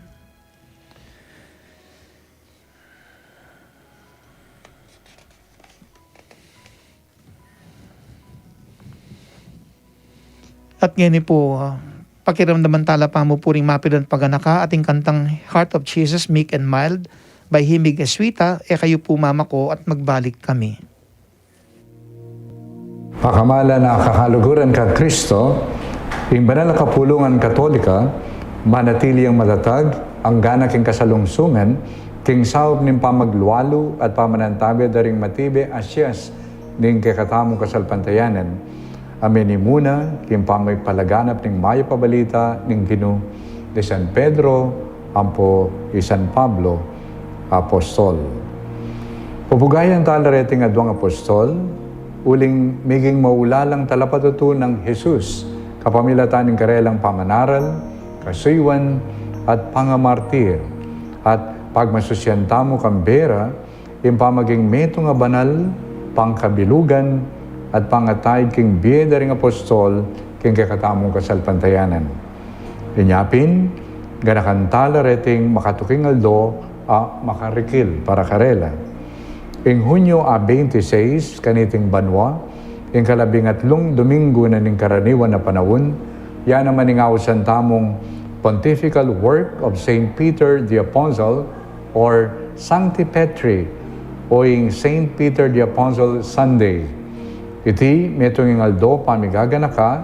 At ngeni pu, ah, pakiramdaman tala pamupuring mapilan paganaka ating kantang Heart of Jesus, Meek and Mild by Jimmy Jesuita, e kayu pu mamako at magbalik kami. Pakamalan a kakaluguran kang Kristo, ing banal a kapulungan Katolika, manatili yang matatag, anggana king kasalungsungan, king saup ning pamaglualu at pamanantabe da ring matibe a sias ning kekatamung kasalpantayanan. Ameni mu na, king pamipalaganap ning mayap a balita ning Ginu, i San Pedro, ampo i San Pablo, apostol. Pupugayan tala reting aduang apostol, uling miging maulalang talapatutu nang Jesus, kapamilatan ning karelang pamanaral, kasuyuan, at pangamartir, at pagmasusian tamu kang bie ra, ing pamaging metung a banal, pangkabilugan, at pangataid king bie da ring apostol, king kekatamung kasalpantayanan. Inya pin, ganakan tala reting makatuking aldo a makarikil para karela. Ing Hunyo a twenty-six, kaniting banua, ing kalabing atlung Dominggu na ning karaniwan a panaun, ya naman ing ausan tamung Pontifical Work of Saint Peter the Apostle, or Sancti Petri, o ing Saint Peter the Apostle Sunday. Iti metung ing aldo pamigaganaka,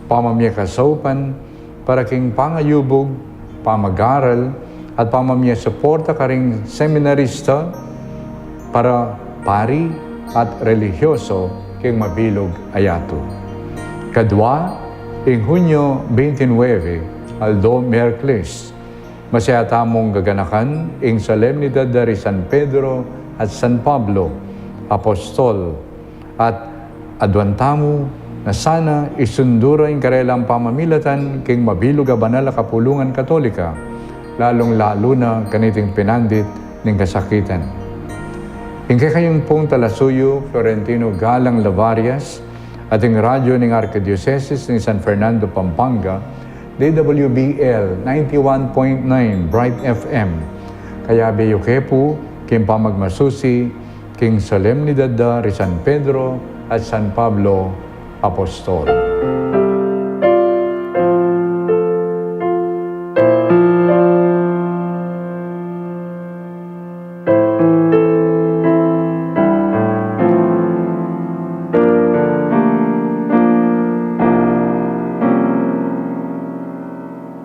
pamamie kasaupan, para king pangayubug, pamagaral, at pamamie suporta karing seminarista, para pari, at relihiyoso king mabilug a yatu. Kadua, ing Hunyo twenty-nine, aldo Miyerkules, masaya tamung gaganakan ing solemnidad da ri San Pedro at San Pablo, apostol, at aduan tamu na sana isundu ra ing karelang pamamilatan king mabilug a banal a kapulungan Katolika, lalung-lalu na kaniting pinandit ning kasakitan. Ing kekayung pung talasuyu, Florentino Galang Lavarias, ating radyo ning Arkidiosesis ning San Fernando, Pampanga, D W B L ninety-one point nine Bright F M. Kayabe yu ke pu king pamagmasusi king solemnidad da ri San Pedro at San Pablo Apostol.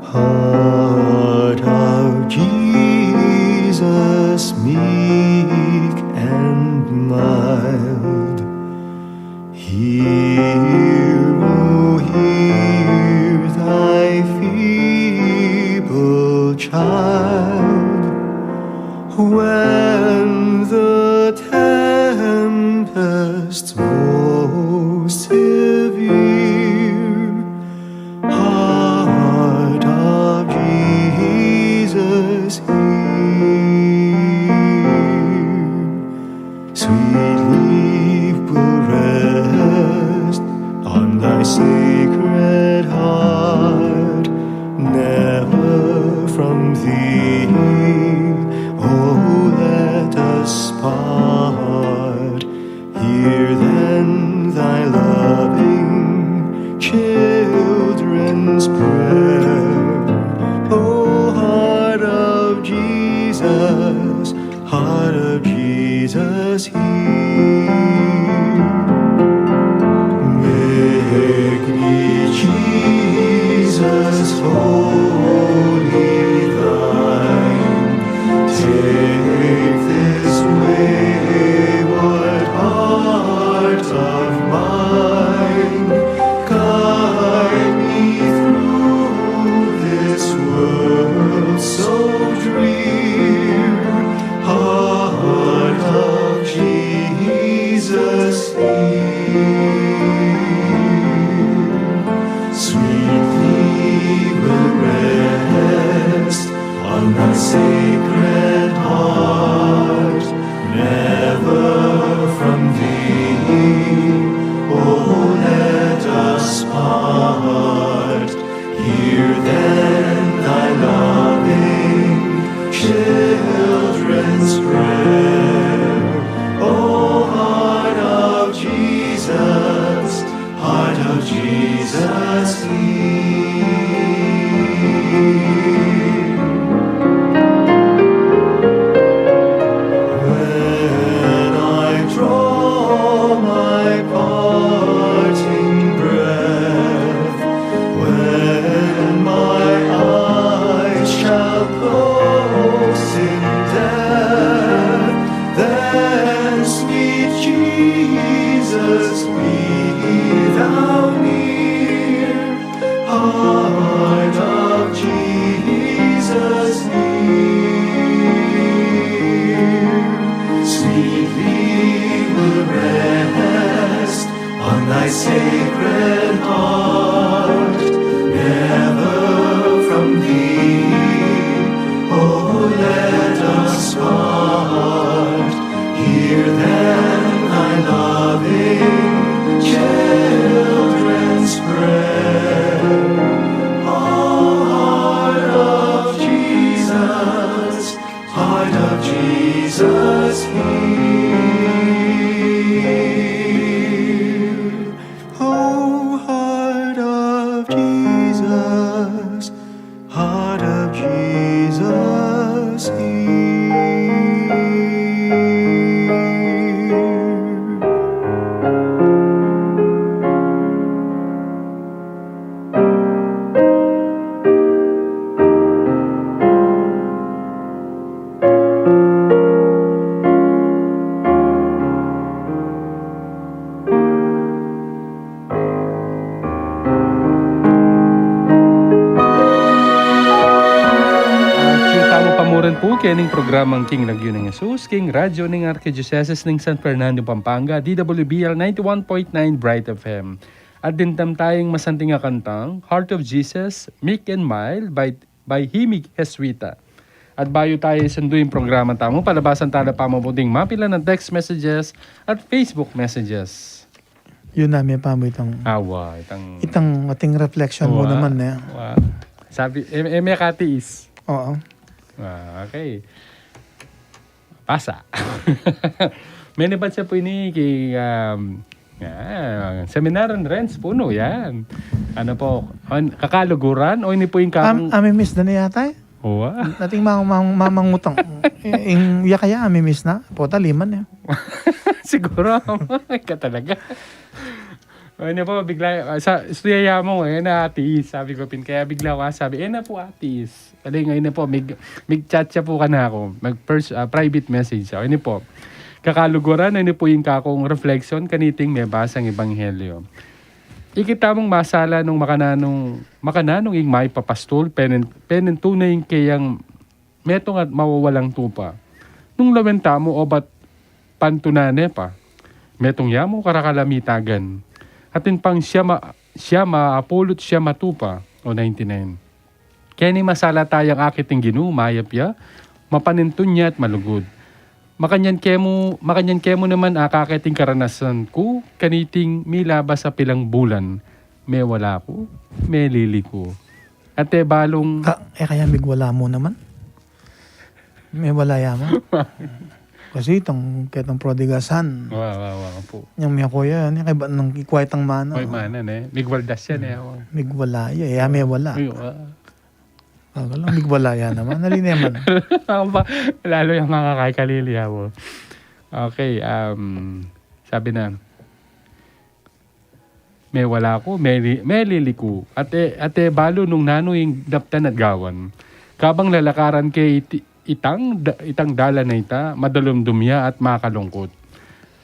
Heart of Jesus, meek and mild, hear, O hear thy feeble child. When the tempest most severe, heart of Jesus, hear. Sweet leaf will rest on thy sacred heart, never from thee, O, let us part. Hear then thy loving children's prayer. O heart of Jesus, heart of Jesus, hear. Make me, Jesus, wholly thine. Take this wayward heart of mine. Guide me through this world so drear. Heart of Jesus, hear. Sweetly we'll rest on thy sacred heart. Never from thee, O, let us part. Hear then thy loving children's prayer. O heart of Jesus, heart of Jesus, hear. When I draw my parting breath, when my eyes shall close in death, then, sweet Jesus, be thou near. Heart of Jesus, hear. Sweetly we'll rest on thy sacred heart. Never from thee, O, let us part. Hear then thy loving children's prayer. O heart of Jesus, heart of Jesus, hear. O heart of Jesus, heart of Jesus, hear. At yu tamu pa mu rin pu kening programang King Lagyu ning Jesus, king radyo ning Arkidiosesis ning San Fernando, Pampanga, D W B L ninety-one point nine Bright F M. At dimdam taya ing masanting a kantang Heart of Jesus, Meek and Mild by, by Himig Jesuita. At bayu tayu isundu ing programa tamu, palabasan tala pamu pu ding mapilan a text messages at Facebook messages. Yun na, me pamu itang, awa, itang, itang ating reflection mu naman, eh. Wa. Sabi, e, e, me katiis. Oo. Ah, okay. Pasa. Menibat siya pu ini ki, um, ah, Seminarian Renz Puno, yan. Ano po, an-, kakaluguran, o ini po ing kakung, amimiss da na yata, eh. Wa. Ating mang-, mang-, mamangutang. Ing, ya kaya, amimiss na? Pota, liman, eh. Siguro, ka talaga. O, ini po, bigla, ah, sa, istorya mu, e na atiis, sabi ku pin, kaya bigla ku sabi, e na pu atiis. Pali, ngeni pu, mig-, mig-chat ya pu kanaku, mag-pers-, ah, private message ya. Ini pu, kakaluguran, ini pu ing kakung reflection kaniting mebasang ebanghelyo. Ikit tamung masala nung makananung, makananung ing mayap a pastul, penen-, penentu na ing keyang metung at mawawalang tupa. Nung lawen tamu obat pantunan ne pa, metung ya mu karakal a mitagan. Atin pang siyam a, siyam a apulu't siyam a tupa, o ninety-nine. Keni masala tayang akit ing Ginu, mayap ya, mapanintun ya at malugud. Makanyan kemu, makanyan kemu naman akakit ing karanasan ku, kaniting milabas a pilang bulan, mewala ku, melili ku. Ate balung. Ah, e kaya migwala mu naman? Mewala ya mu? Kasi itang, ketang prodigal son. Wa, wa, wa pu. Yang mi kuya, ini kaya ba nang ikway tang mana? May mana, ne? Migwaldas ya, ne, wa. Migwala ya, e, mewala. Ay, wa. Bagal lang, migwala ya naman. Nali naman. Ako pa, lalo yang makakaikalili ya pu. Okay, um, sabi na, mewala ku, meli-, melili ku. Ate, ate balu nung nanu ing daptan at gawan. Kabang lalakaran ke iti-, itang da-, itang dalan a ita, madalumdum ya at makalungkut.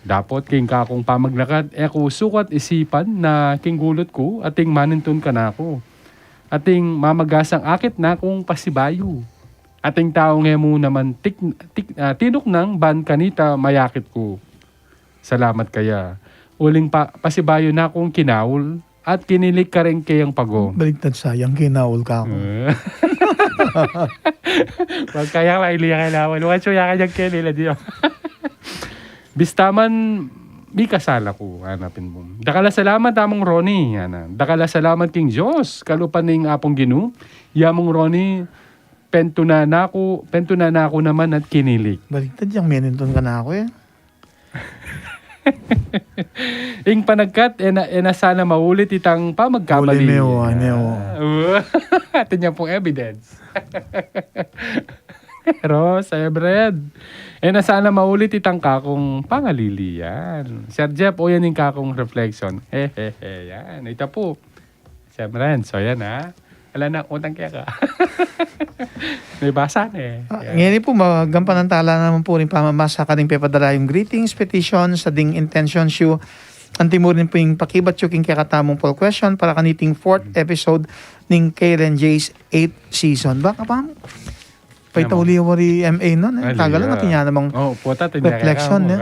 Dapot king kakung pamaglakat, e ku sukat isipan na king gulut ku, ating manintun kanaku. Ating mamagasang akit na kung pasibayu. Ating taung e mu naman tik-, tik-, ah, tinuknang ban kanita mayakit ku. Salamat kaya. Uling pa-, pasibayu na kung kinaul at kinilig karing keyang pago. Baligtad sayang, kinaul ka ku. Eh. Wag kaya, maili ya kailangan. Wag siya kaya kaya kaya nila diyo. Bista man, mikasala ku, ana pin pu. Dakal a salamat, Among Ronnie, ana. Dakal a salamat king Dios, kalupa ning Apung Ginu, ya Among Ronnie, pentunan na ku, pentunan na ku naman at kinilig. Baligtad yang menintun kanaku, e. Ing panagkat, e na, e na sana maulit itang pamagkamali. Uli, mewa, mewa. Atin ya pung evidence. Pero, Sir Brad, e na sana maulit itang kakung pangalili yan. Sir Jeff, o yan ing kakung reflection. Hehehe, yan. Ita pu. Sir Renz, so yan, ha. Ala na, utang kaya ka. May basa na, e. Ah, yan. Ngeni pu, magampanan tala naman pu ring pamamasa karing pepadala yung greetings, petitions, sa ding intentions yu. Anti mu rin pu ing pakibat yu king kekatamung poll question para kaniting fourth episode ning K L N J's eighth season. Baka pa, paitauli wari M A nun, e. Tagal lang, atin ya namang reflection, e.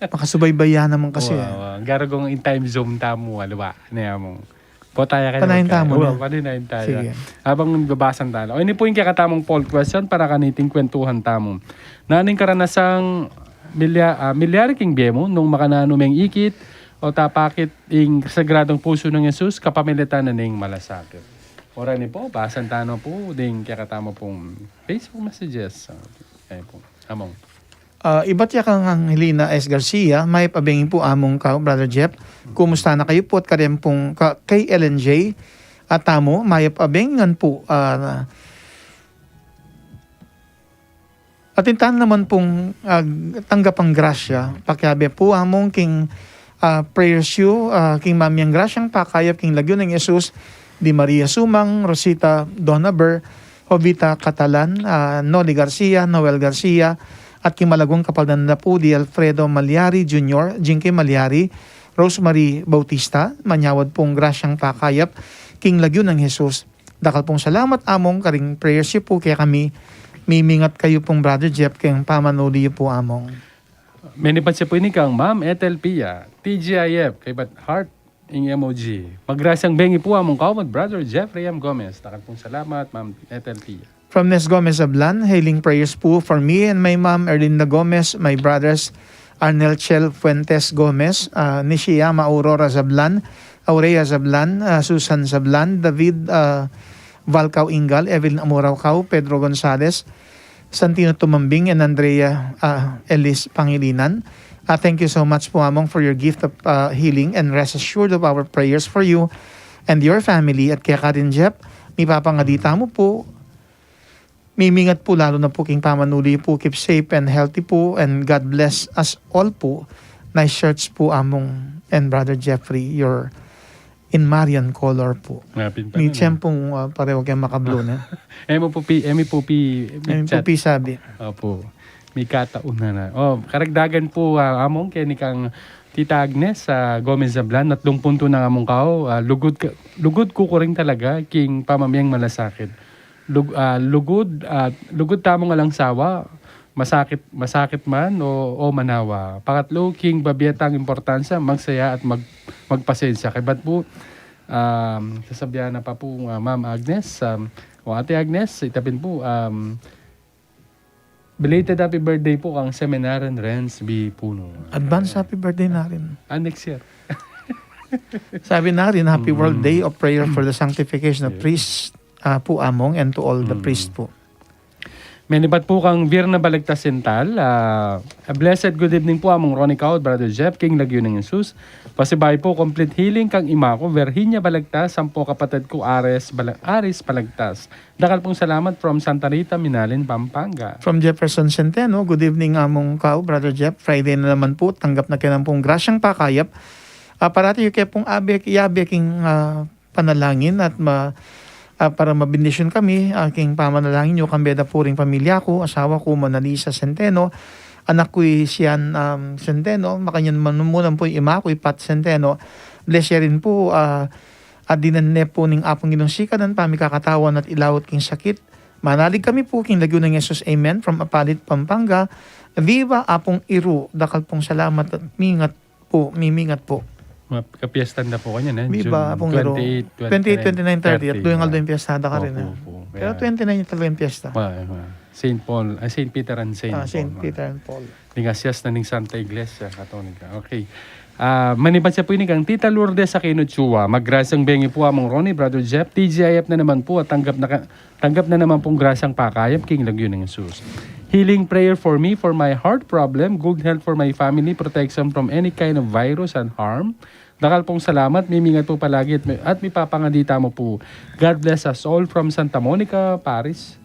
Makasubaybay ya naman kasi, e. Wa, wa. Garagung in time zone tamu, aliwa. Ne among. Potaya kayu. Panayin tamu, wa, ne? Panayin tamu. Sige. Abang babasan tala. O, ini pu ing kekatamung poll question para kaniting kwentuhan tamu. Nanu ing karanasang milya-, ah, milyari king bie mu nung makananu meng ikit o tapakit ing Sagradung Pusu nang Jesus kapamilatan na ning malasakit? Ora ini pu, basan tala pu ding kekatamu pung Facebook messages. Ah, ayan pu. Among. Ah, ibat ya kang Angelina S Garcia, mayap a bengi pu Among kau, Brother Jeff. Kumusta na kayu pu at kareng pung ka-, K L N J? At tamu, mayap a bengi ngan pu, ah, atin tana naman pung, ah, tanggapang grasya, pakiabe pu Among king, ah, prayers yu, ah, king mamiang grasyang pakayap king lagyu nang Jesus, di Maria Sumang, Rosita Donaber, Jovita Catalan, ah, Noli Garcia, Noel Garcia, at king malagwang kapaldanan da pu di Alfredo Malyari Junior, Jinky Malyari, Rosemary Bautista, manyawad pung grasyang pakayap king lagyu nang Jesus. Dakal pung salamat, Among, karing prayers yu pu kekami. Mimingat kayu pung Brother Jeff keng pamanuli yu pu, Among. Menibat siya pu ini kang Ma'am Ethel Pia, T G I F, kaybat heart ing emoji. Magrasyang bengi pu Among kau at Brother Jeffrey M Gomez. Dakal pung salamat, Ma'am Ethel Pia. From Nes Gomez Zablan, healing prayers po for me and my mom, Erlinda Gomez, my brothers, Arnel Chel Fuentes Gomez, uh, Nishiyama Aurora Zablan, Aurea Zablan, uh, Susan Zablan, David uh, Valcao Ingal, Evelyn Amorao Cao, Pedro Gonzalez, Santino Tumambing, and Andrea uh, Ellis Pangilinan. Uh, thank you so much po, Among, for your gift of uh, healing, and rest assured of our prayers for you and your family. At kaya ka rin, Jep, mipapangadi tamu po, mimingat po, lalo na po king pamanuli po. Keep safe and healthy po, and God bless us all po. Nice shirts po, Among and Brother Jeffrey, your in Marian color po. Ngapin pa ni nun, eh. Tiyempong uh, pareho kayo makablo na. Emi po pi, emi po pi, emi po pi sabi. Opo. May kataunan na. Oh, karagdagan po, ah, Among, keni kang Tita Agnes, ah, Gomez Zablan, at dungpunto na nga mong kao, ah, lugud, ka- lugud ku kuring talaga king pamamiyang malasakit. Lug, ah, lugud, ah, lugud tamung alang sawa, masakit, masakit man o, o manawa. Pakatlo, king babiatang importansya, magsaya at mag, magpasensya. Kaybat po, um, sasabihan na pa po, ah, Ma'am Agnes, um, o Ate Agnes, itapin po, um, belated happy birthday po kang Seminarian Renz B Puno. Advance happy birthday na rin. Ah, next year. Sabi na rin, happy World Day of Prayer for the Sanctification of Priests uh, po, Among, and to all the priests po. Menibat po kang Virna Balagtas Sintal, ah, a blessed good evening po, Among Ronnie Cao, Brother Jeff, king lagyu nang Jesus. Pasibayu po, complete healing kang ima ku, Virginia Balagtas, sampu kapatad ku, Ares Bala- Aris Balagtas. Dakal pong salamat from Santa Rita, Minalin, Pampanga. From Jefferson Centeno, good evening, Among Cao, Brother Jeff. Friday na naman po, tanggap na kaya pong grasyang pakayap. Ah, parati yu kaya pong abe, iabe king ah, panalangin at ma, ah, para mabendisyon kami, ah, king pamanalangin yu, kambe da pu ring pamilya ku, asawa ku, Mona Lisa Centeno, anak ku i Sian, um, Centeno, makanyan man mu naman pu i ima ku i Pat Centeno. Bless ya rin pu, ah, at dinan ne pu ning Apung Ginung sikanan, pamikakatawan at ilaut king sakit. Manalig kami pu king lagyu nang Jesus. Amen. From Apalit, Pampanga. Viva Apung Iru, dakal pung salamat at mingat pu, mimingat pu. Ma- kapiestan da pu kanyan, eh. Viva June Apung Iru. Twenty-eight, twenty-nine, twenty-nine, thirty. At duyang aldo ing piesta da karin, eh. Opo, opo. Pero kaya twenty-nine talaga ing piesta. Ma- ma- Saint Paul, ah, Saint Peter and Saint Ah, Paul, Saint ma. Peter and Paul. Ning asias na ning Santa Iglesia Katolika. Okay. Ah, manibat siya pu ini kang Tita Lourdes Aquino Chua. Magrasyang bengi pu, Among Ronnie, Brother Jeff. T G I F na naman pu at tanggap na ka- Tanggap na naman pung grasyang pakayap king lagyu nang Jesus. Healing prayer for me, for my heart problem, good health for my family, protection from any kind of virus and harm. Dakal pung salamat, mimingat pu palagi at, mi- at mipapangadi tamu pu. God bless us all from Santa Monica, Paris,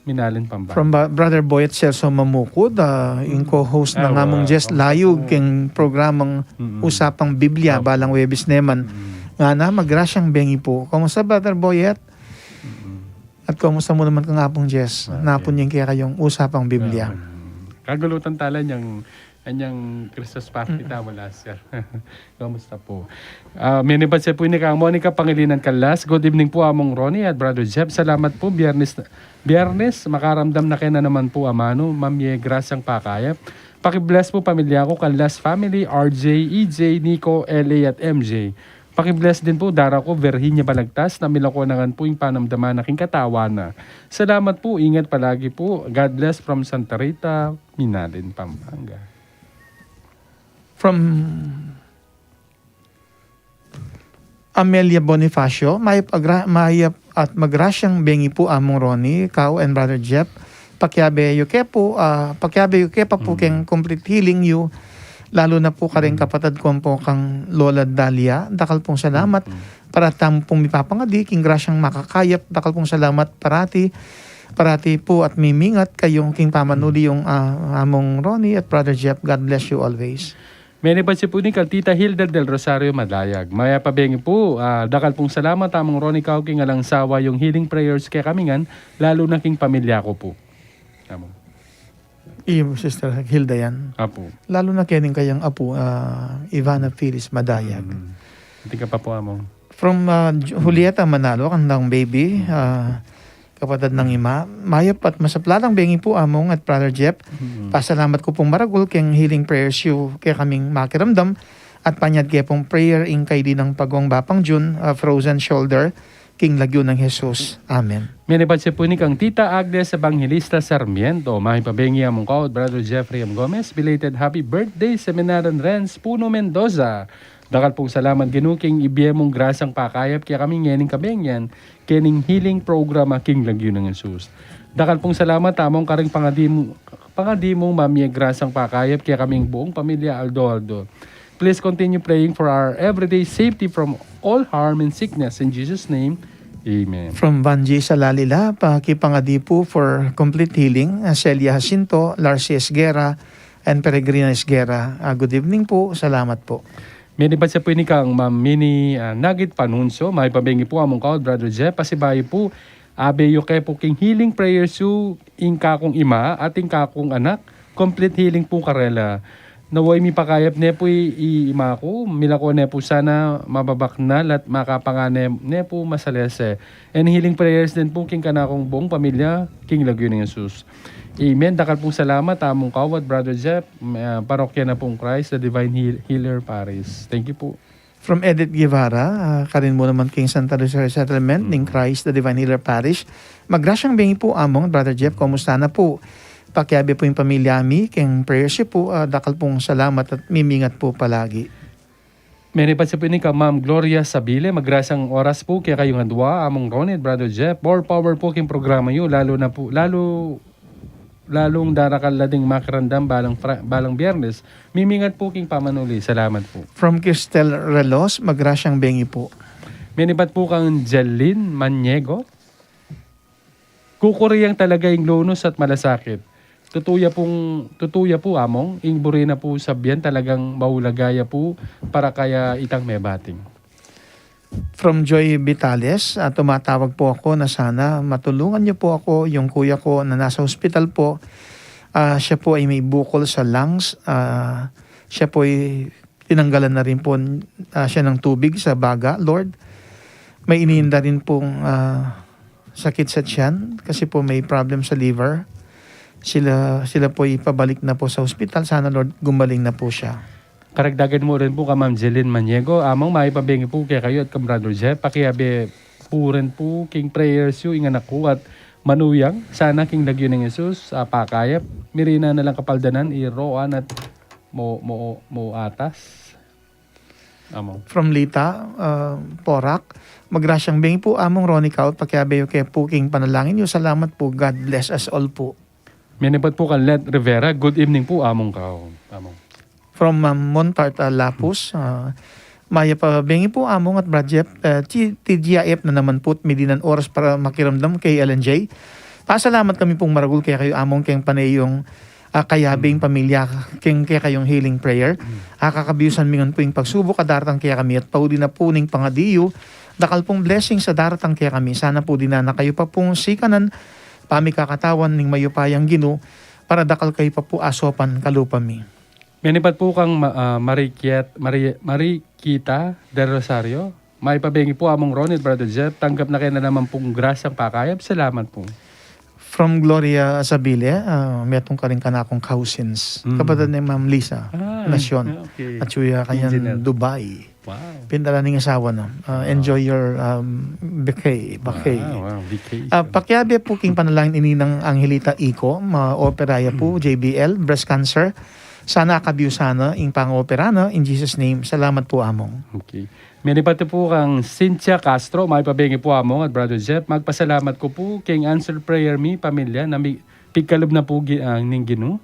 Minalin, Pampanga. From ba- Brother Boyet Celso Mamukud, ah, yung co-host Ah, ng among wa- Jess kamusta Layug, po? King programang Mm-mm. Usapang Biblia, Opo. Balang Webis naman. Mm. Nga na, magrasyang bengi pu. Kamusta, Brother Boyet? Mm-mm. At kumusta mu naman kang Apung Jess? Ah, napun okay. Yung kaya kayong Usapang Biblia. Ah, mm. Kagulutan tala niyang, anyang Christmas party Mm-mm. ta, wala, sir. Kamusta po? Ah, minibat siya po ini kang Monica Pangilinan Calas. Good evening po, Among Ronnie at Brother Jeff. Salamat po. Biyernes, Biyernes, makaramdam na kena naman po, amanu. Mamye grasyang pakayap. Paki-bless po pamilya ko, Calas family, R J, E J, Nico, L A at M J. Paki-bless din po, dara ko, Virginia Balagtas, na milako na ngan po ing panamdaman na king katawan na. Salamat po, ingat palagi po. God bless from Santa Rita, Minalin, Pampanga. From Amelia Bonifacio, mayap, agra, mayap at magrasyang bengi po, Among Ronnie, Cao and Brother Jeff. Pakiabe yu ke po, ah, pakiabe yu ke pa po Mm. keng complete healing yu, lalo na po karing Mm. kapatad ko po kang Lola Dalia. Dakal pong salamat. Mm. Para tamu pong mipapangadi king grasyang makakayap. Dakal pong salamat parati. Parati po at mimingat kayong king pamanuli Mm. yung, ah, Among Ronnie at Brother Jeff. God bless you always. Menibat siya pu ini kang Tita Hilda del Rosario Madayag. Mayap a bengi pu, ah, dakal pung salamat, Among Ronnie, Cao, king alang sawa yung healing prayers kekami ngan, lalo na king pamilya ko pu. Among. Iyo, Sister Hilda yan. Apu. Lalo na kening kayang apu, ah, Ivana Phyllis Madayag. Mm. Atin ka pa pu, Among. From, ah, Ju-, Julieta Manalo, kandang baby, ah, kapatad nang ima. Mayap at masaplalang bengi pu, Among at Brother Jeff. Mm. Pasalamat ku pung maragul keng healing prayers yu kekaming makiramdam at panyad ke pung prayer ing kay Dinang Pagong Bapang Jun, ah, frozen shoulder. king lagyu nang Jesus. Amen. Menibat ya pu ini kang Tita Agnes Evangelista Sarmiento. Makipabengi Among Kau at Brother Jeffrey M. Gomez. Belated happy birthday, Seminarian Renz Puno Mendoza. Dakal pung salamat, Ginu, king ibie mung grasang pakayap kekami ngening kabengi, kening healing program a king lagyu nang Jesus. Dakal pung salamat, Among, karing pangadi mu, pangadi mung mamie grasang pakayap kekaming buung pamilya aldo-aldo. Please continue praying for our everyday safety from all harm and sickness. In Jesus' name, amen. From Vangie Salalila, pakipangadi pu for complete healing, uh, Celia Jacinto, Larcy Esguerra, and Peregrina Esguerra. Uh, good evening pu. Salamat pu. Menibat ya pu ini kang Ma'am Mini, uh, Nagit Panunso. Makipabengi pu Among Kau at Brother Jeff. Pasibayu pu, abe yu ke pu king healing prayers yu ing kakung ima at ing kakung anak, complete healing pu karela. Naway mipakayap ne pu i, i ima ku, milako ne pu sana mababaknal at makapangane ne pu masalese. And healing prayers din pu king kanakung buung pamilya, king lagyu nang Jesus. Amen. Dakal pung salamat, Among Kau at Brother Jeff, ah, parokya na pung Christ the Divine Heal-, Healer Parish. Thank you pu. From Edith Guevara, ah, karin mu naman king Santa Lucia Resettlement, ning Christ the Divine Healer Parish. Magrasyang bengi pu, Among, Brother Jeff, kumusta na pu? Pakiabe pu ing pamilya mi king prayers yu pu, ah, dakal pung salamat at mimingat pu palagi. Menibat ya pu ini kang Ma'am Gloria Sabile, magrasyang oras pu kekayung adua, Among Ronnie at Brother Jeff. More power pu king programa yu, lalu na pu, lalu lalung darakal la ding makiramdam balang Fri-, balang Biyernes. Mimingat pu king pamanuli. Salamat pu. From Cristel Relos, magrasyang bengi pu. Menibat pu kang Jeline Maniego. Kukuriang talaga ing lunus at malasakit. Tutu ya pung, tutu ya pu, Among, ing buri na pu sabian talagang maulaga ya pu para kaya itang mebating. From Joy Vitales, ah, tumatawag po ako na sana matulungan niyo po ako, yung kuya ko na nasa hospital po. Ah, siya po ay may bukol sa lungs. Ah, siya po ay tinanggalan na rin po, ah, siya ng tubig sa baga, Lord. May iniinda rin pong, ah, sakit sa tiyan kasi po may problem sa liver. Sila, sila po ipabalik na po sa hospital. Sana, Lord, gumaling na po siya. Karagdagan mu rin pu kang Ma'am Jeline Maniego, Among, makipabengi pu kekayu at kang Brother Jeff, pakiabe pu rin pu king prayers yu ing anak ku at manuyang sana king lagyu nang Jesus, ah, pakayap. Mirina na lang kapaldanan i Roan at mo, mo, mo atas. Among. From Lita, ah, Porac, magrasyang bengi pu, Among Ronnie Kaut, pakiabe yu ke pu king panalangin yu. Salamat pu. God bless us all pu. Menibat pu kang Let Rivera, good evening pu, Among Kau. Among. From, um, Montart, uh, Lapus, uh, mayap a bengi pu, Among at Brad Jeff, uh, ti-, T G I F na naman pu't midinan oras para makiramdam kay L N J. Pasalamat kami pung maragul kekayu, Among, keng pane yung, uh, kayabing pamilya, keng kekayung healing prayer. Uh, kakabiusan mi ngan pu ing pagsubuk a daratang kekami at pauli na pu ning pangadi yu, dakal pung blessings a daratang kekami. Sana pu dinan na kayu pa pung sikanan pamikakatawan ning mayupayang Ginu, para dakal kayu pa pu asopan kalupa mi. Menibat pu kang Ma-, ah, Marikiet-, Mari-, Marikita del Rosario. Makipabengi pu, Among Ronnie at Brother Jeff. Tanggap na ke na naman pung grasyang pakayap. Salamat pu. From Gloria Sabile, ah, metung karing kanakung cousins. Mm. Kapatad ni Ma'am Lisa, ah, Nasyon. Ah, okay. At suya kanyan Dubai. Wow. Pinadala ning asawa na. Ah, wow. Enjoy your, um, vacay, vacay. Wow, wow, vacation. Ah, pakiabe pu king panalangin i Ninang Angelita Ico, ma-opera ya pu, J B L, breast cancer. Sana akabiusan na ing pang-opera na, in Jesus' name. Salamat pu, Among. Okay. Menibat pu kang Cynthia Castro, makipabengi pu, Among at Brother Jeff. Magpasalamat ku pu king answered prayer mi pamilya na mi-, pigkalub na pu gi-, ah, ning Ginu.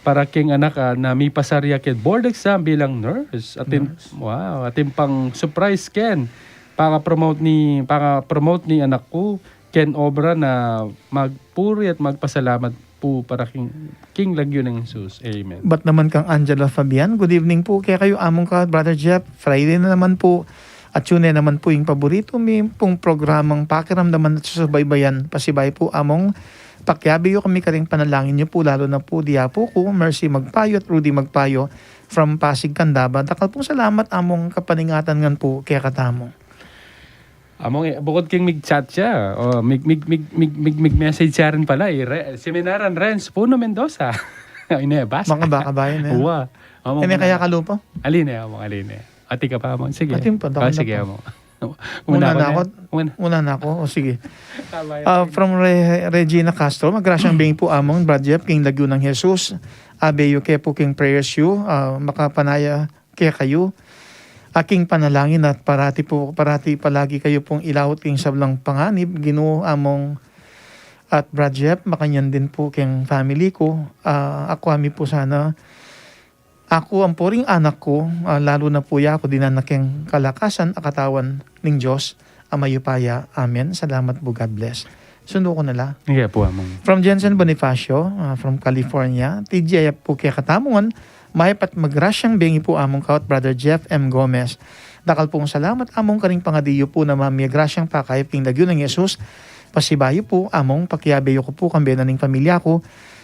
Para keng anak, ah, na mipasar ya keng board exam bilang nurse. Atin, nurse. Wow, atin pang surprise ken. Paka-promote ni, paka-promote ni anak ku ken obra na magpuri at magpasalamat pu para king, king lagyu nang Jesus. Amen. Bat naman kang Angela Fabian, good evening pu kekayu, Among Kau at Brother Jeff. Friday na naman pu. At yun na naman pu ing paboritu mi pung programang Pakiramdaman at Susubaybayan. Pasibayu pu, Among, pakiabe yu kami karing panalangin yu pu, lalu na pu di apu ku, Mercy Magpayo at Rudy Magpayo from Pasig, Candaba. Dakal pung salamat, Among, kapaningatan ngan pu kekatamu. Among, eh, bukod king mig-chat ya, o, mig-, mig-message ya rin pala, eh, Re-, Seminarian Renz Puno Mendoza. Ay, ne, basa. Baka, baka ba yun, eh? Uwa. Among, ini kaya kalupa? Alin, eh, Among, alin, eh? Atin ka pa, Among. Sige. Atin pa, ah, sige, Among. Muna na ako. Muna na ako. O, sige. Ah, from Re- Regina Castro, magrasyang bengi pu Among, Brad Jeff, king lagyu nang Jesus. Abe yu ke pu king prayers yu, ah, makapanaya kekayu. Aking panalangin at parati pu, parati palagi kayu pung ilaut king sablang panganib, Ginu, Among, at Brad Jeff, makanyan din pu king family ku. Ah, aku ami pu sana Aku ampo ring anak ku, ah, lalu na pu ya ku dinan na keng kalakasan a katawan ning Dios a mayupaya. Amen. Salamat pu, God bless. Sundu ku na la. Iya pu, Among. From Jensen Bonifacio, ah, from California, T G I F pu kekatamu ngan, mayap at magrasyang bengi pu Among kayu at Brother Jeff M Gomez. Dakal pung salamat Among karing pangadi yu pu na mamiagrasyang pakayap king lagyu nang Jesus. Pasibayu pu Among, pakiabe yu ku pu kambe na ning pamilya ku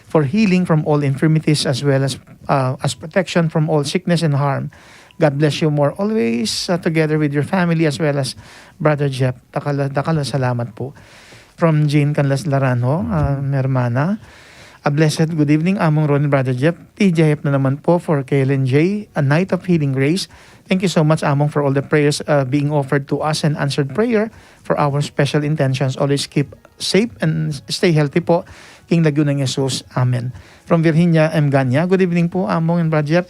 for healing from all infirmities as well as, uh, as protection from all sickness and harm. God bless you more always, uh, together with your family as well as Brother Jeff. Dakal, dakal a salamat pu. From Jane Canlas Laranjo, uh, mi hermana. A blessed good evening, Among Ronnie, Brother Jeff. T G I F na naman po for Kellen J, a night of healing grace. Thank you so much, Among, for all the prayers, uh, being offered to us and answered prayer for our special intentions. Always keep safe and stay healthy po. King lagyu nang Jesus. Amen. From Virginia M Ganya, good evening po, Among and Brad Jeff.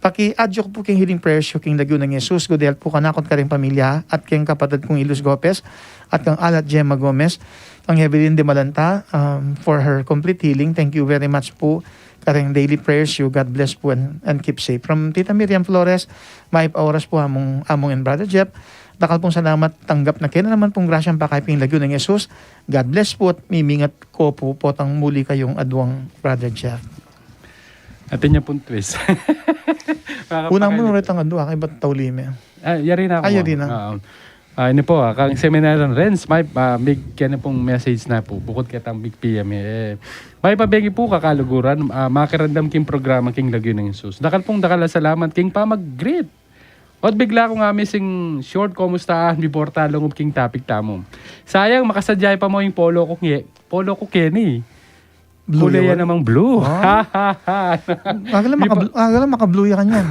Paki-add yu ku po king healing prayers yu king lagyu nang Jesus. Good health po kanaku at kareng pamilya at keng kapatad kung Ilus Gopez at kang Alat Gemma Gomez, kang Evelyn de Malanta, um, for her complete healing. Thank you very much po kareng daily prayers yu. God bless po and, and keep safe. From Tita Miriam Flores, mayap a oras po Among, Among and Brother Jeff. Dakal pung salamat, tanggap na ke na naman pung grasyang pakayap king lagyu nang Jesus. God bless po at mimingat ko po potang muli kayung aduang, Brother Jeff. Atin ya pung twist. Una mu na retang adua, kay bat tauli me. Ah, yari na ako. Ah, yari na. Oo. Ah, ini po, ah, kang Seminarian Renz, may, ah, mig, kaya pung message na po, bukod kaya tang mig P M, eh. Mayap a bengi po, kakaluguran, ah, makiramdam king programa king lagyu nang Jesus. Dakal pung dakal a salamat king pamag-greet. Ot bigla kung ami sing short kumustahan before ta lungub king topic tamu. Sayang, makasadya pa mo ing polo ku, nge, polo ku keni. Blue. Kulay ya namang blue. Ah. Ha, ha, ha. Agala maka-blue, agala maka-blue ya kanyan.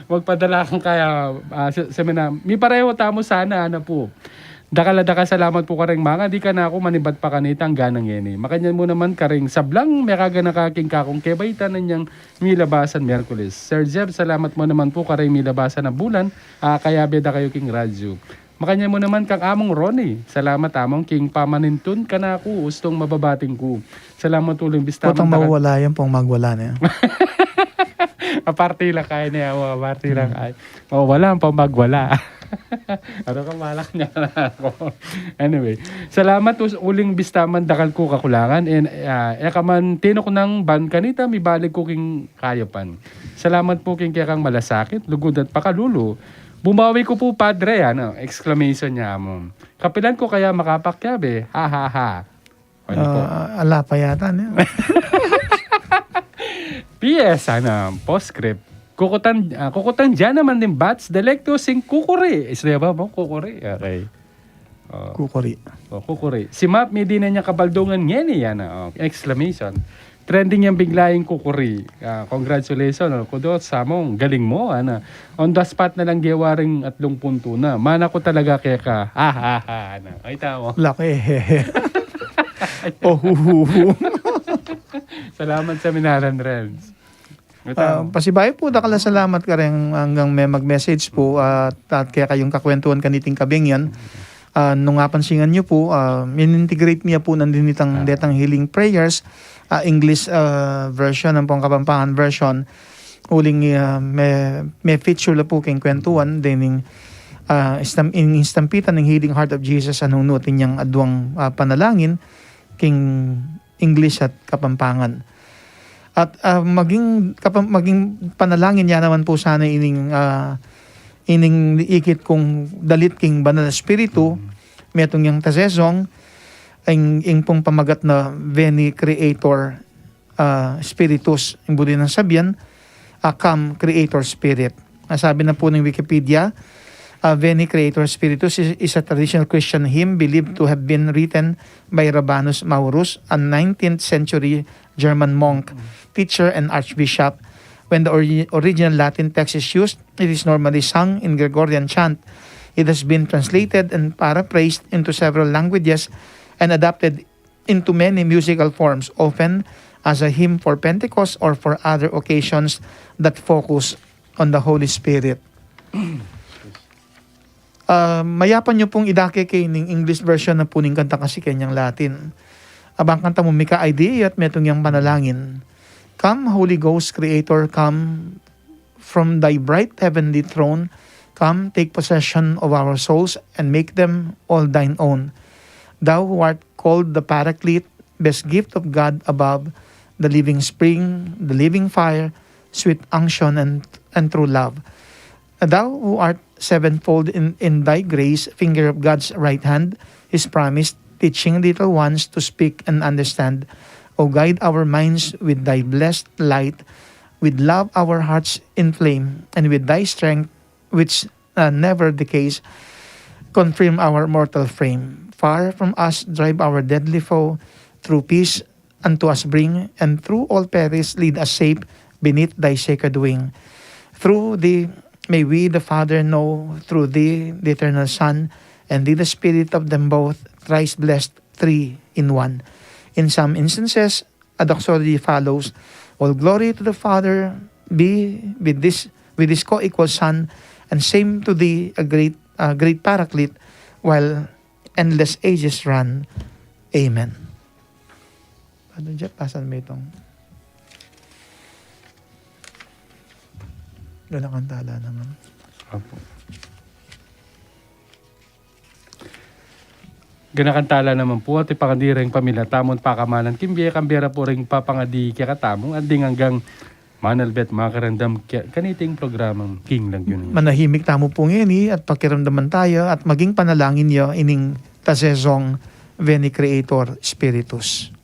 Magpadala kang kaya, ah, se-, seminar. Mi pareho tamu sana, ana po. Dakal a dakal a salamat po kareng mangadi kanaku manibat pa kanitang gana ngeni. Makanyan mu naman kareng sablang mekaganaka king kakung kebaitan na niyang milabasan Miyerkules. Sir Jeff, salamat mu naman po kareng milabasan a bulan, ah, kayabe da kayu king radyu. Makanyan mu naman kang Among Ronnie. Salamat, Among, king pamanintun kanaku, ustung mababating ku. Salamat uling bista. Potang man dakal mawala yan, pang magwala na yan. Aparte lang kaya niya, aparte lang kaya. Mawala, pang magwala. Ano ka, malak niya na ako. Anyway, salamat us-, uling bista man dakal ku kakulangan. And, ah, e ka man tinuknang ban kanita, mibalik ku king kayapan. Salamat po king kekang malasakit, lugud at pakalulu. Bumawi ku po, Padre, ano, exclamation niya mo. Kapilan ku kaya makapakyabe? Ha, ha, ha. Ano po? Ah, ala pa yata niya. P S, ano, postscript. Kukutan, ah, kukutan dyan naman din bats, delecto sing kukuri. Istorya ba mo? Kukuri? Okay. Oh. Kukuri. Oh, kukuri. Si Map, may di na niya kabaldungan ngeni, yan, ah, oh, exclamation. Trending yang bigla yung kukuri. Ah, congratulations, oh, kudos, Among, galing mo, ana. On the spot na lang gewa ring atlung punto na. Mana ku talaga keka. Ha, ha, ha, ana. Ay, tao. Laki. Oh, hu, hu, hu. Salamat, Seminarian Renz. Ah, pasibayu po, dakal a salamat kareng anggang me mag-message po, at, at kekayung kakwentuhan kaniting kabeng yan. Ah, nung apansingan yu po, ah, in-integrate mi ya po nandin itang detang healing prayers, ah, English, ah, version, ampong Kapampangan version, uling, ah, me, me-feature la po keng kwentuhan, dening, ah, istam-, in-, istampitan ning Healing Heart of Jesus, a nung nutin yang aduang, ah, panalangin, king English at Kapampangan. At, ah, maging kapam-, maging panalangin ya naman po sana ining, ah, ining ikit kung dalit king Banal a Espiritu, metung yang ta sesong, ing, ing pung pamagat na Veni Creator, ah, Spiritus, ing buri nang sabian, ah, come, Creator Spirit. Ang sabi na po ng Wikipedia, ah, Veni Creator Spiritus is, is a traditional Christian hymn believed to have been written by Rabanus Maurus, a nineteenth century German monk, teacher, and archbishop. When the ori-, original Latin text is used, it is normally sung in Gregorian chant. It has been translated and paraphrased into several languages and adapted into many musical forms, often as a hymn for Pentecost or for other occasions that focus on the Holy Spirit. Ah, mayapan yu pung idake keni ning English version na pu ning kanta kasi kenyang Latin. Abang kanta mu mika idea at metung yang panalangin. Come, Holy Ghost, Creator, come from thy bright heavenly throne. Come, take possession of our souls and make them all thine own. Thou who art called the Paraclete, best gift of God above, the living spring, the living fire, sweet unction, and, and true love. Thou who art sevenfold in, in thy grace, finger of God's right hand, his promise, teaching little ones to speak and understand. O guide our minds with thy blessed light, with love our hearts inflame, and with thy strength, which uh, never decays, confirm our mortal frame. Far from us drive our deadly foe, through peace unto us bring, and through all perils lead us safe beneath thy sacred wing. Through thee may we the Father know, through thee the eternal Son, and thee the Spirit of them both, thrice blessed three in one. In some instances, a doxology follows. All glory to the Father be with this with this co-equal Son, and same to thee, a great, uh, great Paraclete, while endless ages run. Amen. Father Jeff, pasan mo itong ganakan tala naman. Apo. Ganakan tala naman pu, at ipangadi reng pamilya tamu at pakamalan king bie, kambe ra pu reng papangadi kekatamu, at ding anggang manalbe at makiramdam ke-, kaniting programang King Lagyu na Ngeni. Manahimik tamu pu ngeni at pakiramdaman taya at maging panalangin ya ining Tazezong Veni Creator Spiritus.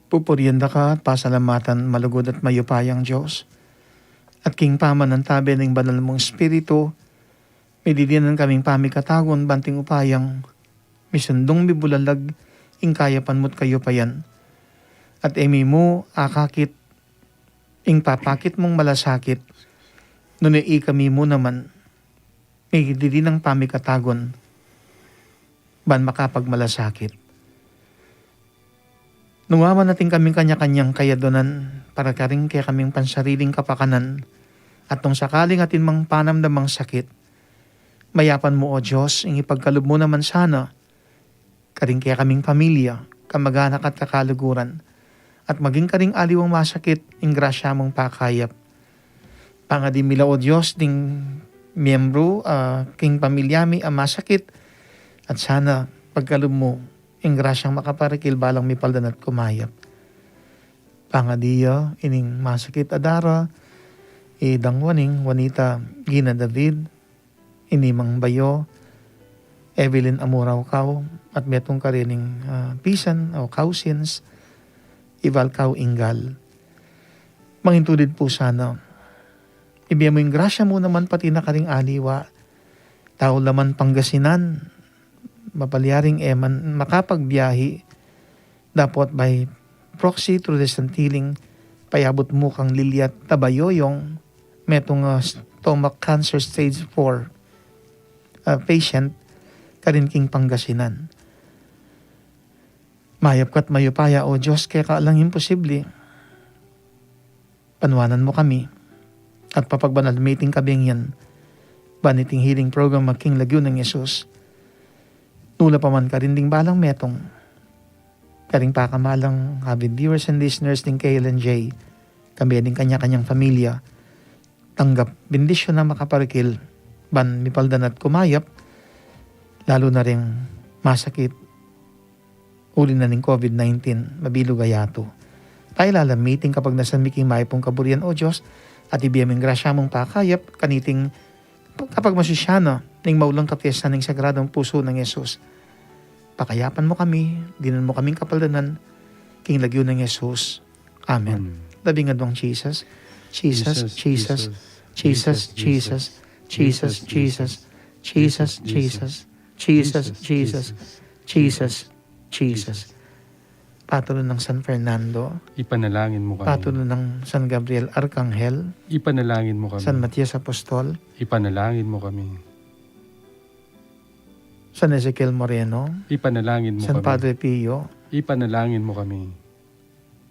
Pupurian da ka at pasalamatan, malugud at mayupayang Dios. At king pamanantabe ning banal mung Espiritu, mididinan kaming pamikatagun ban king upayang misundung mibulalag ing kayapan mu't kayupayan. At e mi mu akakit ing papakit mung malasakit, nune ikami mu naman, mididinan pamikatagun ban makapagmalasakit. Nung aman atin kaming kanya-kanyang kayadunan para karing kekaming pansariling kapakanan, at nung sakaling atin mang panamdamang sakit, mayapan mu, O Dios, ing ipagkalub mu naman sana karing kekaming pamilya, kamag-anak at kakaluguran, at maging karing aliwang masakit ing grasya mung pakayap. Pangadi mi la, O Dios, ding miyembru, ah, king pamilya mi a masakit, at sana pagkalub mu ing grasyang makaparikil balang mipaldan at kumayap. Pangadi ya ining masakit a dara, i Dang Waning, Juanita, Gina, David, ini mang Bayo, Evelyn Amurao Kao, at metung karin ning, ah, pisan o cousins, Ival Kao Ingal. Mangintulid pu sana. Ibie mu ing grasya mu naman pati na karing aliwa. Tau la man Pangasinan, mapalyaring e man makapagbiahi, dapot by proxy through the Santiling, payabut mu kang Liliat Tabayoyong, metung, ah, stomach cancer stage four, ah, patient, karin king Pangasinan. Mayap ka't mayupaya, O Dios, keka alang imposible. Panuanan mu kami, at papagbanal mi iting kabeng yan, ban iting healing program a king lagyu nang Jesus. Nula pa man karin ding balang metung, karing pakamalang avid viewers and listeners ding K L N J, kambe ding kanya-kanyang pamilya, tanggap bendisyun a makaparikil, ban mipaldan at kumayap, lalu na ring masakit, uli na ning COVID nineteen, mabilug a yatu. Pailalam mi iting kapagnasan mi king mayap mung kaburian, O Dios, at ibie mu ing grasya mung pakayap kaniting kapagmasusyan na ning maulang kapiestan ning Sagradong Pusu nang Jesus. Pakayapan mu kami, dinan mu kaming kapaldanan, king lagyu nang Jesus. Amen. Amen. Labing aduang Jesus. Jesus, Jesus, Jesus, Jesus, Jesus, Jesus, Jesus, Jesus, Jesus, Jesus, Jesus, Jesus, Jesus, Jesus, Jesus. Patulun nang San Fernando. Ipanalangin mo kami. Patulun nang San Gabriel Arkanghel. Ipanalangin mo kami. San Matias Apostol. Ipanalangin mo kami. San Ezekiel Moreno. Ipanalangin mo kami. San Padre Pio. Ipanalangin mo kami.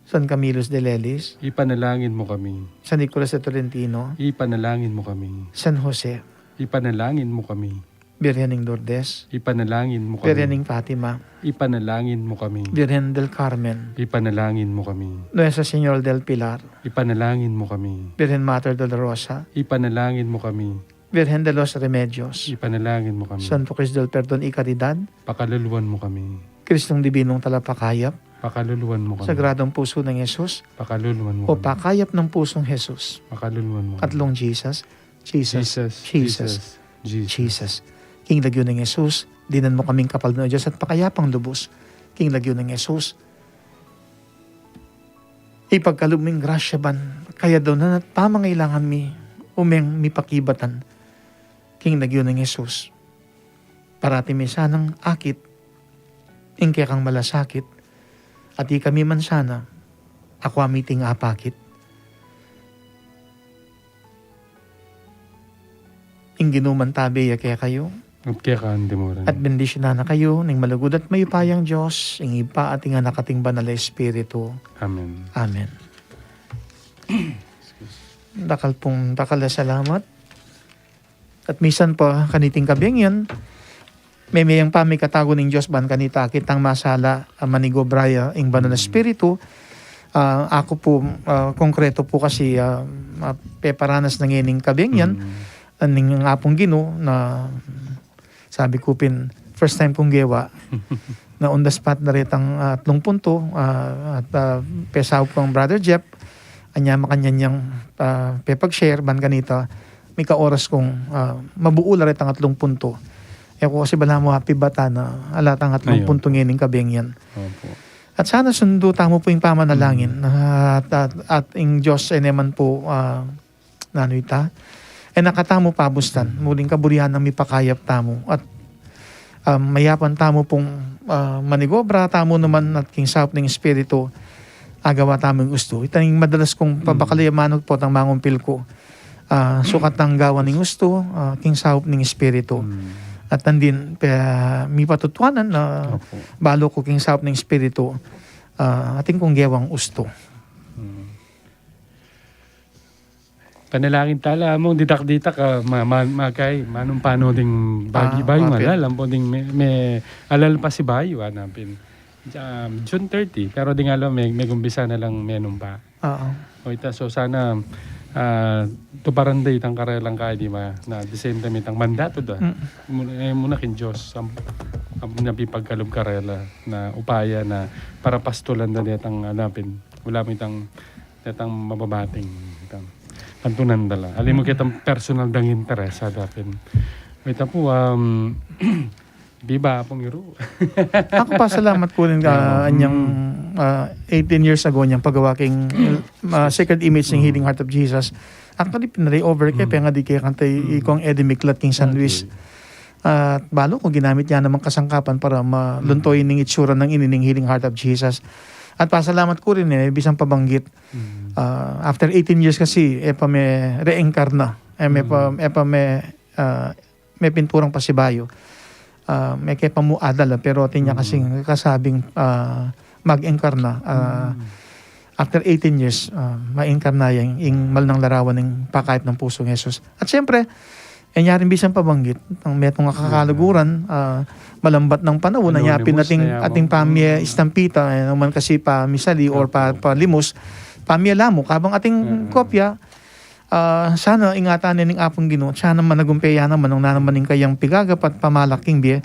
San Camillus de Lelis. Ipanalangin mo kami. San Nicolas de Tolentino. Ipanalangin mo kami. San Jose. Ipanalangin mo kami. Birhen ning Lourdes. Ipanalangin mo kami. Birhen ning Fatima. Ipanalangin mo kami. Birhen del Carmen. Ipanalangin mo kami. Nuestra Señora del Pilar. Ipanalangin mo kami. Birhen Mater Dolorosa. Ipanalangin mo kami. Birhen de los Remedios. Ipanalangin mo kami. Santo Cristo del Perdon y Caridad. Pakaluluan mo kami. Cristong Dibinong Talapakayap. Pakaluluan mo kami. Sagradong Puso ng Jesus. Pakaluluan mo kami. O pakayap ng Pusong Jesus. Pakaluluan mo kami. Atlung Jesus. Jesus, Jesus, Jesus, Jesus, Jesus. Jesus. King lagyu nang Jesus, dinan mu kaming kapaldanan, O Dios, at pakayapang lubus. King lagyu nang Jesus, ipagkalub mu ing grasya ban kayadunan at pamangailangan mi umeng mipakibatan. King lagyu nang Jesus, parati mi sanang akit ing kekang malasakit, at ikami man sana akua mi iting apakit. Ing Ginu mantabe ya kekayu. At keka mu rin. At bendisyunan na kayu ning malugud at mayupayang Dios, ing Ibpa at ing Anak at ing Banal a Espiritu. Amen. Amen. Dakal pung, dakal a salamat. At misan pa kaniting kabeng yan, meme yang pamikatagun ning Dios ban kanita kitang masala a manigobra ya ing Banal a Espiritu. Ah, aku pu, ah, konkreto pu kasi, ah, ah, peparanas na ngening kabeng yan, ah, ning Apung Ginu na sabi ku pin, first time kung gewa. Na on the spot na retang, ah, atlung punto, ah, at, ah, pesaup kang Brother Jeff, anya makanyan yang, ah, pepag-share, ban kanita, mika oras kung, ah, mabuul retang atlung punto. E ku kasi balamu api bata na ala tang atlung punto ngening kabeng yan. Opo. At sana sundu tamu pu ing pamanalangin. At, at, at ing Dios e naman pu, ah, nanu ita, e na katamu pabustan, muling kaburian nang mipakayap tamu. At, ah, mayapan tamu pung, ah, manigobra tamu naman at king saup ning Espiritu, agawa tamu ing ustu. Ita ing madalas kung pabakali, amanu potang mangumpil ku, ah, sukat nang gawan ning ustu, ah, king saup ning Espiritu. At nandin, pe, mipatutuanan na balu ku king saup ning Espiritu, ah, atin kung gewang ustu. Panalangin tala, among ditak-ditak, ah, ma-, ma-, magkay, manung pano ding bayu, ah, bayu nga alal, ampo ding me, me, alal pasibayu, ah, napin. Um, June thirty, pero ding alal, me, megumpisa na lang menumpa. Oo. O ita, so sana, ah, tuparan da itang karelang kaya di ma, na the same time itang mandatu da. Muna, e, muna king Dios, am, am, napipagkalub karela, na upaya na para pastulan da detang, ah, napin, wala mu itang detang mababating, itang kantunan da la. Alimu ketang personal dang interes, ah, dapin. Ita pu, um, di ba, Apung Iru? Aku pasalamat ku rin ka anyang, ah, eighteen years ago niyang pagawa king, ah, Sacred Image ning Healing Heart of Jesus. Actually, pinalay over ke, penga di ke kanta i-, ikong Eddie Miklat king San Luis. At balu ku ginamit niya namang kasangkapan para maluntoy ning itsura nang ini ning Healing Heart of Jesus. At pasalamat ku rin e, bisang pabanggit. Ah, after eighteen years kasi, e pa me reinkarna. E me pa, e pa me, ah, me pinturang pasibayu. Ah, me ke pa mu adal, ah, pero atin ya kasing kasabing, ah, mag-inkarna. Ah, after eighteen years, ah, ma-inkarna ya ing, ing mal nang larawan ning pakayap nang pusung Jesus. At siyempre, e niya rin bisang pabanggit, ang metung a kakaluguran, ah, malambat nang panaun, na nya pin ating, ating pamye estampita, e, naman kasi pamisali or pa, palimus, pamye lamu, kabang ating kopya, ah, sana ingatan ne ning Apung Ginu, sana managumpe ya naman, nung nanaman ning kayang pigagapat pamalak king bie,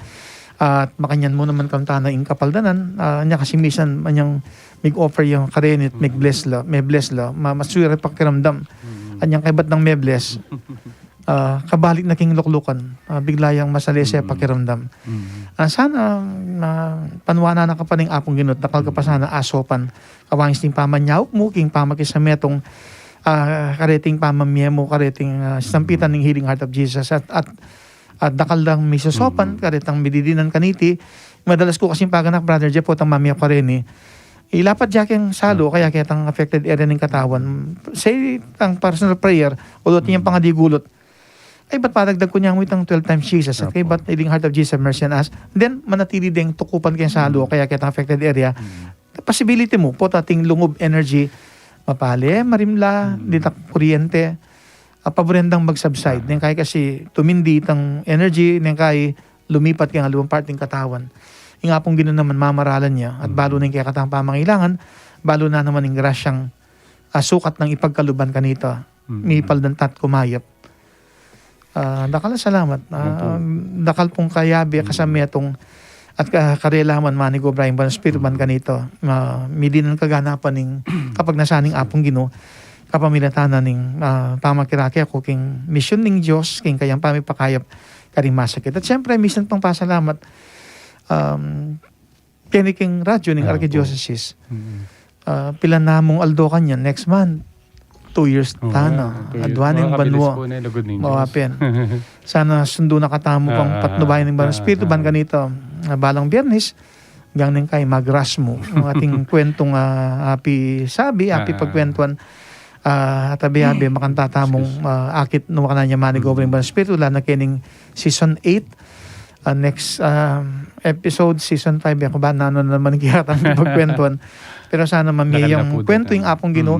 at makanyan mu naman kang tana ing kapaldanan, ah, nya kasi misan, anyang mig-offer yang karenit, mig-bless la, me-bless la, ma-, maswiri pakiramdam. Anyang kaybat nang me-bless, ah, kabalik na king luklukan, ah, bigla yang masalese pakiramdam. Ah, sana, ah, panwanan na ka pa ning Apung Ginu, dakal ka pa sana asopan. Kawangis ning pamanyaup mu, king pamakisametung, ah, kareting pamamie mu, kareting, ah, sampitan ning Healing Heart of Jesus. At, at, at dakal lang misosopan, karetang mididinan kaniti. Madalas ku kasing paganak, Brother Jeff, potang mamie ku kareni, ilapat ya keng salu, kaya ketang affected area ning katawan. Say, ang personal prayer, although atin yang pangadigulut, ay, ba't padagdag ku niya mu itang twelve times Jesus? At kay ba't Healing Heart of Jesus, mercy on us? Then, manatili deng tukupan keng salu, kaya ketang affected area. Possibility mu, pota ating lungub energy, mapale, marimla, ditak kuryente, ah, paburen dang mag-subside. Neng kay kasi tumindi itang energy, neng kay lumipat keng aluang part ning katawan. Ing Apung Ginu naman mamaralan ya, at balu neng kekatang pamangailangan, balu na naman ing grasyang, ah, sukat nang ipagkaluban kanita, mipaldan ta't kumayap. Ah, dakal a salamat. Ah, dakal pung kayabe, kasametung, at ka-, karela man manigobra ing Banal Espiritu ban kanita. Ah, midinan kaganapan ning kapagnasan ning Apung Ginu, kapamilatan na ning, ah, pamakirake ku king misyun ning Dios, king kayang pamipakayap karing masakit. At siyempre, misan pang pasalamat, um, keni king radyo ning Arkidiocese. Ah, pilan na mung aldo kanyan, next month, two years tana. Adwa ning banua. Mawapin. Sana sundu na katamu pang patnubayan ning Banal Espiritu ban kanita, ah, balang Biyernes, gang neng kay mag-rush mu ang ating kwentung, ah, api sabi, api pagkwentuan, ah, at abe-abe, makanta tamung, ah, akit no makanyan ya manigobra ning Banal Espiritu, lalo na kening season eight, ah, next, ah, episode, season five, e ku ba nanu na naman kaya tamung pagkwentuan. Pero sana mamie yang kwentu ing Apung Ginu,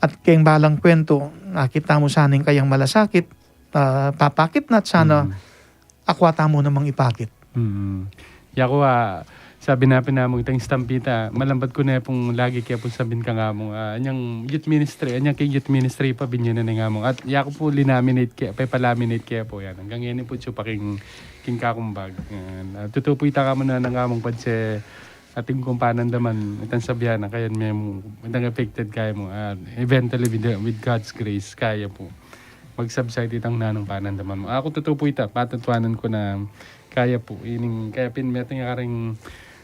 at keng balang kwentu, akit tamu sana ing kayang malasakit, ah, papakit na at sana akwa tamu namang ipakit. Mm. Yaku, ah, sabi na pin namung itang estampita, malambat ku ne pung lagi ke pung sabin kangamung, ah, anyang youth ministry, anyang king youth ministry pa, binye na ne ngamung. At yaku pu linaminate ke, pepalaminate ke pu yan. Anggang ngeni pu atsu pa king, king kakumbag. Yan. Ah, tutu pu ita kamu na ngamung padse atin kung panandaman, itang sabian na kayan memu, itang affected kaya mu, ah, eventually with the, with God's grace, kaya pu mag-subside itang nanung panandaman mu. Aku tutu pu ita, patutuanan ku na kaya pu. Ining, kaya pin metung ya karing,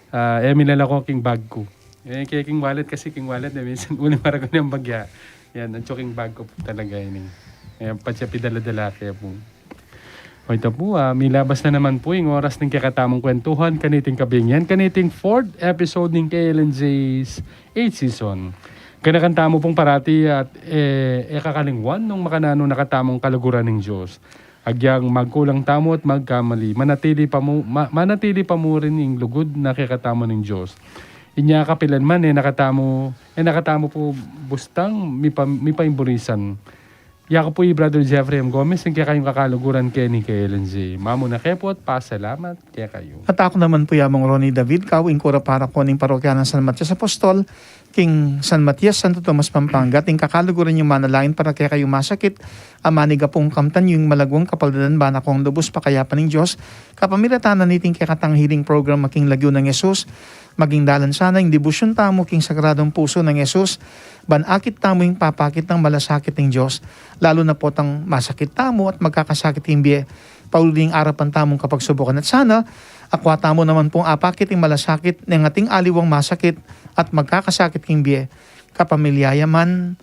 ah, e milalako king bag ku. Eh, kaya king wallet kasi, king wallet na minsan uli maragon yung bagya. Yan, ang tsuking bag ko po talaga yun eh. Kaya pati siya pidala-dala kaya po. O ito po, ah, milabas na naman po yung oras ng kekatamung kwentuhan kaniting kabing yan, kaniting fourth episode ng K L N J's eighth season. Kanakan tamu pong parati at eh, e kakalingwan nung makananu na katamung kaluguran ning Dios. Agyang magkulang tamu at magkamali, manatili pa mu, ma, manatili pa mu rin ing lugud na kekatamu ning Dios. Inya kapilan man, e na katamu, e na katamu pu bustang mipa, mipaimburisan. Yaku pu i Brother Jeffrey M Gomez, ing kekayung kakaluguran keni K L N J. Mamuna ke pu at pasalamat kekayu. At aku naman pu ya Among Ronnie David, kau ing kura paroko ning parokya nang San Matias Apostol, king San Matias, Santo Tomas, Pampanga, at ing kakaluguran yung manalangin para kekayu masakit, a maniga pung kamtan yung malagwang kapaldanan, bana kong lubus pakayapan ning Dios, kapamilatan na niting kekatang healing program a king Lagyu nang Jesus, maging dalan sana ing debosyon tamu king Sagradong Pusu nang Jesus, ban akit tamu ing papakit nang malasakit ning Dios, lalu na potang masakit tamu at magkakasakit king bie, pauli ning arapan tamung kapagsubukan at sana, akwa tamu naman pung apakit ing malasakit neng ating aliwang masakit at magkakasakit king bie, kapamilya ya man,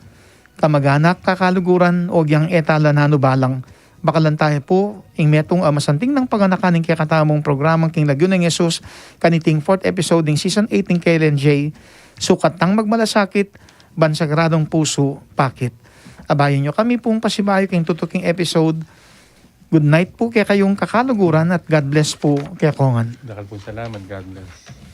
kamaganak, kakaluguran, o agyang e ta la nanu balang. Bakalan tamu pu ing metung a masanting nang paganakan ning kekatamung programang king Lagyu nang Jesus, kaniting fourth episode ning season eight ning K L N J, Sukat Tang Magmalasakit, Ban Sagradong Pusu Pakit. Abayan yu kami pung pasibayu king tutuking episode. Good night pu kekayung kakaluguran at God bless pu kekongan. Dakal pung salamat, God bless.